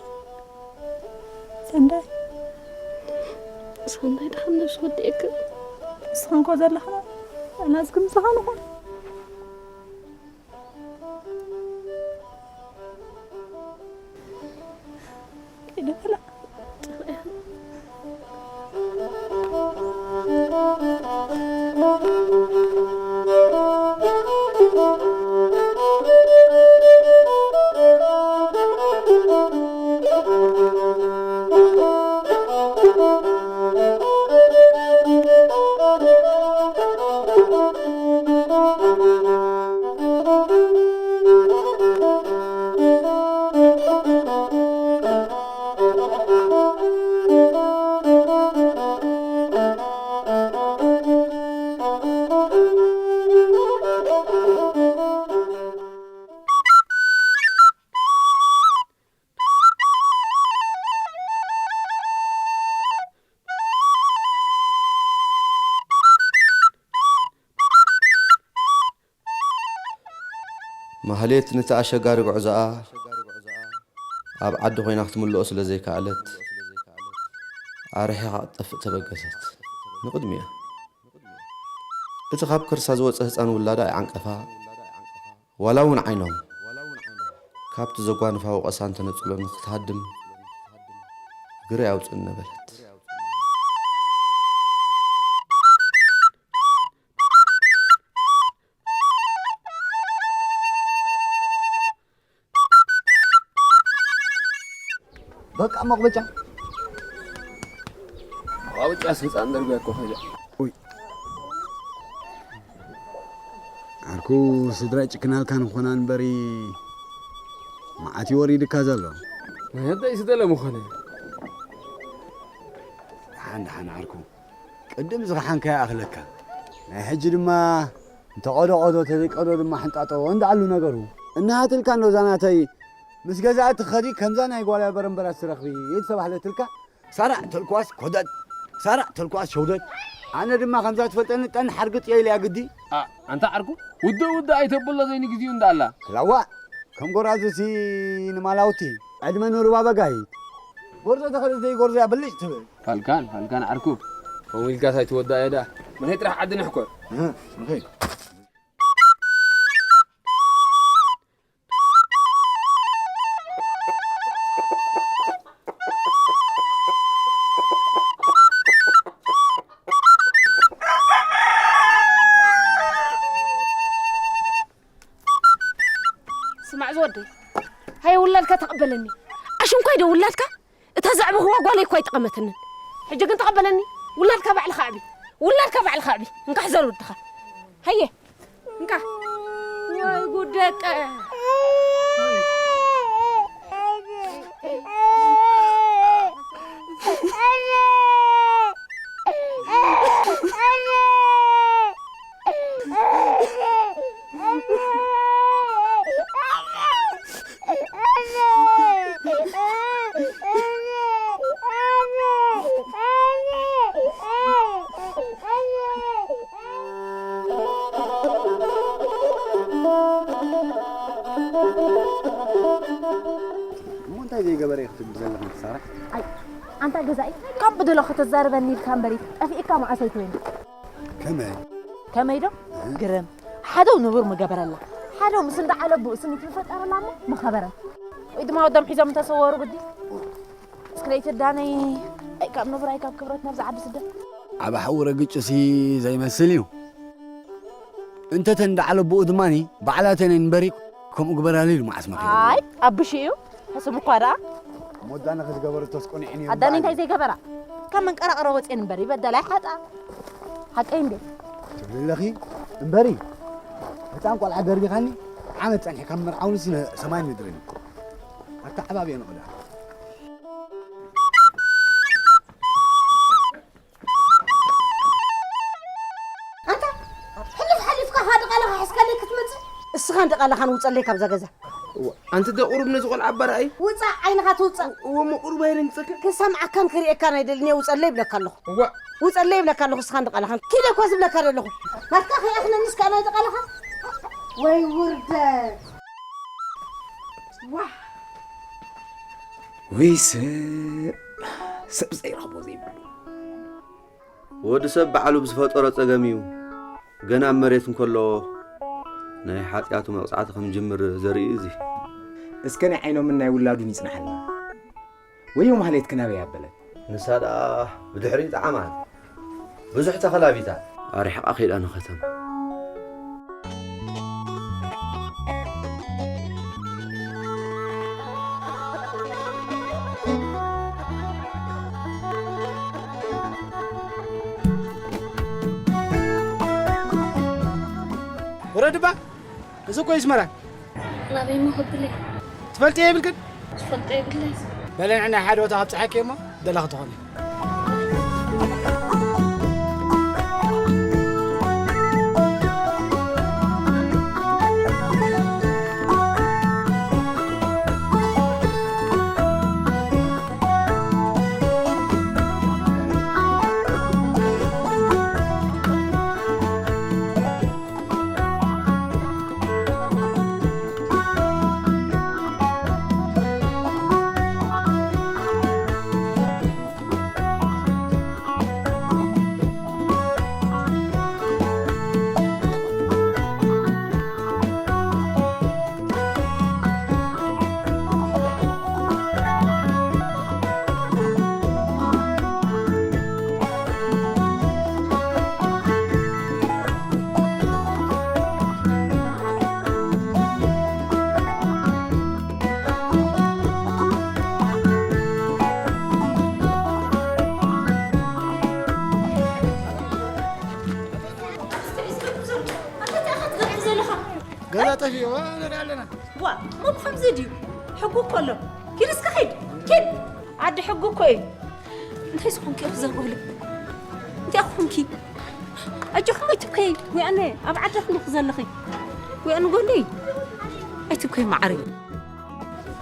ሰንዳይ። ሰንዳይ ድሓን ነብሲ ወዲእክን። ንስኽን ኮ ዘለኽና ኣና ዝግምዝኻ ንኾን። ማህሌት ነቲ ኣሸጋሪ ጉዕዞኣ ኣብ ዓዲ ኮይና ክትምልኦ ስለ ዘይከኣለት፣ ኣርሒቓ ክትጠፍእ ተበገሰት። ንቕድሚኣ። እቲ ካብ ከርሳ ዝወጸ ህጻን ውላዳ ይዓንቀፋ፣ ዋላ እውን ዓይኖም ካብቲ ዘጓንፋ ወቐሳ እንተነጽሎ ንኽትሃድም እግረይ ኣውጽእኒ ነበረት። በቃ መቑበጫ። መቑበጫ ስልጣን ደርቢያ እኮ ኸይዳ። ኡይ። ዓርኩ ስድራ ጭክናልካ ንኾና እምበሪ መዓት እዩ ወሪድካ ዘሎ። ናይ ኣደይ ስደለ ምኾነ። ደሓን ደሓን ዓርኩ። ቅድም ዝኸሓንካ ይኣኽለካ። ናይ ሕጂ ድማ እንተቐዶ ቀዶ ተዘይቀዶ ድማ ሕንጣጦ እንዳኣሉ ነገሩ። እንሃትልካ እንዶ ዛናተይ ምስ ገዛእቲ ኸዲ ከምዛ ናይ ጓልያ በረምበራት ትረኽቢ እየተባህለትልካ። ሳራ ተልኳስ ኮደት፣ ሳራ ተልኳስ ሸውደት። ኣነ ድማ ከምዛ ትፈልጠኒ ጠን ሓርግጥ እየ ኢለያ ግዲ። ኣ፣ ኣንታ ዓርኩ፣ ውድእ ውድእ ኣይተብሎ ዘይንግዚኡ እንዳኣላ። ክላዋ፣ ከም ጎራዙሲ ንማላውቲ ዕድመ ንሩባ በጋይት። ጎርዞ ተኸደ ዘይጎርዞ እያ ብልጭ ትብል። ፋልካን፣ ፋልካን ዓርኩ። ከምኡ ኢልካስ ኣይትወዳእ እያ ደኣ። ንኸይ ጥራሕ ዓዲ ንሕኮር። እህ፣ ንኸይ። ስማዕ ዝወደይ፣ ሃየ ውላድካ ተቐበለኒ። ኣሽንኳይ ዶ ውላድካ? እታ ዘዕበኽዋ ጓለይ እኳ ኣይጠቐመትንን። ሕጂ ግን ተቐበለኒ። ውላድካ ባዕልኻ ኣዕቢ። ውላድካ ባዕልኻ ኣዕቢ። እንካ ሕዘር ወድኻ። ሃየ፣ እንካ። ወይ ጉድ ደቀ። እሞ እንታይ ዘይገበረ እዩ ክትብል ዘለኻ ትሰርሕ? ኣይ፣ ኣንታ ገዛኢ፣ ካብ ብድሎ ከተዛርበኒ ኢልካ እምበሪ፣ ጠፊእካ መዓስ ኣይትበይኒ። ከመይ? ከመይ ዶ? እህ። ግርም። ሓደው ንቡር ምገበረላ። ሓደው ምስ እንዳ ዓለቡ ስኒት ምፈጠረላ እሞ ምኸበረ። ወይ ድማ ወዶም ሒዞም እንተሰወሩ ግዲ። እስክለይ ትዳነይ፣ ኣይ ካብ ንቡር ኣይ ካብ ክብረት ናብዚ ዓዲ ስደት። ዓቢ ሓዊ ረግጭሲ ዘይመስል እዩ። እንተ ተን ደዓለ ብኡ ድማኒ ባዕላተን እምበሪ ከምኡ ግበራሉ ኢሉ መዓስ መኺሩ። ኣይ፣ ኣብሽ እዩ። ሕሱም እኳ ደኣ። ሞዳ ንኽዝገበረቶስ ቁኒዕን እዩ ኣዳኒ እምበኣር። እንታይ ዘይገበራ? ካብ መንቀራቕሮ ወፅየን እምበሪ በዳላይ ሓጣ። ሓቀይ እንዴ? ትብሊ ኣለኺ እምበሪ። ህፃን ቆልዓ ደርቢኻኒ ዓመት ፀኒሕካ ምርዓውንስ ሰማይን ምድርን እዩ። ኣተዓባብየን ኦዳ። ኣንታ፣ ሕልፍ ሓሊፍካ ኻ ድቓላኻ ሒዝካለይ ክትመጽእ? እስኻ ድቓላኻን ውጸለይ ካብዛ ገዛ። እዋ፣ ኣንቲ ዶ ቁሩብ ነዚ ቆልዓ ኣባርኣይ? ውጻእ፣ ዓይንኻ ትውጻእ። እዎ፣ እሞ ቁሩብ ኣይረንጸካ? ክሰምዓካን ክርእየካን ኣይደልን እየ፣ ውጸለይ ይብለካ ኣለኹ። እዋ። ውጸለይ ይብለካ ኣለኹ፣ እስኻን ድቓላኻን። ኪደ እኮ ዝብለካ ዘለኹ። ናትካ ከይኣኽለኒ እስካ ናይ ድቓላኻ። ወይ ውርደት። ዋ። ወይ ሰብ፣ ሰብ ዘይረኽቦ ዘይብሉ። ወዲ ሰብ ባዕሉ ብዝፈጠሮ ጸገም እዩ። ገና ኣብ መሬት እንከሎ ናይ ሓጢኣቱ መቕጻዕቲ ከም ዝጅምር ዘርኢ እዩ እዚ። እስከ ናይ ዓይኖምን ናይ ውላዱን ይጽንሓልና። ወዮ ማህሌት ክናበይ ኣበለት? ንሳ ደኣ ብድሕሪት ዓማት ብዙሕ ተኸላቢታ። ኣርሒቓ ከይዳ ንኸተማ። ውረድ እባ። እዚ እኮ እዩ ኣስመራ። ናበይ እሞ ከብለይ? ትፈልጥዮ የብልክን? ዝፈልጦ የብለይ። በለ ንዕና ሓደ ቦታ ከብጽሓኪ እሞ ደለኺ ትኾኒ። ገዛ ጠፊእዎ ንርኢ ኣለና። ዋ፣ እሞ ብኸምዚ ድዩ? ሕጉ እኮ ኣሎ። ኪድ እስከ ኺድ፣ ኪድ። ዓዲ ሕጉ እኮ እዩ። እንታይ ዝኾንኪ ኢኺ ዘርጎለ? እንታይ ኮንኪ? ኣጆኺ ኣይትብከይ። ወያነ ኣብ ዓዲ ኣለኹ ዘለኺ። ወያነ ጎለይ። ኣይትብከይ መዓረይ።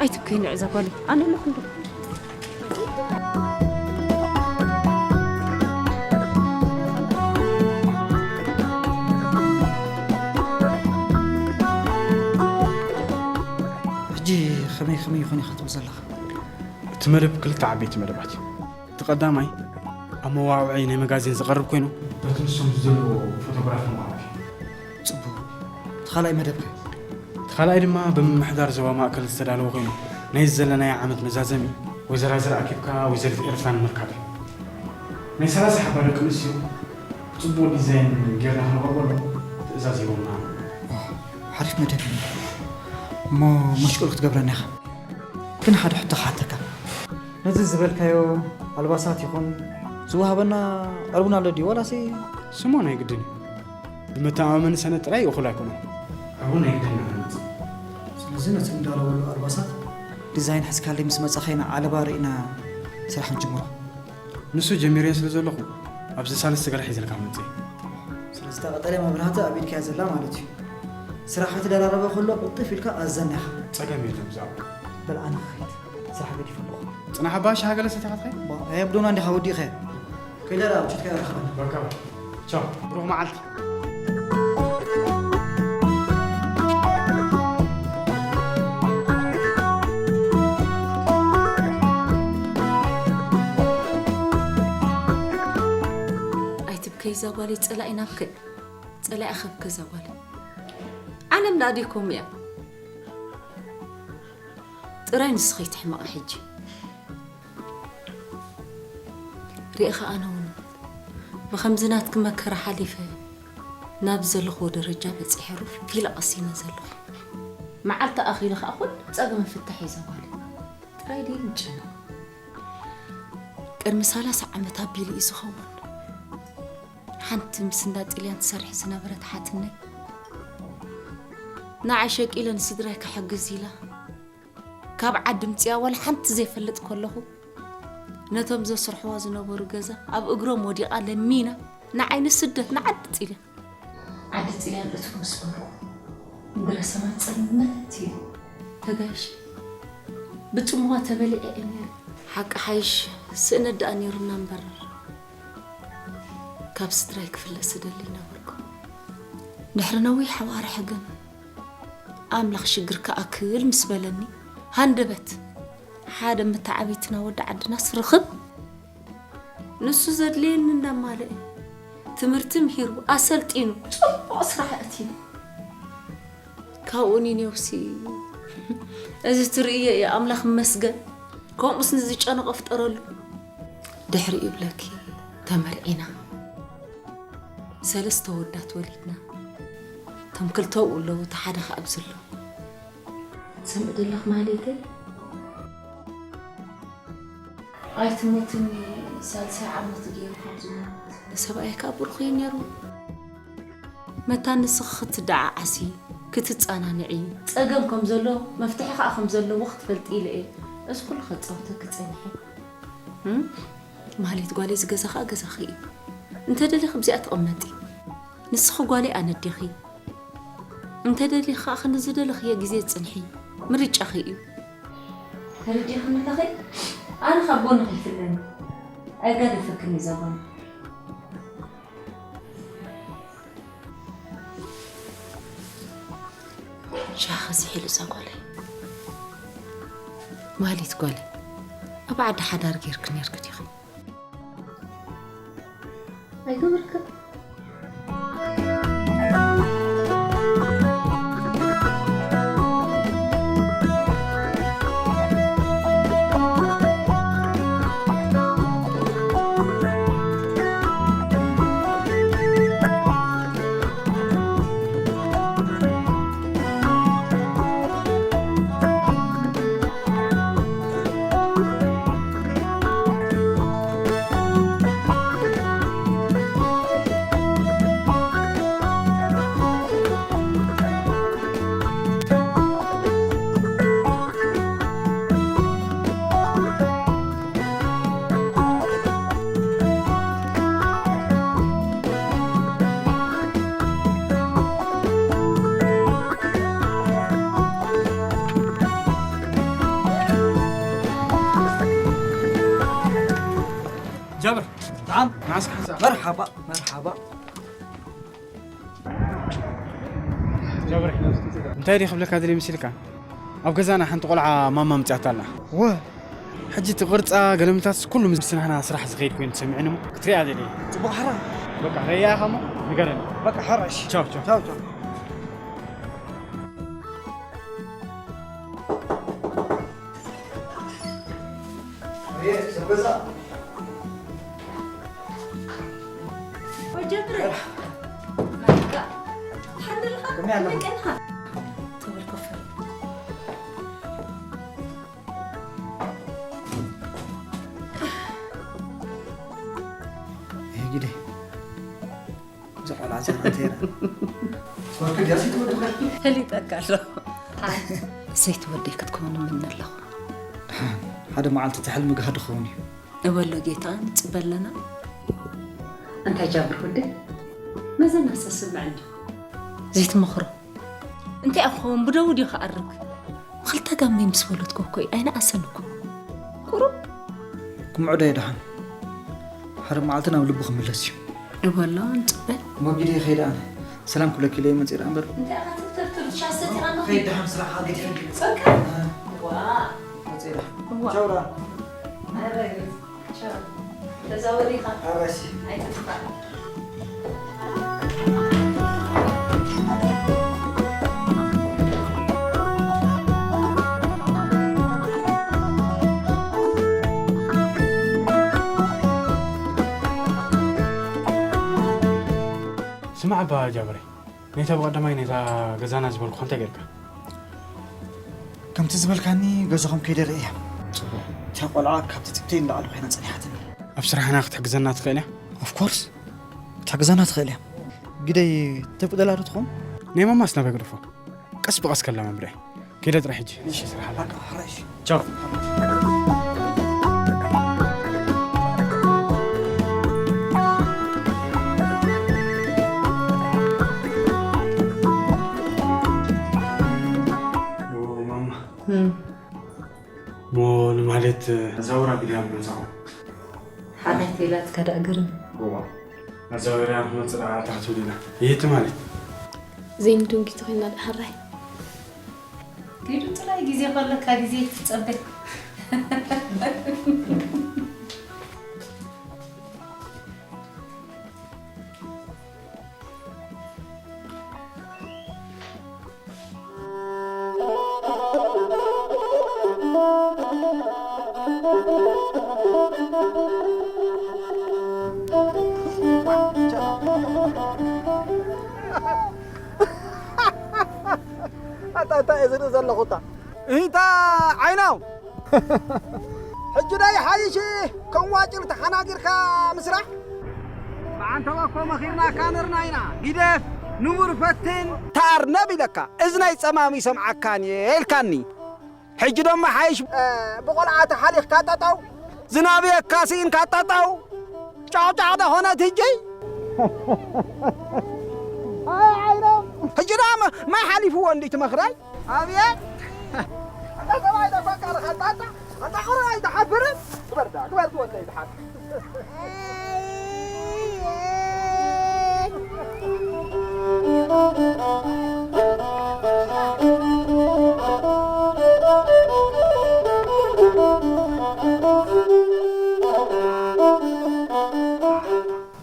ኣይትብከይ ንዕዛ ጓለይ። ኣነ ኣለኹ እንዶ። ሕጂ ከመይ ከመይ ይኾን ኢኻ ትብል ዘለኻ? እቲ እቲ መደብ ክልተ ዓበይቲ መደባት እዩ። እቲ ቀዳማይ ኣብ መዋዕውዒ ናይ መጋዚን ዝቐርብ ኮይኑ፣ በቲ ንሶም ዝደልዎ ፎቶግራፍ ምቕራብ እዩ። ፅቡቅ። እቲ ካልኣይ መደብ ከ? እቲ ካልኣይ ድማ ብምምሕዳር ዞባ ማእከል ዝተዳለወ ኮይኑ፣ ናይ ዘለናዮ ዓመት መዛዘሚ ወይዘራ ዝረኣኪብካ ወይዘሪት ኤርትራ ንምርካብ እዩ። ናይ ሰላሳ ሓባ ደቂ ኣንስትዮ ብፅቡቅ ዲዛይን ጌርና ክንቐርበሎም ትእዛዝ ሂቦምና። ሓሪፍ መደብ እዩ። እሞ መሽቁል ክትገብረና ኢኻ። ግን ሓደ ሕቶ ክሓተካ። ነዚ ዝበልካዮ ኣልባሳት ይኹን ዝወሃበና ዕርቡን ኣሎ ድዩ ዋላሲ? ስሞ ናይ ግድን እዩ። ብመተኣማመኒ ሰነድ ጥራይ እኹል ኣይኮነን። ዕርቡን ናይ ግድን ኢና ነምፅእ። ስለዚ ነቲ እንዳለበሉ ኣልባሳት ዲዛይን ሕዝካለይ ምስ መጻኸይና ዓለባ ርኢና ስራሕ ንጅምሮ። ንሱ ጀሚረዮ ስለ ዘለኹ ኣብዚ ሳልስቲ ገለ ሒዘልካ መፅእ። ስለዚ እታ ቀጠልያ መብራህቲ ኣብ ኢድካያ ዘላ ማለት እዩ። ስራሕ ከተደራረበ ከሎ ቅልጥፍ ኢልካ ኣዘና ኢኻ። ፀገም የለን ብዛዕባ። በል ኣነ ክኸይድ ስራሕ ገዲፈ ኣለኹ። ፅናሕ ኣባ ሻሂ ገለ ሰቲኻ ትኸይድ። ባ ኣይ ኣብ ዶና እንዲኻ ወዲእኻዮ። ከይዳ ደኣ ኣብ ቸትካ ይረኽበኒ። በቃ ቻው ብሩኽ መዓልቲ። ኣይትብከይ እዛ ጓለይ፣ ጸላኢ ናብከ ጸላኢ ኸብከ እዛ ጓለይ። ዓለም ደኣ ድዩ ከምኡ እያ? ጥራይ ንስኺ ትሕመቒ ሕጂ። ሪእኺ ኣነ እውን ብኸምዚ ናትኪ መከራ ሓሊፈ ናብ ዘለኽዎ ደረጃ በጺሐ ሩፍ ኢለ ቀሲነ ዘለኹ። መዓልቲ ኣኺሉ ኸኣ ኩሉ ጸገም ፍታሕ እዩ ዘጓል። ጥራይ ድዩ ምጭናቕ? ቅድሚ ሰላሳ ዓመት ኣቢሉ እዩ ዝኸውን። ሓንቲ ምስ እንዳ ጥልያን ትሰርሕ ዝነበረት ሓትነይ ንዓይ ሸቂለ ንስድራይ ክሕግዝ ኢላ ካብ ዓዲ ምፅያ ዋላ ሓንቲ ዘይፈልጥ ከለኹ ነቶም ዘስርሕዋ ዝነበሩ ገዛ ኣብ እግሮም ወዲቓ ለሚና ንዓይ ንስደት ንዓዲ ጥልያን ዓዲ ጥልያን እትው ምስ በልኩ ምድረ ሰማይ ፅልምት ኢሉ ተጋይሸ ብፅምዋ ተበሊዐ እየ ነይረ። ሓቂ ሓይሽ ስእነት ደኣ ነይሩና እምበር ካብ ስድራይ ክፍለስ እደሊ ነበርኩ። ድሕሪ ነዊሕ ኣዋርሕ ግን ኣምላኽ ሽግርካ ኣክል ምስ በለኒ ሃንደበት ሓደ መተዓብይትና ወዲ ዓድናስ ርኽብ ንሱ ዘድልየኒ እንዳማልአ ትምህርቲ ምሂሩ ኣሰልጢኑ ፅቡቕ ስራሕ ኣእትዩ ካብኡ ንነብሲ እዚ ትርእዮ እየ ኣምላኽ ይመስገን ከምኡስ ንዝጨነቐ ፍጠረሉ ድሕሪኡ ይብለኪ ተመርዒና ሰለስተ ወዳት ወሊድና እቶም ክልተ ኣብኡ ኣለዉ እቲ ሓደ ከኣ ኣብዚ ኣሎ ትሰምዒ ዘለኺ ማህሌተይ ኣይትሞትኒ ሳልሳይ ዓመት ገይሩ ካብ ዝሞት ንሰብኣይ ከኣ ብሩኽ እዩ ነይሩ መታን ንስኺ ክትደዓዓሲ ክትጸናንዒ ጸገም ከም ዘሎ መፍትሒ ከኣ ከም ዘለዎ ክትፈልጢ ኢለ እየ እዚ ኩሉ ከጻውተኪ ጸኒሐ ማህሌት ጓለይ እዚ ገዛ ከኣ ገዛኺ እዩ እንተደሊኺ ኣብዚኣ ተቐመጢ ንስኺ ጓለይ ኣነዴኺ እንተደሊኺ ከኣ ክንዝደለኽዮ ግዜ ጽንሒ ምርጫኺ እዩ ተረዲእኽኒ ኣለኺ ኣነ ካብ ጎንኺ ይፍለኒ ኣይጋደፈክን እዩ ዘጎን ሻኺ ዝሒሉ እዛ ጓለይ ማህሌት ጓለይ ኣብ ዓዲ ሓዳር ጌርኪ ኔርኪ ዲኺ ኣይገበርክን ጃብር፣ تعال. معسك حساب. مرحبا، مرحبا. ጃብር፣ እንታይ ድዩ ክብለካ ደልየ መሲልካ? ኣብ ገዛና ሓንቲ ቆልዓ ማማ መፅያታ ኣላ። ወ ሕጂ እቲ ቅርጻ ገለምታትስ ኩሉ ምስ ናህና ስራሕ ዝኸይድ ኮይኑ ተሰሚዑኒ እሞ ክትሪኣ ደልየ። ጽቡቕ ሓራ። በቃ ረያ ኢኻ እሞ ንገረኒ። በቃ ሓራ፣ እሺ። ቻው፣ ቻው። ቻው፣ ቻው። ይሄ ግዴ። እዛ ቆልዓ እዚኣ እንታይ እያ? ወርቂ ድያ ዘይትወድኻ? ፈሊጠካ ኣለኹ። ዘይትወደይ ክትከውን እምነ ኣለኹ። ደሓን፣ ሓደ መዓልቲ እቲ ሕልሚ ጋህዲ ክኸውን እዩ። እበሎ ጌታ፣ ንጽበ ኣለና። እንታይ ጃብር ወደይ? መዘና ሰስምዕ እንዲ። ዘይትመኽሮ። እንታይ ኣብ ክኸውን ብደው ድዩ ክኣርግ? ክልተ ጋመይ ምስ ወለድኩ እኮ እዩ፣ ኣይነኣሰን እኮ። ቁሩብ። ክምዕዶ እየ ደሓን። ሓደ መዓልቲ ናብ ልቡ ክምለስ እዩ። እበሎ፣ ንጽበ። እሞ ጊደ ይኸይድ ኣነ። ሰላም ክብለኪ ኢለ እየ መጺእ ደኣ እምበር። እንታይ ኢኻ ትፍተፍትፍ? ሻሰት ኢኻ ኣለኹ። ከይድ ደሓን ስራሕኻ ገዲፈ። በቃ። እ። ዋ። መጺእ ደኣ። ዋ። ቻው ደኣ። ኣረ፣ ቻው። ተዛወር ኢኻ። ኣረ፣ እሺ። ኣይትጥፋእ። ስማዕ ኣባ ጃብሬ፣ ነታ ብቐዳማይ ነታ ገዛና ዝበልኩኻ እንታይ ጌርካ? ከምቲ ዝበልካኒ ገዛኹም ከይደ ርእየ። ጽቡቕ። እታ ቆልዓ ካብቲ ትጽቢተይ ንላዕሊ ኮይና ጸኒሓትኒ። ኣብ ስራሕና ክትሕግዘና ትኽእል እያ? Of course። ክትሕግዘና ትኽእል እያ። ግደይ ተብቅደላ ዶ ትኸውን? ናይ ማማስ ናበይ ግደፎ? ቀስ ብቐስ ከለማምዳ እየ። ከይደ ጥራይ ሕጂ። እሺ፣ ስራሕ ኣለካ። በቃ፣ ሕራይ፣ እሺ። ቻው። ኦ፣ ማማ። እም። ሞ ንማህሌት፣ እ፣ ኣዛውራ ቢልያ ኣብ ገዛኹም። ሓራይ ተይላትካ ደኣ ግርም። እዋ። ኣዛውራ ንክመጽእ ደኣ እንታይ ክትብል ኢና? ይህቲ ማለት። ዘይንድንጊ ተኾይና ደኣ ሓራይ። ኪዱ ጥራይ ግዜ ከለካ ግዜ ትጸበ። ኣታ እንታይ እየ ዝርኢ ዘለኹ እታ? እንታ ዓይናው! ሕጂ ዶ ይሓይሽ ከም ዋጭል ተሓናጊርካ ምስራሕ? ብዓንተባ እኮ መኺርናካ ነርና ኢና። ግደፍ፣ ንቡር ፈትን። ተኣርነብ ኢለካ፣ እዝነይ ጸማም ይሰምዓካን እየ ኢልካኒ። ሕጂ ደሞ ሓይሽ፣ እ፣ ብቆልዓ ተሓሊኽካ ጠጠው፣ ዝናብ የካ ስኢንካ ጠጠው። ጫውጫው ዶ ኾነት ሕጂ? ኣይ ዓይኖም። ሕጂ ደኣ መ-፣ ማይ ሓሊፍዎ እንዲ ትመኽራይ? ኣብየት! ኣንታ ሰብኣይ ደፈቃ ኣለኻ፣ ኣንታ፣ ኣንታ፣ ኣንታ ቁሩብ ኣይትሓፍርን? ግበር ደኣ፣ ግበር ትወደይ ድሓን።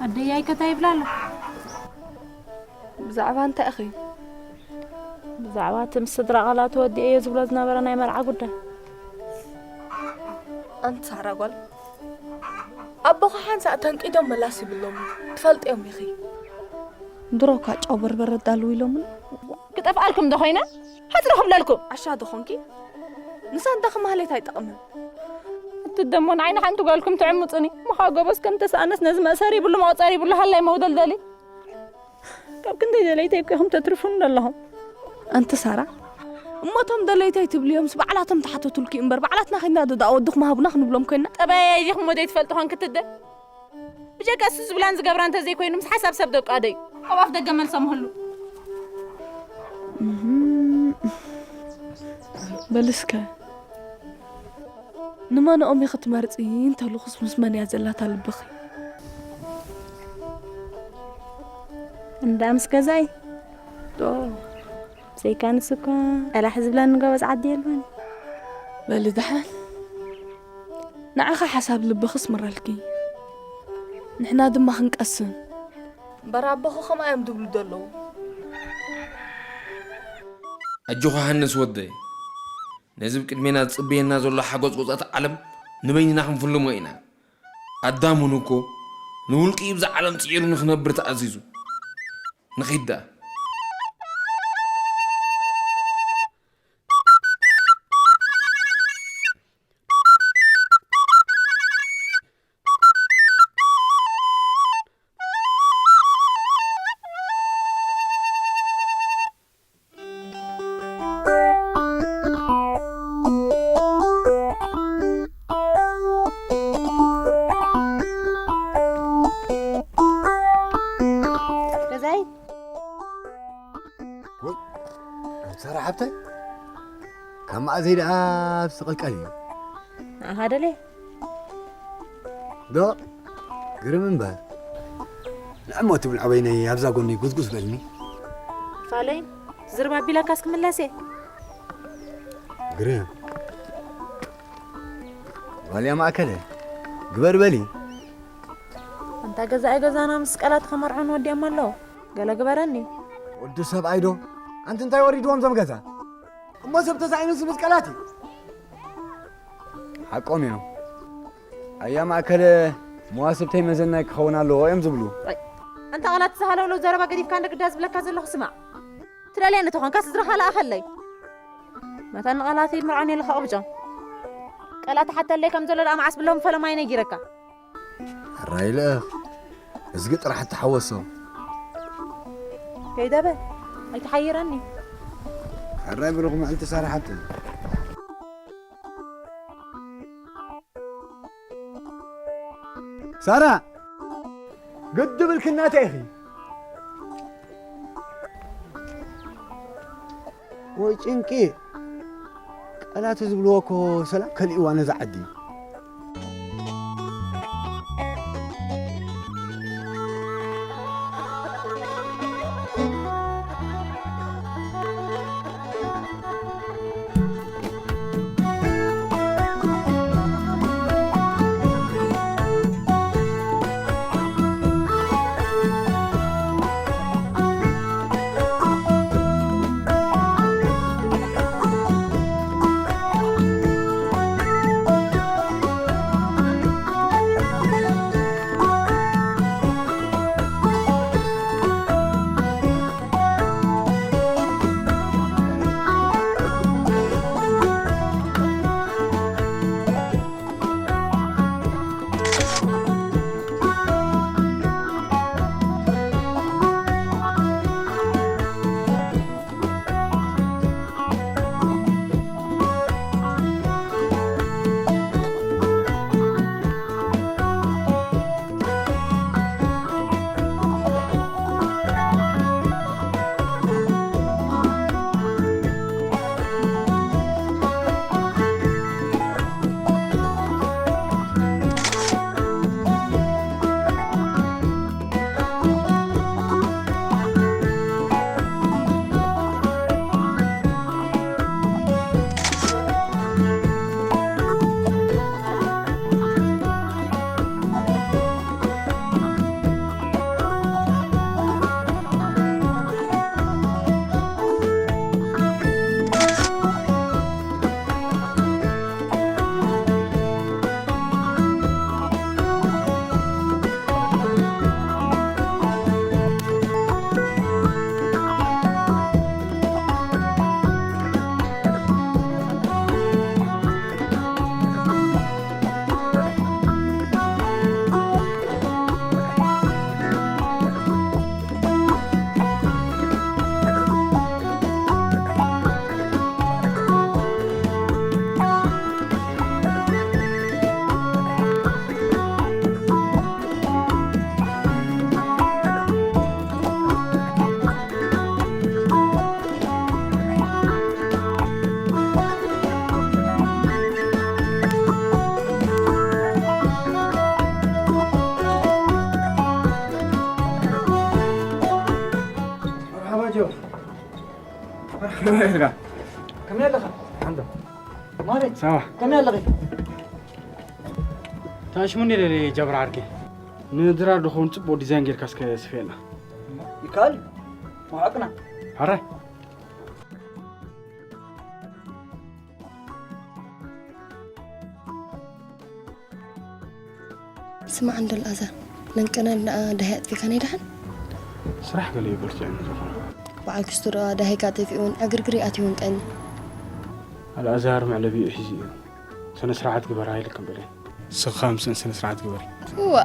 ኣደይ ኣይከታ ይብላ ኣሎ። ብዛዕባ እንታይ ኢኺ? ብዛዕባ እቲ ምስ ስድራ ቃላቱ ወዲኤዮ ዝብሎ ዝነበረ ናይ መርዓ ጉዳይ። ኣንቲ ሳራ ጓል፣ ኣቦኻ ሓንሳእ ተንቂዶም መላስ ይብሎም፣ ትፈልጥዮም ኢኺ። ድሮ እኳ ጨው በርበረ ኣዳልው ኢሎምኒ። ክጠፍኣልኩም ዶ ኮይነ? ሕጽሪ ክብለልኩም። ዓሻ ዶ ኾንኪ? ንሳ እንዳ ከማህሌት ኣይጠቕምን። እቲ ደሞ ንዓይ ንሓንቲ ጓልኩም ትዕምጹኒ። ምዃ ጎበዝ ከም ተሰኣነስ ነዚ መእሰሪ ይብሉ መቑጸሪ ይብሉ ሃላይ መውደልደሊ። ካብ ክንደይ ደለይተይ እኮ ኢኹም ተትርፉኒ ዘለኹም። ኣንቲ ሳራ፣ እሞ እቶም ደለይተይ ትብልዮምስ ባዕላቶም ተሓተቱልኪ እምበር፣ ባዕላትና ኸይድና ዶ ደኣ ወድኹም ሃቡና ክንብሎም ኮይንና? ጠባየይ ዲኹም ወደይ ትፈልጡ ኾን ክትደ? ብጀካ እሱ ዝብላን ዝገብራን እንተዘይኮይኑ፣ ምስ ሓሳብ ሰብ ደቃ ደዩ። ኣብ ኣፍ ደገ መልሶም ህሉ። እህም። በል እስከ፣ ንመንኦም ኢኺ ትመርጺ እንተልኹስ፣ ምስ መን እያ ዘላታ ልብኺ? እንዳ ምስ ገዛይ። ዶ? ብዘይካ ንሱ እኳ፣ ጠላሕ ዝብለኒ ጎበዝ ዓዲ የልቦን። በሊ ደሓን። ንዓኻ ሓሳብ ልብኺ ስምረልኪ፣ ንሕና ድማ ክንቀስን። እምበር ኣቦኺ ከምኣ እዮም ዝብሉ ዘለዉ። ኣጆኻ ሃንስ ወደይ፣ ነዚ ብቅድሜና ዝጽበየና ዘሎ ሓጎጽጎጻት ዓለም ንበይንና ክንፍልሞ ኢና። ኣዳም እውን እኮ ንውልቂ ብዛ ዓለም ጽዒሩ ንኽነብር ተኣዚዙ። ንኺድ ደኣ። ገዛይ። ወይ፣ ሳራ ሓብተይ፣ ካብ መኣዘይ ደኣ ኣብ ስቕልቀል እዩ? ንዓኻ ደልየ። ዶ? ግርም እምበር። ንዕሞ ትብል ዕበይነይ ኣብዛ ጎነይ ጉዝጉዝ በልኒ። ፋለይ፣ ዝርባ ኣቢላካስ ክምለስ እየ። ግርም። ዋልያ ማእከለ፣ ግበር በሊ። ኣንታ ገዛኢ ገዛና ምስ ቀላት ከመርዖን ወዲኦም ኣለዉ። ገለ ግበረኒ። ወዲ ሰብኣይ ዶ? ኣንቲ እንታይ ወሪድዎም ዞም ገዛ? እሞ ሰብ ተሳኢኑስ ምስ ቀላት እዩ። ሓቆም እዮም። ኣያ ማእከለ መዋስብተይ መዘናይ ክኸውን ኣለዎ እዮም ዝብሉ። ኣይ፣ ኣንታ ቃላት ዝሃለውለው ዘረባ ገዲፍካ እንደ ግዳ ዝብለካ ዘለኹ ስማዕ። ትደልየኒ ተኾንካ ስድራኻ ለኣኸለይ። መታን ቃላት ይምርዖን የለ ከቕብጮም። ቃላት ሓተለይ ከም ዘሎ ደኣ መዓስ ብሎም ፈለማይ ነጊረካ። ሕራይ ልእኽ፣ እዝጊ ጥራሕ ተሓወሶ። ከይደ በል፣ ኣይትሓይረኒ። ሕራይ ብሩኽ መዓልቲ ሳራ ሓብተይ። ሳራ፣ ግድብ ኢልክናተ ኢኺ። ወይ ጭንቂ፣ ቃላት ዝብልዎ እኮ ሰላም ከሊእዋ ነዛ ዓዲ። መርሓባ ጆ። ከመይ ኣለኻ? ከመይ ኣለኻ? ሓንዶ። ማሬ፣ ሳዋ። ከመይ ኣለኺ? ታሽሙኒ ለለ ጃብር ዓርኪ። ንድራር ድኾን ጽቡቕ ዲዛይን ጌርካ እስከ ስፌና። ይካል? መሓቅና። ኣረ። ስማዕ እንዶ ኣልኣዛር፣ ነንቀናን ደኣ ዳሃይ ኣጥፊእካ ናይ ደሓን? ስራሕ ገለ ይበርትዕ እዩ ዝኾነ። በዓል ክስቶ ደኣ ዳሃይካ ጠፊኡን ዕግርግር ኣትዩን ቀኒ። ኣልኣዛር መዕለቢኡ ሒዙ እዩ። ስነ ስርዓት ግበር ኣይልክም በለይ። ስኻ ምስእን ስነ ስርዓት ግበር። እዋ።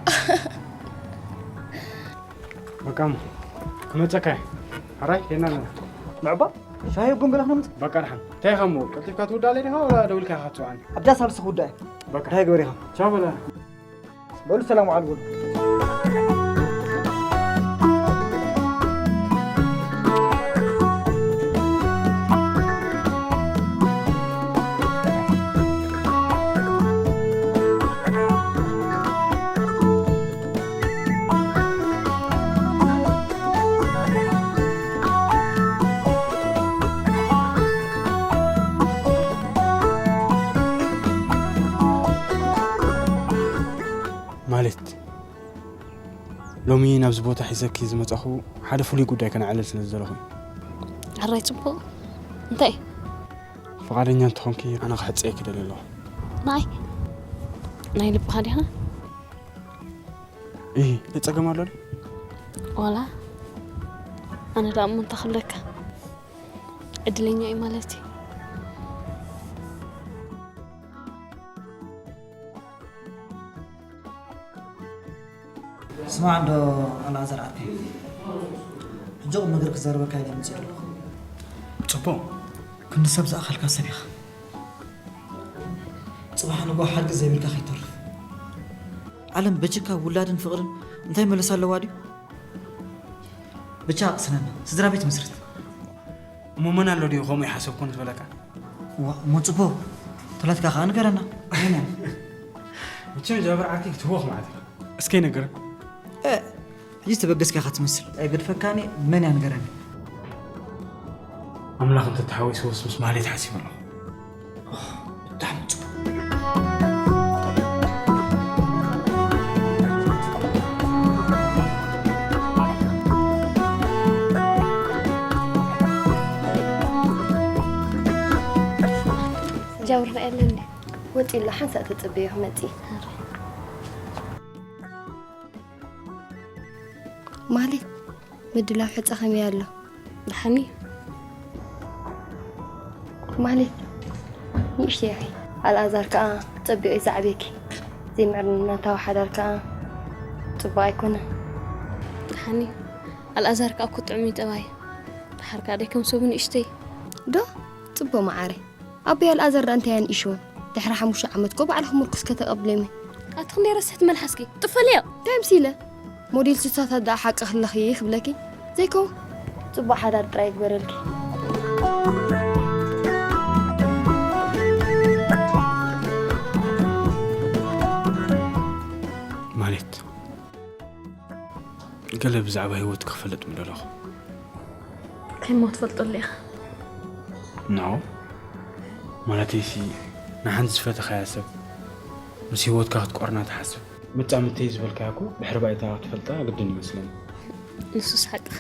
በቃ እሞ፣ ክመጸካ እየ። ሕራይ፣ ኬና ኣለና። ንዕባ፣ ሻሂ ቡን ገለ ክነምጽእ? በቃ ደሓን። እንታይ ኢኻ እሞ፣ ቀልጢፍካ ትውዳእ ኣለይ ዲኻ፣ ወላ ደው ኢልካ ኢኻ ትጽውዓኒ? ኣብዛ ሳልሲ ክውዳእ እየ። በቃ። እንታይ ግበር ኢኻ? ቻው በላ። በሉ ሰላም ዋዕሉ በሉ። ማለት ሎሚ ናብዚ ቦታ ሒዘኪ ዝመጻኹ ሓደ ፍሉይ ጉዳይ ከነዕልል ስለ ዝደለኹ እዩ። ሕራይ ጽቡቕ። እንታይ? ፍቓደኛ እንተኾንኪ ኣነ ክሕጸየኪ ደልየ ኣለኹ። ንዓይ? ናይ ልብኻ ዲኻ? እሂ፣ እንታይ ጸገም ኣሎ ድዩ? ዋላ ኣነ ደኣ እሞ እንታይ ክብለካ? ዕድለኛ እዩ ማለት እዩ። ስማዕ እንዶ ኣልኣዛር ዓርከይ፣ ሕጂ ቁም ነገር ክዛረበካ ኢለ መጺእ ኣለኹ። ጽቡቕ። ክንዲ ሰብ ዝኣኸልካ ሰብ ኢኻ። ጽባሕ ንግሆ ሓቂ ዘይብልካ ከይተርፍ። ዓለም በጅካ ውላድን ፍቕርን እንታይ መለሳ ኣለዋ ድዩ? ብቻ ቅስነና፣ ስድራ ቤት መስርት። እሞ መን ኣሎ ድዩ ከምኡ ይሓሰብኩ ንዝበለካ? ዋ፣ እሞ ጽቡቕ። ተላትካ ከኣ ንገረና። መን እያ? መቸም ጃብር ዓርኪ ክትህወኽ ማለት ኢኻ። እስከ ይነግረን። እ፣ ሕጂ ዝተበገስካ ኢኻ ትመስል። ኣይገድፈካኒ፣ መን እያ ንገረኒ። ኣምላኽ እንተተሓዊስዎስ ምስ ማህሌት ሓሲበ ኣለኹ። ብጣዕሚ ጽቡቕ። ጃብር ኸኣ የለን ድዩ? ወጺኡ ኣሎ፣ ሓንሳእ ተጸበዮ ክመጽእ። ማለት ምድላው ሕጸ ከመይ ኣሎ? ደሓን እዩ። ማለት ንእሽተይ ኢኺ። ኣልኣዛር ከኣ ክትጸብዮ እዩ ዝዓብየኪ። ዘይምዕርነታዊ ሓዳር ከኣ ጽቡቕ ኣይኮነን። ደሓን እዩ። ኣልኣዛር ከኣ እኮ ጥዑም እዩ ጠባይ። ደሓር ከኣ ደይ ከም ሰቡ ንእሽተይ። ዶ? ጽቡቕ መዓረይ። ኣቦይ ኣልኣዛር ደኣ እንታይ ኣንኢሽዎ? ድሕሪ ሓሙሽተ ዓመት እኮ ባዕልኺ ምርኩስ ከተቐብልዮም። ኣቲ ክንደይ ረስሕቲ መልሓስኪ፣ ጥፈልዮ። እንታይ ምስ ኢለ? ሞዴል ስሳታት ደኣ ሓቂ ክለኺ ክብለኪ። ዘይከውን። ጽቡቕ ሓዳር ጥራይ ይግበረልኪ። ማለት፣ ገለ ብዛዕባ ህይወት ክፈልጥ ምደለኹ። እንታይ እሞ ትፈልጠሉ ኢኻ? ኖ፣ ማለተይሲ፣ ንሓንቲ ዝፈተኻያ ሰብ ምስ ህይወትካ ክትቆርና ትሓስብ። መጻምድተይ ዝበልካያ እኮ ድሕሪ ባይታ ክትፈልጣ ግድን ይመስለኒ። ንሱስ ሓቅኻ።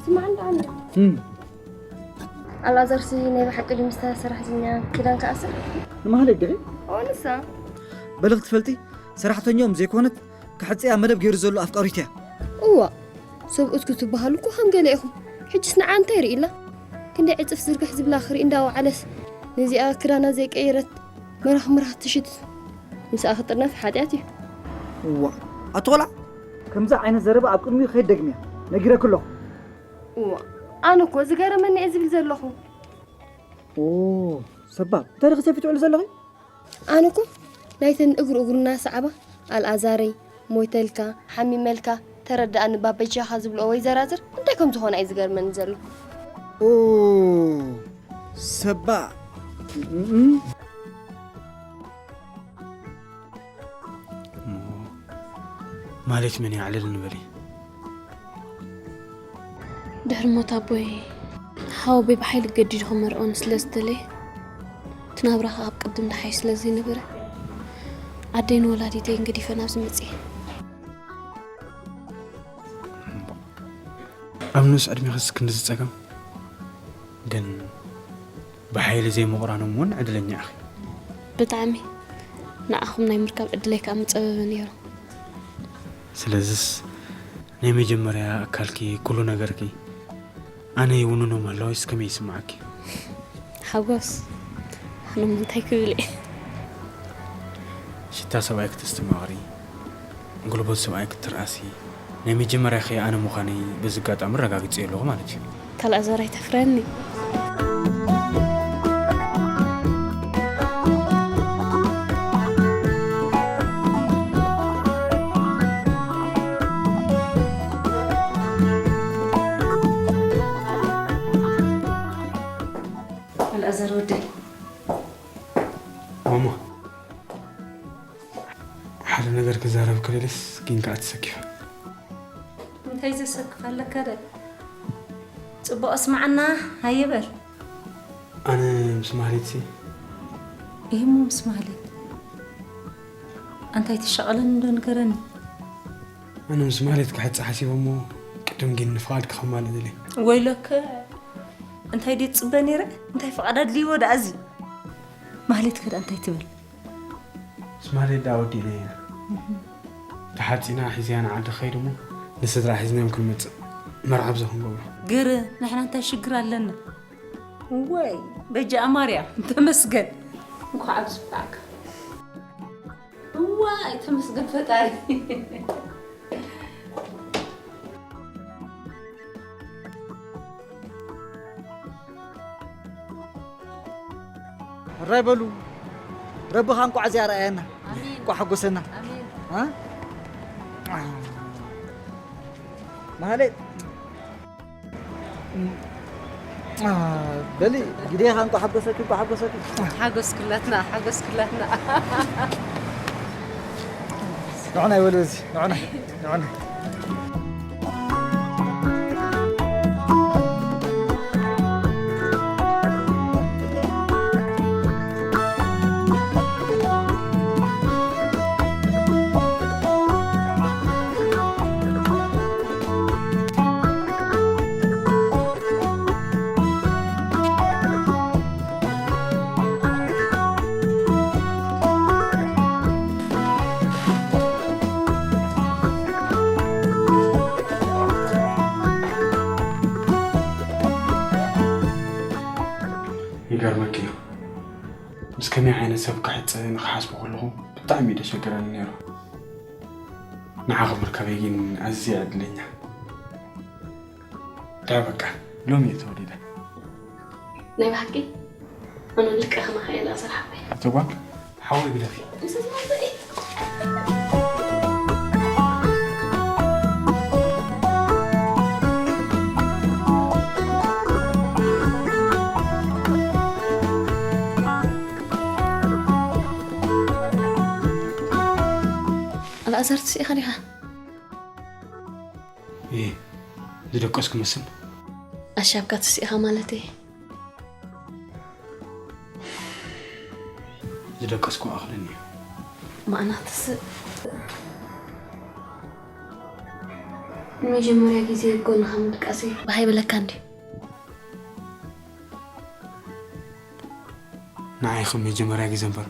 ስማዕ እንዳ ኣነ። እም። ኣልኣዛርሲ ናይ ብሓቂ ድዩ ምስታ ሰራሕተኛ ኪዳን ክኣስር? ንማህሌት ድዒ? ኦ፣ ንሳ። በሊ ክትፈልጢ፣ ሰራሕተኛኦም ዘይኮነት፣ ክሕጽያ መደብ ገይሩ ዘሎ ኣፍቃሪት እያ። እዋ፣ ሰብኡት ክትበሃሉ እኮ ከም ገለ ኢኹም። ሕጅስ ንዓ እንታይ ርኢላ? ክንደይ ዕጽፍ ዝርግሕ ዝብላ ክርኢ እንዳወዓለስ፣ ነዚኣ ክዳና ዘይቀየረት መራኽ ምራኽ ትሽት ምስኣ ክጥርነፍ ሓጢኣት እዩ። እዋ፣ ኣቲ ቆልዓ፣ ከምዚ ዓይነት ዘረባ ኣብ ቅድሚኡ ከይትደግምያ፣ ነጊረኪ ኣለኹ። እዋ፣ ኣነ እኮ ዝገረመኒ እየ ዝብል ዘለኹ። ኦ፣ ሰባብ፣ እንታይ ዲኺ ሰፊ ትውዕሊ ዘለኺ? ኣነ እኮ ናይተን እግሩ እግሩ እናሰዓባ፣ ኣልኣዛረይ፣ ሞይተልካ፣ ሓሚመልካ፣ ተረድኣኒ ባበጃኻ ዝብልኦ ወይዘራዝር እንታይ ከም ዝኾና እዩ ዝገርመኒ ዘሎ። ኦ፣ ሰባ፣ እም። ማለት መን እዩ? ኣዕልልኒ በሊ። ድሕሪ ሞት ኣቦይ፣ ሓወቦይ ብሓይሊ ገዲዱ ክመርዖኒ ስለ ዝደለየ፣ እቲ ናብራ ኸኣ ኣብ ቅድም ደሓይ ስለ ዘይነበረ፣ ኣደይን ወላዲተይን ገዲፈ ናብዚ መፅየ። ኣብ ንኡስ ዕድሜኽስ ክንድዚ ጸገም? ግን ብሓይሊ ዘይምቑራኖም እውን ዕድለኛ ኢኺ። ብጣዕሚ። ንዓኹም ናይ ምርካብ ዕድለይ ከኣ ምጸበበ ነይሩ። ስለዝስ ናይ መጀመርያ ኣካልኪ፣ ኩሉ ነገርኪ ኣነ ይውንኖም ኣለዉ፣ እስከመይ ይስምዓኪ? ሓጎስ፣ ኣነ እሞ እንታይ ክብል እየ? ሽታ ሰብኣይ ክተስተማቕሪ፣ ጉልበት ሰብኣይ ክትርኣሲ፣ ናይ መጀመርያኺ ኣነ ምዃነይ በዚ ኣጋጣሚ ኣረጋጊጸዮ ኣለኹ ማለት እዩ። ካልእ ኣዛራይ ተፍረኒ። ኣልኣዛር ወደይ። ማማ፣ ሓደ ነገር ክዛረብ ክደልስ ግን ከኣ ተሰኪፈ። እንታይ ዘሰክፍ ኣለካ ደ? ጽቡቕ እስማዓና፣ ሃየ በል። ኣነ ምስ ማህሌትሲ። እሂሞ ምስ ማህሌት? ኣንታይ ትሻቐለኒ እንዶ ንገረኒ። ኣነ ምስ ማህሌት ክሕጽ ሓሲበ እሞ ቅድም ግን ንፍቓድኪ ከማልእ ደልየ። ወይለከ፣ እንታይ ድየ ትጽበ ነይረ? እንታይ ፍቓድ ኣድልይዎ ደኣ እዚ? ማህሌት ከ ደኣ እንታይ ትብል? ስማሌ ደኣ ወዲእናዮ ኢና። ተሓጺና ሒዝያ ንዓዲ ክኸይድ እሞ ንስድራ ሒዝናዮም ክንመጽእ መርዓ ብዛ ክንገብሮ። ግር፣ ንሕና እንታይ ሽግር ኣለና? ወይ በጃ ማርያም ተመስገን። እንኳዕ ኣብዚ በቃዕካ። ዋይ ተመስገን ፈጣሪ። ሕራይ በሉ። ረቢ ኸኣ እንቋዕ እዚኣ ረኣየና። ኣሜን። እንቋዕ ሓጎሰና። ኣሜን። አ? ማህሌት። አ፣ በሊ ግዴኻ እንቋዕ ሓጎሰኪ፣ እንቋዕ ሓጎሰኪ። ሓጎስ ኩላትና፣ ሓጎስ ኩላትና። ንዑና ይበሉ በዚ፣ ንዑና፣ ንዑና። ይገርመኪ እዩ። ምስ ከመይ ዓይነት ሰብ ክሕጽ ንኽሓስቦ ከለኹ ብጣዕሚ እዩ ደሸግረኒ ነይሩ። ንዓኺ ምርካበይ ግን ኣዝየ ዕድለኛ። ደኣ በቃ፣ ሎሚ እየ ተወሊደ። ናይ ብሓቂ? ኣነ ልክዕ ከማኻ እየ ኣልኣዛር ሓወይ። እቶ ጓል፣ ሓወይ ግደፊ። ኣልኣዛር ትስኢኻ ዲኻ? እየ፣ ዝደቀስኩ መስል። ኣሻብካ ትስኢኻ ማለተይ። ዝደቀስኩ ኣኽለኒ እዩ። ማእና ትስእ። ንመጀመርያ ግዜ ጎንኻ ምድቃሰይ ባህ ኣይበለካ እንድዩ? ንዓይ ከም መጀመርያ ግዜ እምበር፣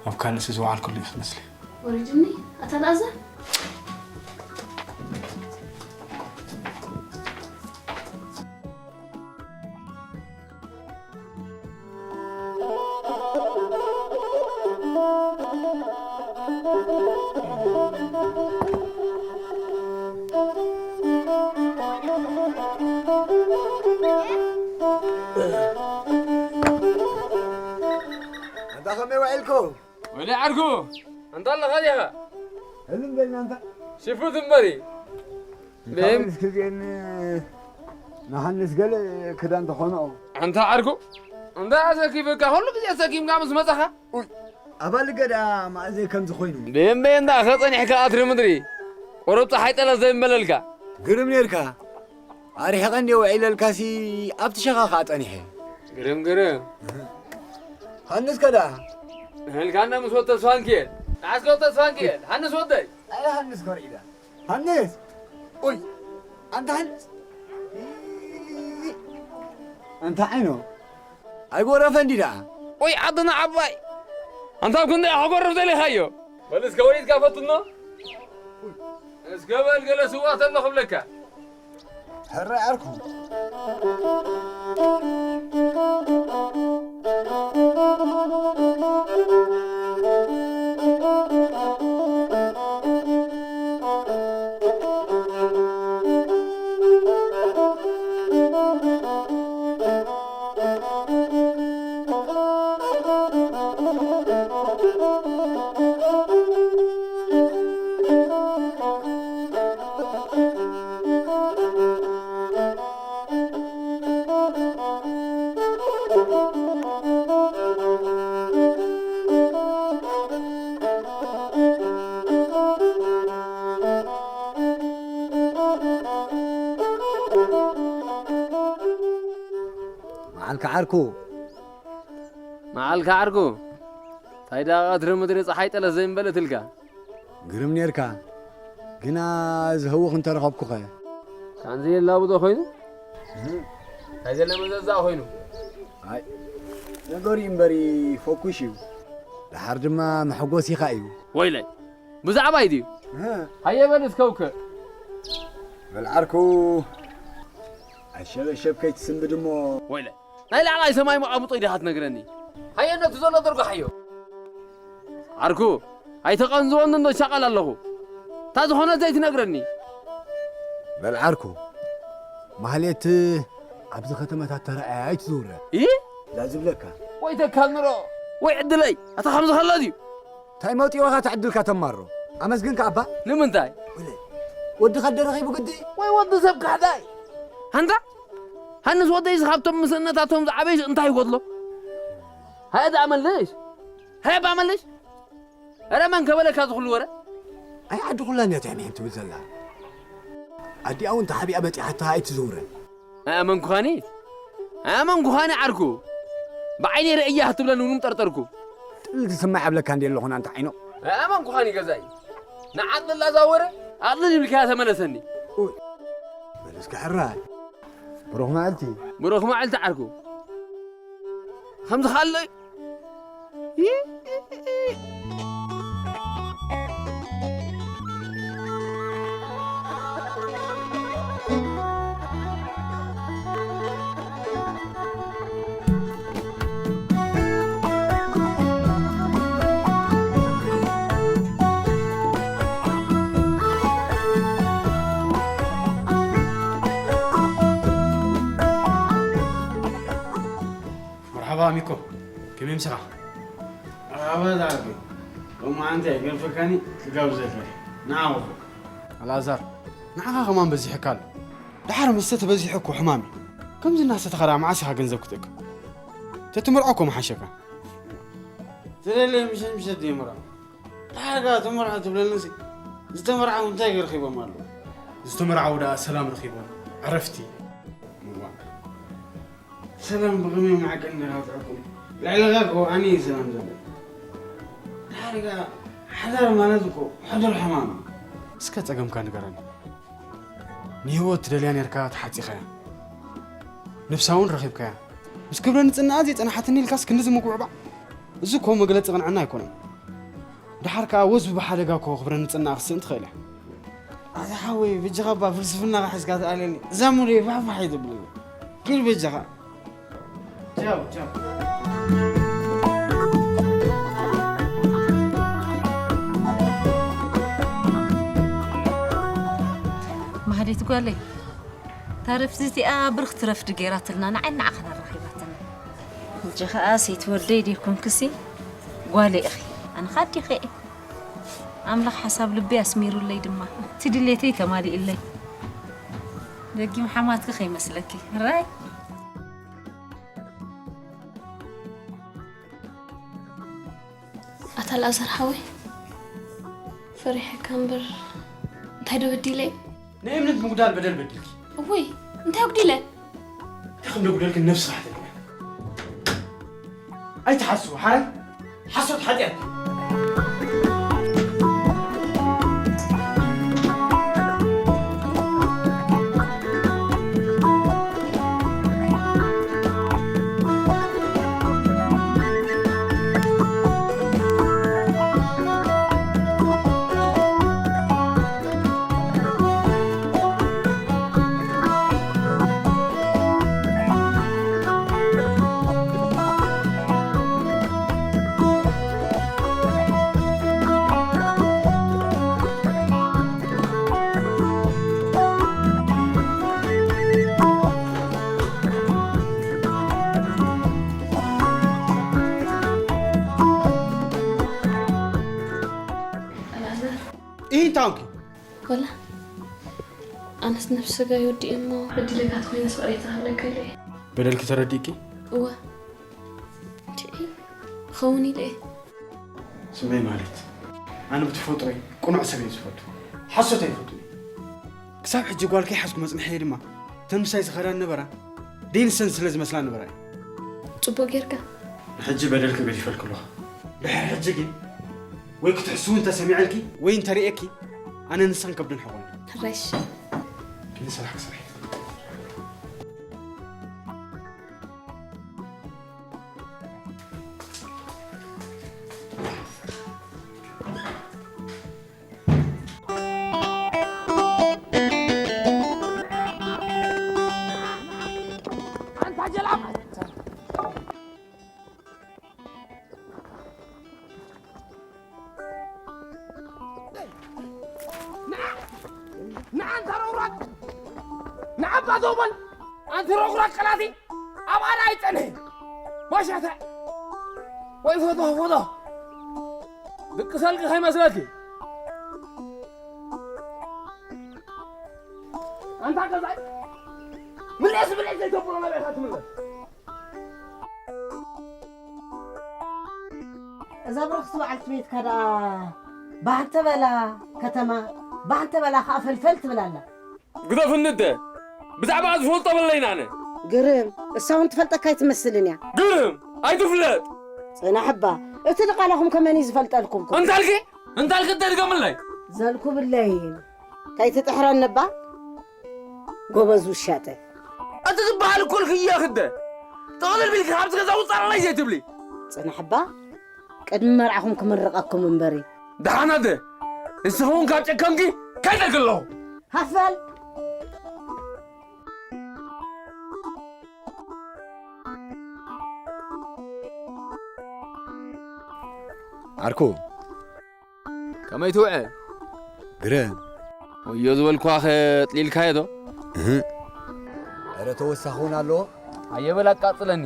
ኣብ ካልእሲ ዝወዓልኩሉ እዩ ክመስል። ወሪዱኒ፣ ኣታ ኣልኣዛር። ኣንታ ከመይ ውዒልኩም? ወዲ ዓርኩ፣ ኣንታ ኣለኻ ዲኻ? እልም በልና ኣንታ። ሽፉት እምበሪ። እንታወይ ብም- እስኪ እዚአን ንሃንስ ገለ ክዳን ተኾንኦ። ኣንታ ዓርኩ፣ እንታይ ኣሰኪፍካ? ኩሉ ግዜ ሰኪምካ ምስ መጻኻ? ኡይ፣ ኣባል ገዳ ማእዘ ከምዚ ኮይኑ። ብየምበየ እንዳ ከጸኒሕካ ኣትሪ ምድሪ። ቁሩብ ጸሓይ ጠለስ ዘይመለልካ። ግርም ኔርካ። ኣርሒቐ እንድየ ውዒለልካሲ ኣብቲ ሸኻ ኸኣ ጸኒሐ። ግርም፣ ግርም። ሃንስ ከዳ? ንህልካና ምስ ወድ ተስፋንኪኤል። ንዓስከ ተስፋንኪኤል፣ ሃንስ ወደይ። ኣይ ሃንስ ኮርዒዳ። ሃንስ! ኦይ! ኣንታ ሃንስ! ኣንታ ዓይኖ! ኣይጎረፈ እንዲ ደኣ። ኦይ ዓድና ዓባይ! ኣንታ ኣብ ክንደይ ኣኽጎርፍ ደሊኻዮ? በል እስከ ወሊድካ ፈትኖ። እስከ በል ገለ ስዋ ተሎ ክብለካ። ሕራይ ዓርኩ። መዓልካ ዓርኩ። መዓልካ ዓርኩ። እንታይ ደኣ ቀትሪ ምድሪ ጸሓይ ጠለስ ዘይምበለትልካ። ግርም ኔርካ። ግና እዚ ህውኽ እንተረኸብኩኸ? ካንዚ የላቡ ዶ ኮይኑ? እህ። እንታይ ዘለ መዘዛ ኮይኑ? ኣይ፣ ነገሩ እዩ እምበሪ ፈኩሽ እዩ። ደሓር ድማ መሐጎስ ኢኻ እዩ። ወይለይ፣ ብዛዕባይ ድዩ? እህ። ሃየ በል እስከ ውክእ። በል ዓርኩ፣ ኣሸበሸብ ከይትስንብድ እሞ። ወይለይ፣ ናይ ላዕላይ ሰማይ መቓብጦ ኢኻ ትነግረኒ። ሃየ ነቲ ዘሎ ደርጓሓዮ። ዓርኩ፣ ኣይተቐንዝወኒ እንዶ ሻቐል ኣለኹ። እታ ዝኾነት ዘይትነግረኒ። በል ዓርኩ፣ ማህሌት ኣብዚ ከተማታት ተራእያ ኣይትዝውረ። ኢ? እዛ ዝብለካ። ወይ ተካል ንሮ፣ ወይ ዕድለይ፣ ኣታ ከምዚ ከሎ ድዩ? እንታይ መውጽኦ ኢኻ ትዕድልካ ተማሮ? ኣመስግንካ ኣባ። ንምንታይ? ወለ-፣ ወድኻ ደረኺቡ ግዲ? ወይ ወዲ ሰብ ካሕዳይ? ሃንታ? ሃንስ ወደይስ ካብቶም ምስነታቶም ዝዓበየሽ እንታይ ይጎድሎ? ሃየ ደኣ መልሽ። ሃየ እባ መልሽ። ኧረ መን ከበለካ ዝኹሉ ወረ? ኣይ ዓዲ ኩላን እያ ትሕምሕም ትብል ዘላ። ኣዲኣ እውን ተሓቢኣ በጺሓታ ኣይትዝውረ። ኣመንኩኻኒ? ኣመንኩኻኒ ዓርኩ። ብዓይነይ ርእያ ክትብለኒ እውን ጠርጠርኩ። ጥል ዝስማዕ ኣብለካ እንዲ ኣለኹን ኣንታ ዓይኖ። ኣመንኩኻኒ ገዛኢ። ንዓጥልላ እዛ ወረ ኣጥልል ኢልካያ ተመለሰኒ። ኡይ፣ በል እስከ ሕራይ። ብሩኽ መዓልቲ። ብሩኽ መዓልቲ ዓርኩ። ከምዚ ከኣሎ እዩ። መርሓባ ኣሚኮ፣ ከመይ ምሳኻ? መርሓባ ዳርጌ፣ ሎማዓንቲ ኣይገርፈካኒ ክጋብዘካ እየ። ንዓ ወፎ። ኣልኣዛር፣ ንዓኻ ከማን በዚሑካ ኣሎ። ደሓር መስተ ተበዚሑ እኮ ሕማም እዩ። ከምዚ እናሰተኻ ደኣ መዓስ ኢኻ ገንዘብ ክትእክብ? ተትምርዖ እኮ ምሓሸካ። ትደለየ ምሸት ምሸት ዘይምርዖ። ደሓር ከኣ ትምርዖ ትብለኒሲ፣ ዝተመርዓዉ እንታይ ረኺቦም ኣለዉ? ዝተመርዓዉ ደኣ ሰላም ረኺቦም፣ ዕረፍቲ። እዋ። ሰላም ብኸመይ መዓቀን ኢኻ ትሕኩም? ልዕለኻ እኮ ኣነ እየ ሰላም ዘሎ። ደሓር ከኣ ሓዳር ማለት እኮ ሕዱር ሕማም እዩ። እስከ ጸገምካ ንገረኒ። ንህይወት ትደልያ ኔርካ ተሓጺኻያ። ነብሳ እውን ረኺብካያ። ምስ ክብረ ንጽህናኣ ዘይጸናሓትኒ ኢልካስ ክንድዚ ምጉዕባዕ? እዚ እኮ መግለጺ ቅንዕና ኣይኮነን። ደሓር ከኣ ወዝቢ ብሓደጋ እኮ ክብረ ንጽህናኣ ክስእን ትኽእል እያ። ኣታ ሓወይ፣ በጃኻ እባ ፍልስፍናኻ ሒዝካ ትኣልየኒ። እዛ ሙሉየ ፋሕፋሕ ኣይተብለኒ። ኪድ በጃኻ። ቻው፣ ቻው። ማህሌት ጓለይ፣ እታ ረፍዲ እዚኣ ብርኽቲ ረፍዲ ገይራትልና፣ ንዓይን ንዓኽን ኣራኺባትና። ሕጂ ኸኣ ሰይቲ ወደይ ደይኮንክሲ ጓለይ ኢኺ፣ ኣነ ኸኣ ኣዴኺ እየ። ኣምላኽ ሓሳብ ልበይ ኣስሚሩለይ ድማ፣ እቲ ድሌተይ ተማሊኡለይ። ደጊም ሓማትኪ ከይመስለኪ። ራይ። ኣታ ኣልኣዛር ሓወይ፣ ፈሪሐካ እምበር እንታይ ዶ በዲለ? ናይ እምነት ምጉዳል በደል በዲልኪ። እወይ፣ እንታይ ኣጉዲለ? እንታይ ከም ዘጉደልኪ ነብስኻ ትነግረኒ። ኣይትሓስቡ፣ ሓራይ ሓሶት ሓጢኣት እዩ። ታንኪ። ወላ ኣነስ ነፍሲ ስጋ ይወዲ እሞ ዕድለካ ተኮይነ ስቕሬታ ኣለካ ኢለ። በደልኪ ተረዲእኪ? እወ። ትዒ ኸውን ኢለ እየ። ስመይ ማለት ኣነ ብተፈጥሮይ ቅኑዕ ሰብ እየ ዝፈቱ። ሓሶት ኣይፈቱን። ክሳብ ሕጂ ጓል ከይሓዝኩ መጽንሐየ ድማ እተን ምሳይ ዝኸዳ ነበራ ደይንሰን ስለ ዝመስላ ነበራ እዩ። ጽቡቕ ጌርካ። ንሕጂ በደልኪ ገዲፈልኪ ኣለኹ። ድሕሪ ሕጂ ግን ወይ ክትሕስዊ እንተሰሚዐልኪ ወይ እንተርእየኪ ኣነ ንሳን ከብድን ሕቆን። ሕራይሽ። ግን ስራሕ ክሰርሕ። ንዓንተ ረውራቅ ንዓባ ዞበል ኣንቲ ረጉራቅ ቀላቲ ኣብ ኣና ኣይጸንሕን። ባሻተ ወይ ፎቶ ፎቶ ድቅሰልኪ ከይመስለኪ። ኣንታ ገዛይ ምለስ ምለስ ዘይተብሎ ናበይካ ትምለስ። እዛ ብርኽቲ በዓልቲ ቤትካ ደኣ ባህ ተበላ ከተማ፣ ባህ ተበላ ከኣ ፈልፈል ትብል ኣላ። ግደፍኒ እደ፣ ብዛዕባ ዝፈልጦ በለይን ኣነ። ግርም፣ እሳ እውን ትፈልጠካ ኣይትመስልን እያ። ግርም፣ ኣይትፍለጥ። ጽናሕ እባ፣ እቲ ድቓላኹም ከመን እዩ ዝፈልጠልኩም? እንታልኪ? እንታልኪ እደ ድገምለይ? ዘልኩብለይ፣ ከይትጥሕረኒ እባ። ጎበዝ ውሻጠ። እቲ ዝበሃል እኮ ልክዮ ክደ። ጥቕልል ቢልኪ ካብዚ ገዛ ውጻእ ኣለይ ዘይትብሊ። ጽናሕ እባ፣ ቅድሚ መርዓኹም ክምርቐኩም እምበሪ። ደሓን ኣደ፣ ንስኺ እውን ካብ ጨከንኪ ከይደልኪ ኣለኹ። ሃፈል። ዓርኩ። ከመይ ትውዕል? ግረ። ወዮ ዝበልኳኸ ጥሊልካዮ ዶ? እህ። ኧረ ተወሳኺ እውን ኣለዎ። ኣየበል ኣቃጽለኒ።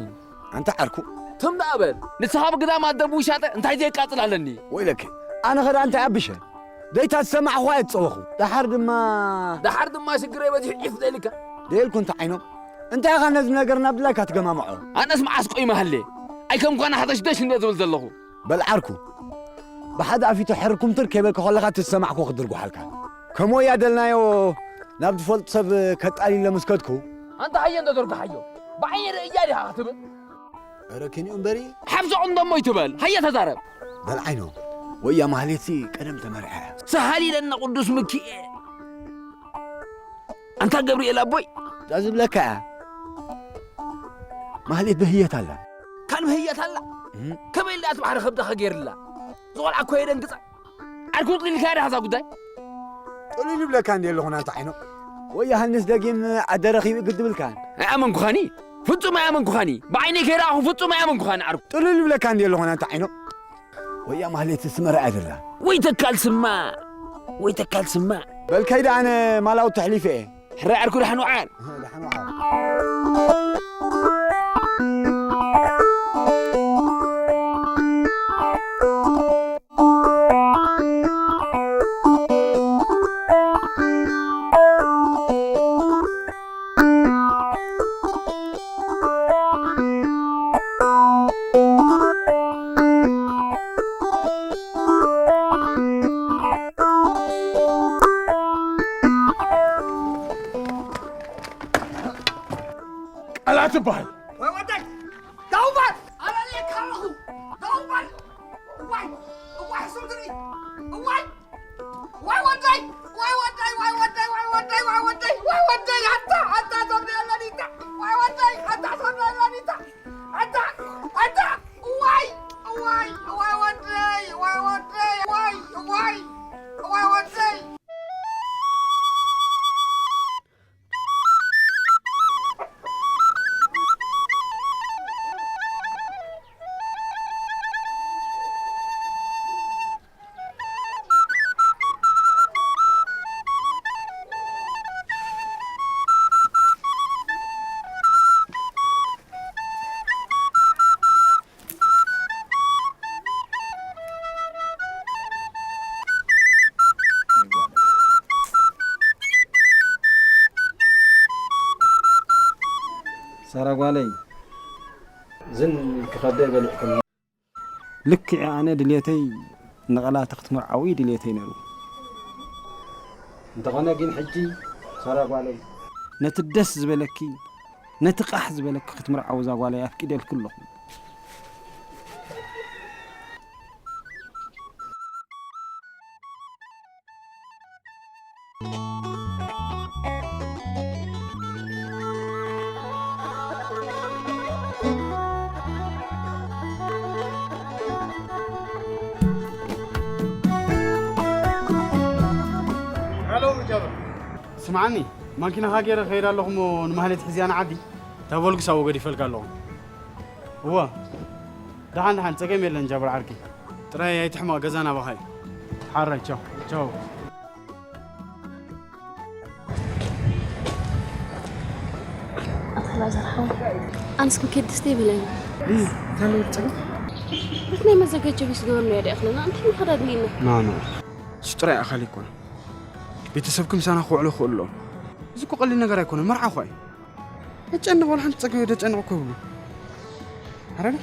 ኣንታ ዓርኩ። ትም ደኣ በል። ንስኻ ብግዳም ኣደ ብውሻጠ እንታይ ዘየቃጽል ኣለኒ? ወይለከ። ኣነ ኸ ደኣ እንታይ ኣብሸ? ደይታ ዝሰማዕኹዋ እየ ዝጸወኹ። ደሓር ድማ ደሓር ድማ ሽግረይ በዚሑ ዒፍ ዘይልካ። ደየልኩ እንተ ዓይኖም። እንታይ ኢኻ ነዚ ነገር ናብ ድላይካ ትገማምዖ? ኣነስ መዓስ ቆይመ ሃልየ? ኣይከም ኳና ሓተሽደሽ እንደ ዝብል ዘለኹ። በል ዓርኩ። ብሓደ ኣፊቱ ሕርኩም ትር ከይበልካ ከለኻ እቲ ዝሰማዕኩ ክድርጉሓልካ። ከምኡ እያ ደልናዮ ናብ ዝፈልጡ ሰብ ከጣሊለ ምስ ከድኩ። ኣንታ ሃየ እንዶ ዘርግሓዮ። ብዓይኒ ርእያ ዲኻ ክትብል? ኧረ ኪንኡ እምበሪ። ሓብሶ እንዶ እሞ ይትበል። ሃየ ተዛረብ። በል ዓይኖ። ወያ ማህሌትሲ ቀደም ተመርዐ። ሰሃሊ ለና ቅዱስ ሚኪኤል። ኣንታ ገብርኤል ኣቦይ። እዛ ዝብለካ እያ። ማህሌት ብህየት ኣላ። ካን ብህየት ኣላ? እም። ከመይ ኢላ እቲ ባሕሪ ከብዳ ከገይርላ? ዝቖልዓ እኮ የደንግጻ። ዓርኩ ጥሊልካ ዲኻ እዛ ጉዳይ? ጥሉል ይብለካ እንዲ ኣለኹ ናንተ ዓይኖ። ወይ ዮሃንስ ደጊም ዓደ ረኺቡ ግድ ብልካን። ኣይኣመንኩኻኒ። ፍጹም ኣይኣመንኩኻኒ። ብዓይነይ ከይረኣኹ ፍጹም ኣይኣመንኩኻኒ ዓርኩ። ጥሉል ይብለካ እንዲ ኣለኹ ናንተ ዓይኖ። ወያ ማህሌት ስመራ ኣይደላ። ወይ ተካል ስማ። ወይ ተካል ስማ። በል ከይደ ኣነ ማላው ተሕሊፈ እየ። ሕራይ ዓርኩ ደሓን ውዓል። ደሓን ውዓል። ቃላት ትበሃል። ወይ ወደይ፣ ደው በል! ኣረልየካ ኣለኹ! ደው በል! እዋይ! እዋይ ሕሱም ድሪ! እዋይ! ዋይ ወደይ! ዋይ ወደይ! ዋይ ወደይ! ዋይ ወደይ! ዋይ ወደይ! ዋይ ወደይ! ኣታ! ኣታ! ዞም የለኒታ! ዋይ ወደይ! ኣታ! ዞም የለኒታ! ኣታ! ኣታ! ዋይ! ዋይ! ዋይ ወደይ! ዋይ ወደይ! ዋይ! ዋይ! ዋይ ወደይ! ጓለይ፣ ዝን ክኸብደ በሊዕኩም። ልክዕ ኣነ ድሌተይ ንቐላቲ ክትምርዓዊ ድሌተይ ነይሩ። እንተኾነ ግን ሕጂ ሳራ ጓለይ፣ ነቲ ደስ ዝበለኪ፣ ነቲ ቃሕ ዝበለኪ ክትምርዓዊ እዛ ጓለይ ኣፍቂደልኪ ኣለኹ። ሃሎ ጃብር። ስምዓኒ፣ ማኪናኻ ገይረ ከይድ ኣለኹ እሞ ንማህሌት ሕዝያ ንዓዲ። እታ ቮልግስ ኣብኡ ገዲፈልካ ኣለኹ። እወ። ደሓን ደሓን፣ ጸገም የለን ጃብር ዓርከይ። ጥራይ ኣይትሕመቕ፣ ገዛ ናባኻ እዩ። ሓራይ፣ ቻው፣ ቻው። ኣታ ላዛር ሓወይ፣ ኣንስ ክም ኬድስ ደይበለኒ። እይ፣ እንታይ ኣለዎ ጸገም? በቲ ናይ መዘጋጃ ቤት ዝገበርናዮ ዶ ይኣኽለና? እንታይ ምኻድ ኣድልየና? ና፣ ና። እሱ ጥራይ ኣኻሊ ኣይኮነን። ቤተሰብኪ ምሳና ክውዕሉ ይኽእሉ ኣለዉ። እዚ እኮ ቀሊል ነገር ኣይኮነን፣ መርዓ እኮ እዩ። ኣጨንቕ፣ ወላ ሓንቲ ጸገም የብሉ፣ ኣጨንቕ እኮ ይብሉ። ኣረጋ?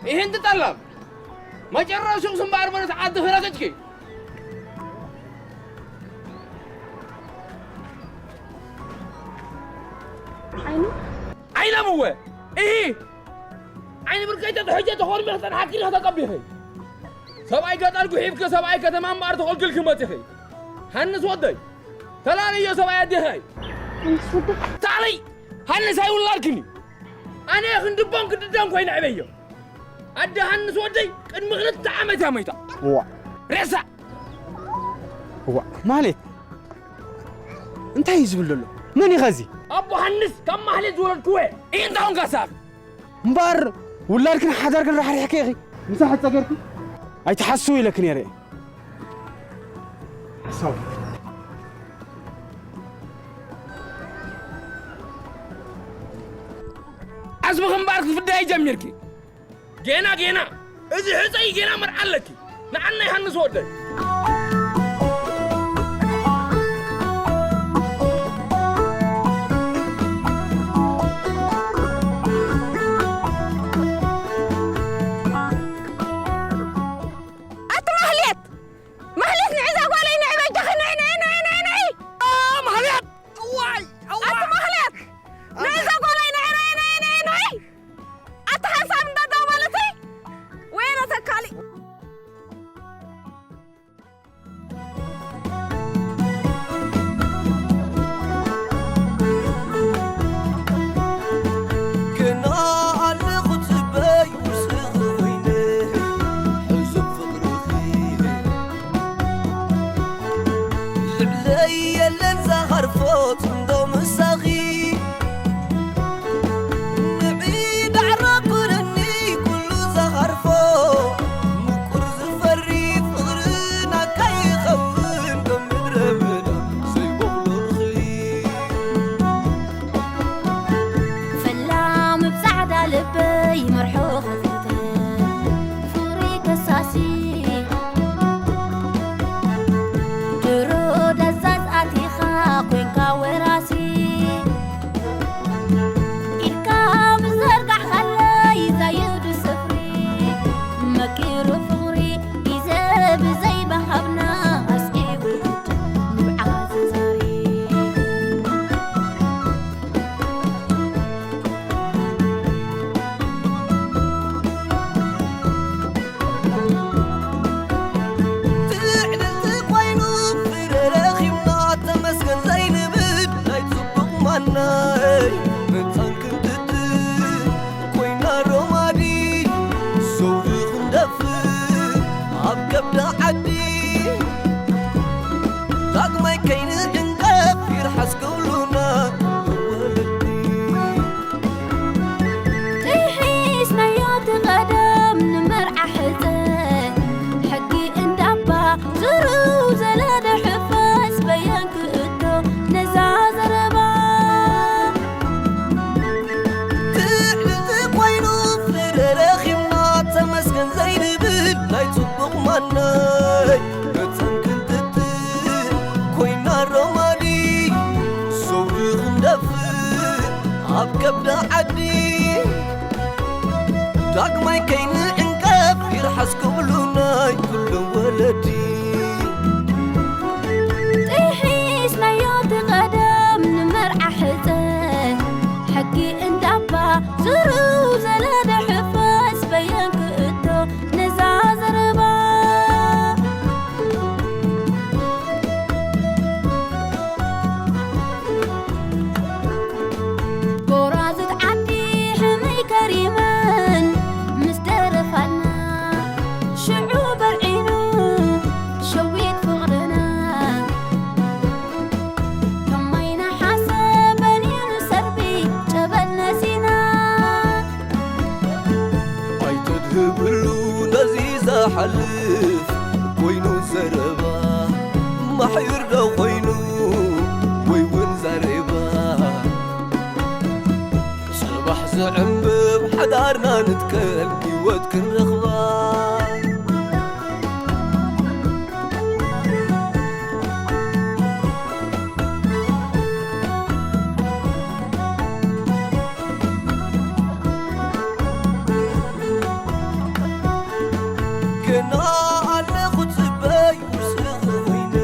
ይህን ትጠላም መጨረሹ ስምባር በለት ዓዲ ክረክችኪ። ዓይኑ? ዓይኖም እወ። እሂ። ዓይኒ ብርከይ ተትሕጀ ተኾርሚ ክጸንሓኪ ኢኺ ተጸቢኺ። ሰብኣይ ገጠር ጉሒፍኪ ሰብኣይ ከተማ እምበኣር ተኾልክልኪ መጺኺ። ሃንስ ወደይ። ተላለዮ ሰብኣይ ኣዴኻይ። ሃንስ ወደይ። ታለይ ሃንስ ኣይውላድክኒ። ኣነ ክንድቦን ክድደን ኮይነ ዕበዮ። ኣደ ሃንስ ወደይ ቅድሚ ክልተ ዓመት እያ መይታ። እዋ። ሬሳ። እዋ፣ ማህሌት። እንታይ እዩ ዝብል ዘሎ? መን እዩ ኸዚ? ኣቦ ሃንስ ካብ ማህሌት ዝወለድክዎ እየ። እንታይ ኾንካ ሳብ? እምበኣር ውላድክን ሓዳርክን ራሕሪሕኪ ኢኺ። ምሳሕ ጸገርኪ? ኣይትሓስዊ ኢለኪ ነይረ እየ። ሓሳዊ። ዓስብኺ እምበኣር ክትፍደያ ጀሚርኪ። ጌና ጌና እዚ ሕጸይ ጌና መርዓ ኣለኪ። ንዓና ዮሃንስ ወደይ። ኣቲ ማህሌት! ማህሌት ንዒ እዛ ጓለይ ንዒ በጃኺ ንዒ ንዒ ንዒ ንዒ ንዒ! ኣ፣ ማህሌት! እዋይ! እዋ! ኣቲ ማህሌት! ንዒ እዛ ጓለይ ንዒ ንዒ ንዒ ንዒ ንዒ! ኣቲ ሓንሳብ እንዳደወለትይ ወይነ ተካሊ። የለን ዘኸርፎ ጽምዶ ምሳኺ። ንዒ ዳዕሮ ኩነኒ ኩሉ ዘኸርፎ። ምቁር ዝፈሪ ፍቕሪ ናካ ይኸውን ከም ምድረ በዳ ዘይበቑሎ እኽሊ። ፈላም ብ ጻዕዳ ልበይ መርሖ ከፊተ ፍቕሪ ከሳሲ። ድሮ ዳዛዝ ኣቲኻ ኮንካ ወራሲ። ኢድካ ምዘርጋሕካለይ ዛይዱ ስፍሪ። መቂሩ ፍቕሪ ግዜ ብዘይ ምሃብና ኣስዒቡ ንብዓት ዘዛሪ። ትዕድልቲ ኮይኑ ፍረ ረኺብና ተመስገን ዘይንብል ናይ ጽቡቕ ማናይ መጻን ክንትትን ኮይና ሮማዲ ሰውሪ ክንደፍእ ኣብ ከብዳ ዓዲ ዳግማይ ከይንዕንቀፍ ይርሓስ ክብሉና ወለዲ። ጥሒስናዮ እቲ ቀደም ንመርዓ ሕጸ፣ ሕጊ እንዳባ ዝርው ዘለደ ሕፈስ በየን ክእቶ ነዛ ዘረባ። ትዕድልቲ ኮይኑ ፍረ ረኺብና ተመስገን ዘይንብል ናይ ጽቡቕ ማናይ መጸን ክንትትን ኮይና ሮማዲ ሰውሪ ክንደፍእ ኣብ ከብዳ ዓዲ ዳግማይ ከይንዕንቀፍ ይርሓስ ክብሉ ናይ ኩሉ ወለዲ። ጥሒስናዮ እቲ ቀደም ንመርዓ ሕጸ፣ ሕጊ እንዳባ ዝርው ዘለደ ሕፈስ በየን ክእቶ ነዛ ዘረባ። ጎራዙት ዓዲ ሕመይ ከሪመን ምስ ደረፋልና፣ ሽዑ በርዒኑ ሸዊት ፍቕርና። ከማይና ሓሰበን እዩ ንሰርቢ ጨበል ነሲና። ኣይተድህብሉ ነዚ ዝሓልፍ ኮይኑ ዘረባ፣ ማሕዩር ዶ ኮይኑ ወይ እውን ዘሬባ? ጽባሕ ዝዕንብብ ሓዳርና ንትከል ህይወት ክንረኽባ። ገና ኣለኹ ጽበይ ውርስኺ ኮይነ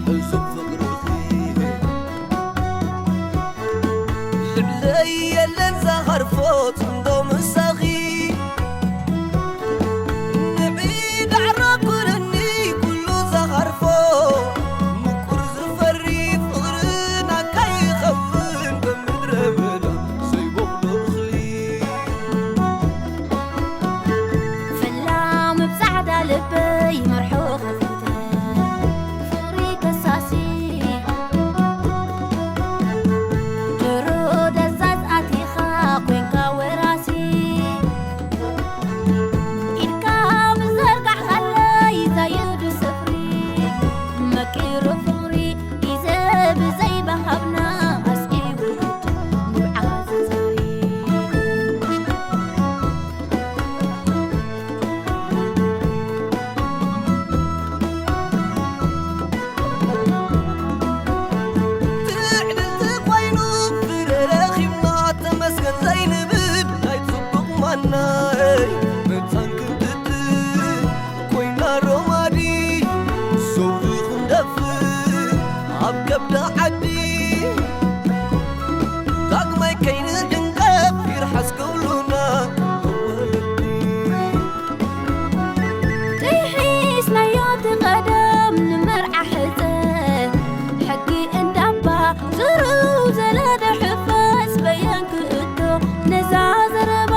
ሕሱብ ፍቕርኺ። ልዕለይ የለን ዘኸርፎ ጽምዶ ምሳኺ። ንዒ ዳዕሮ ኩነኒ ኩሉ ዘኸርፎ። ምቁር ዝፈሪ ፍቕሪ ናካ ይኸውን ከም ምድረ በዳ ዘይበቑሎ እኽሊ። ፈላም ብ ጻዕዳ ልበይ መርሖ ከፊተ ፍቕሪ ከሳሲ። ድሮ ዳዛዝ ኣቲኻ ኮንካ ወራሲ። ኢድካ ምዘርጋሕካለይ ዛይዱ ስፍሪ። መቂሩ ፍቕሪ ግዜ ብዘይ ምሃብና ኣስዒቡ ንብዓት ዘዛሪ። ትዕድልቲ ኮይኑ ፍረ ረኺብና ተመስገን ዘይንብል ናይ ጽቡቕ ማናይ መብጻን ክንትትን ኮይና ሮማዲ ሰውሪ ክንደፍእ ኣብ ከብዳ ዓዲ ዳግማይ ከይንድንቀፍ ይርሓስ ክብሉና ወለዲ። ጥሒስናዮ እቲ ቀደም ንመርዓ ሕጸ፣ ሕጊ እንዳባ ዝርው ዘለደ ሕፈስ በየን ክእቶ ነዛ ዘረባ።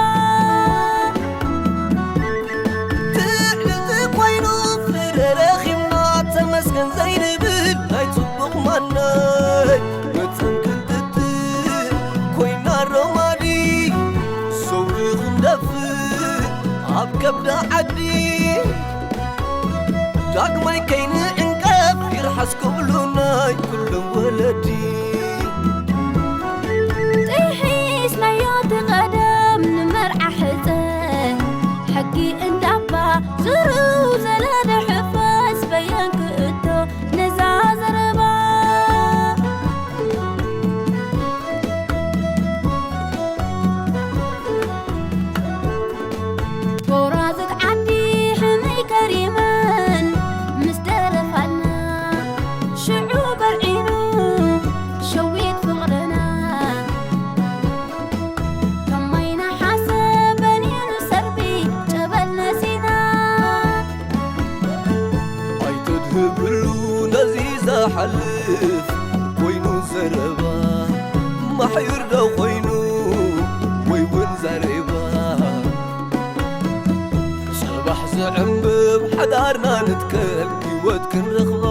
ትዕድልቲ ኮይኑ ፍረ ረኺብና ተመስገን ዘይነ ትብል ናይ ጽቡቕ ማነይ መጸን ክንጥጥእ ኮይና ረማዲ ሰውሪ ክንደፍእ ኣብ ከብዳ ዓዲ ዳግማይ ከይንዕንቀፍ ይርሓስ ክብሉ ናይ ኩሎም ወለዲ። ጥሒስናዮ እቲ ቀደም ንመርዓ ሕጸ ሕጊ እንዳባ ዝሩ ዘለደ ሕፈስ በየን ክእቶ ነዛ ዘረባ። ጎራዝት ዓዲ ሕመይ ከሪመን ምስ ደረፋልና ሽዑ በርዒኑ ሸዊት ፍቕርና። ከማይና ሓሰበን እዩ ሰርቢ ጨበል ነሲና። ኣይተድህብሉ ነዚ ዝሓልፍ ኮይኑ ዘረባ ማሕዩር ዶ ኮይኑ ወይ እውን ዘሬባ። ጽባሕ ዝዕንብብ ሓዳርና ንትከል ህይወት ክንረኽባ።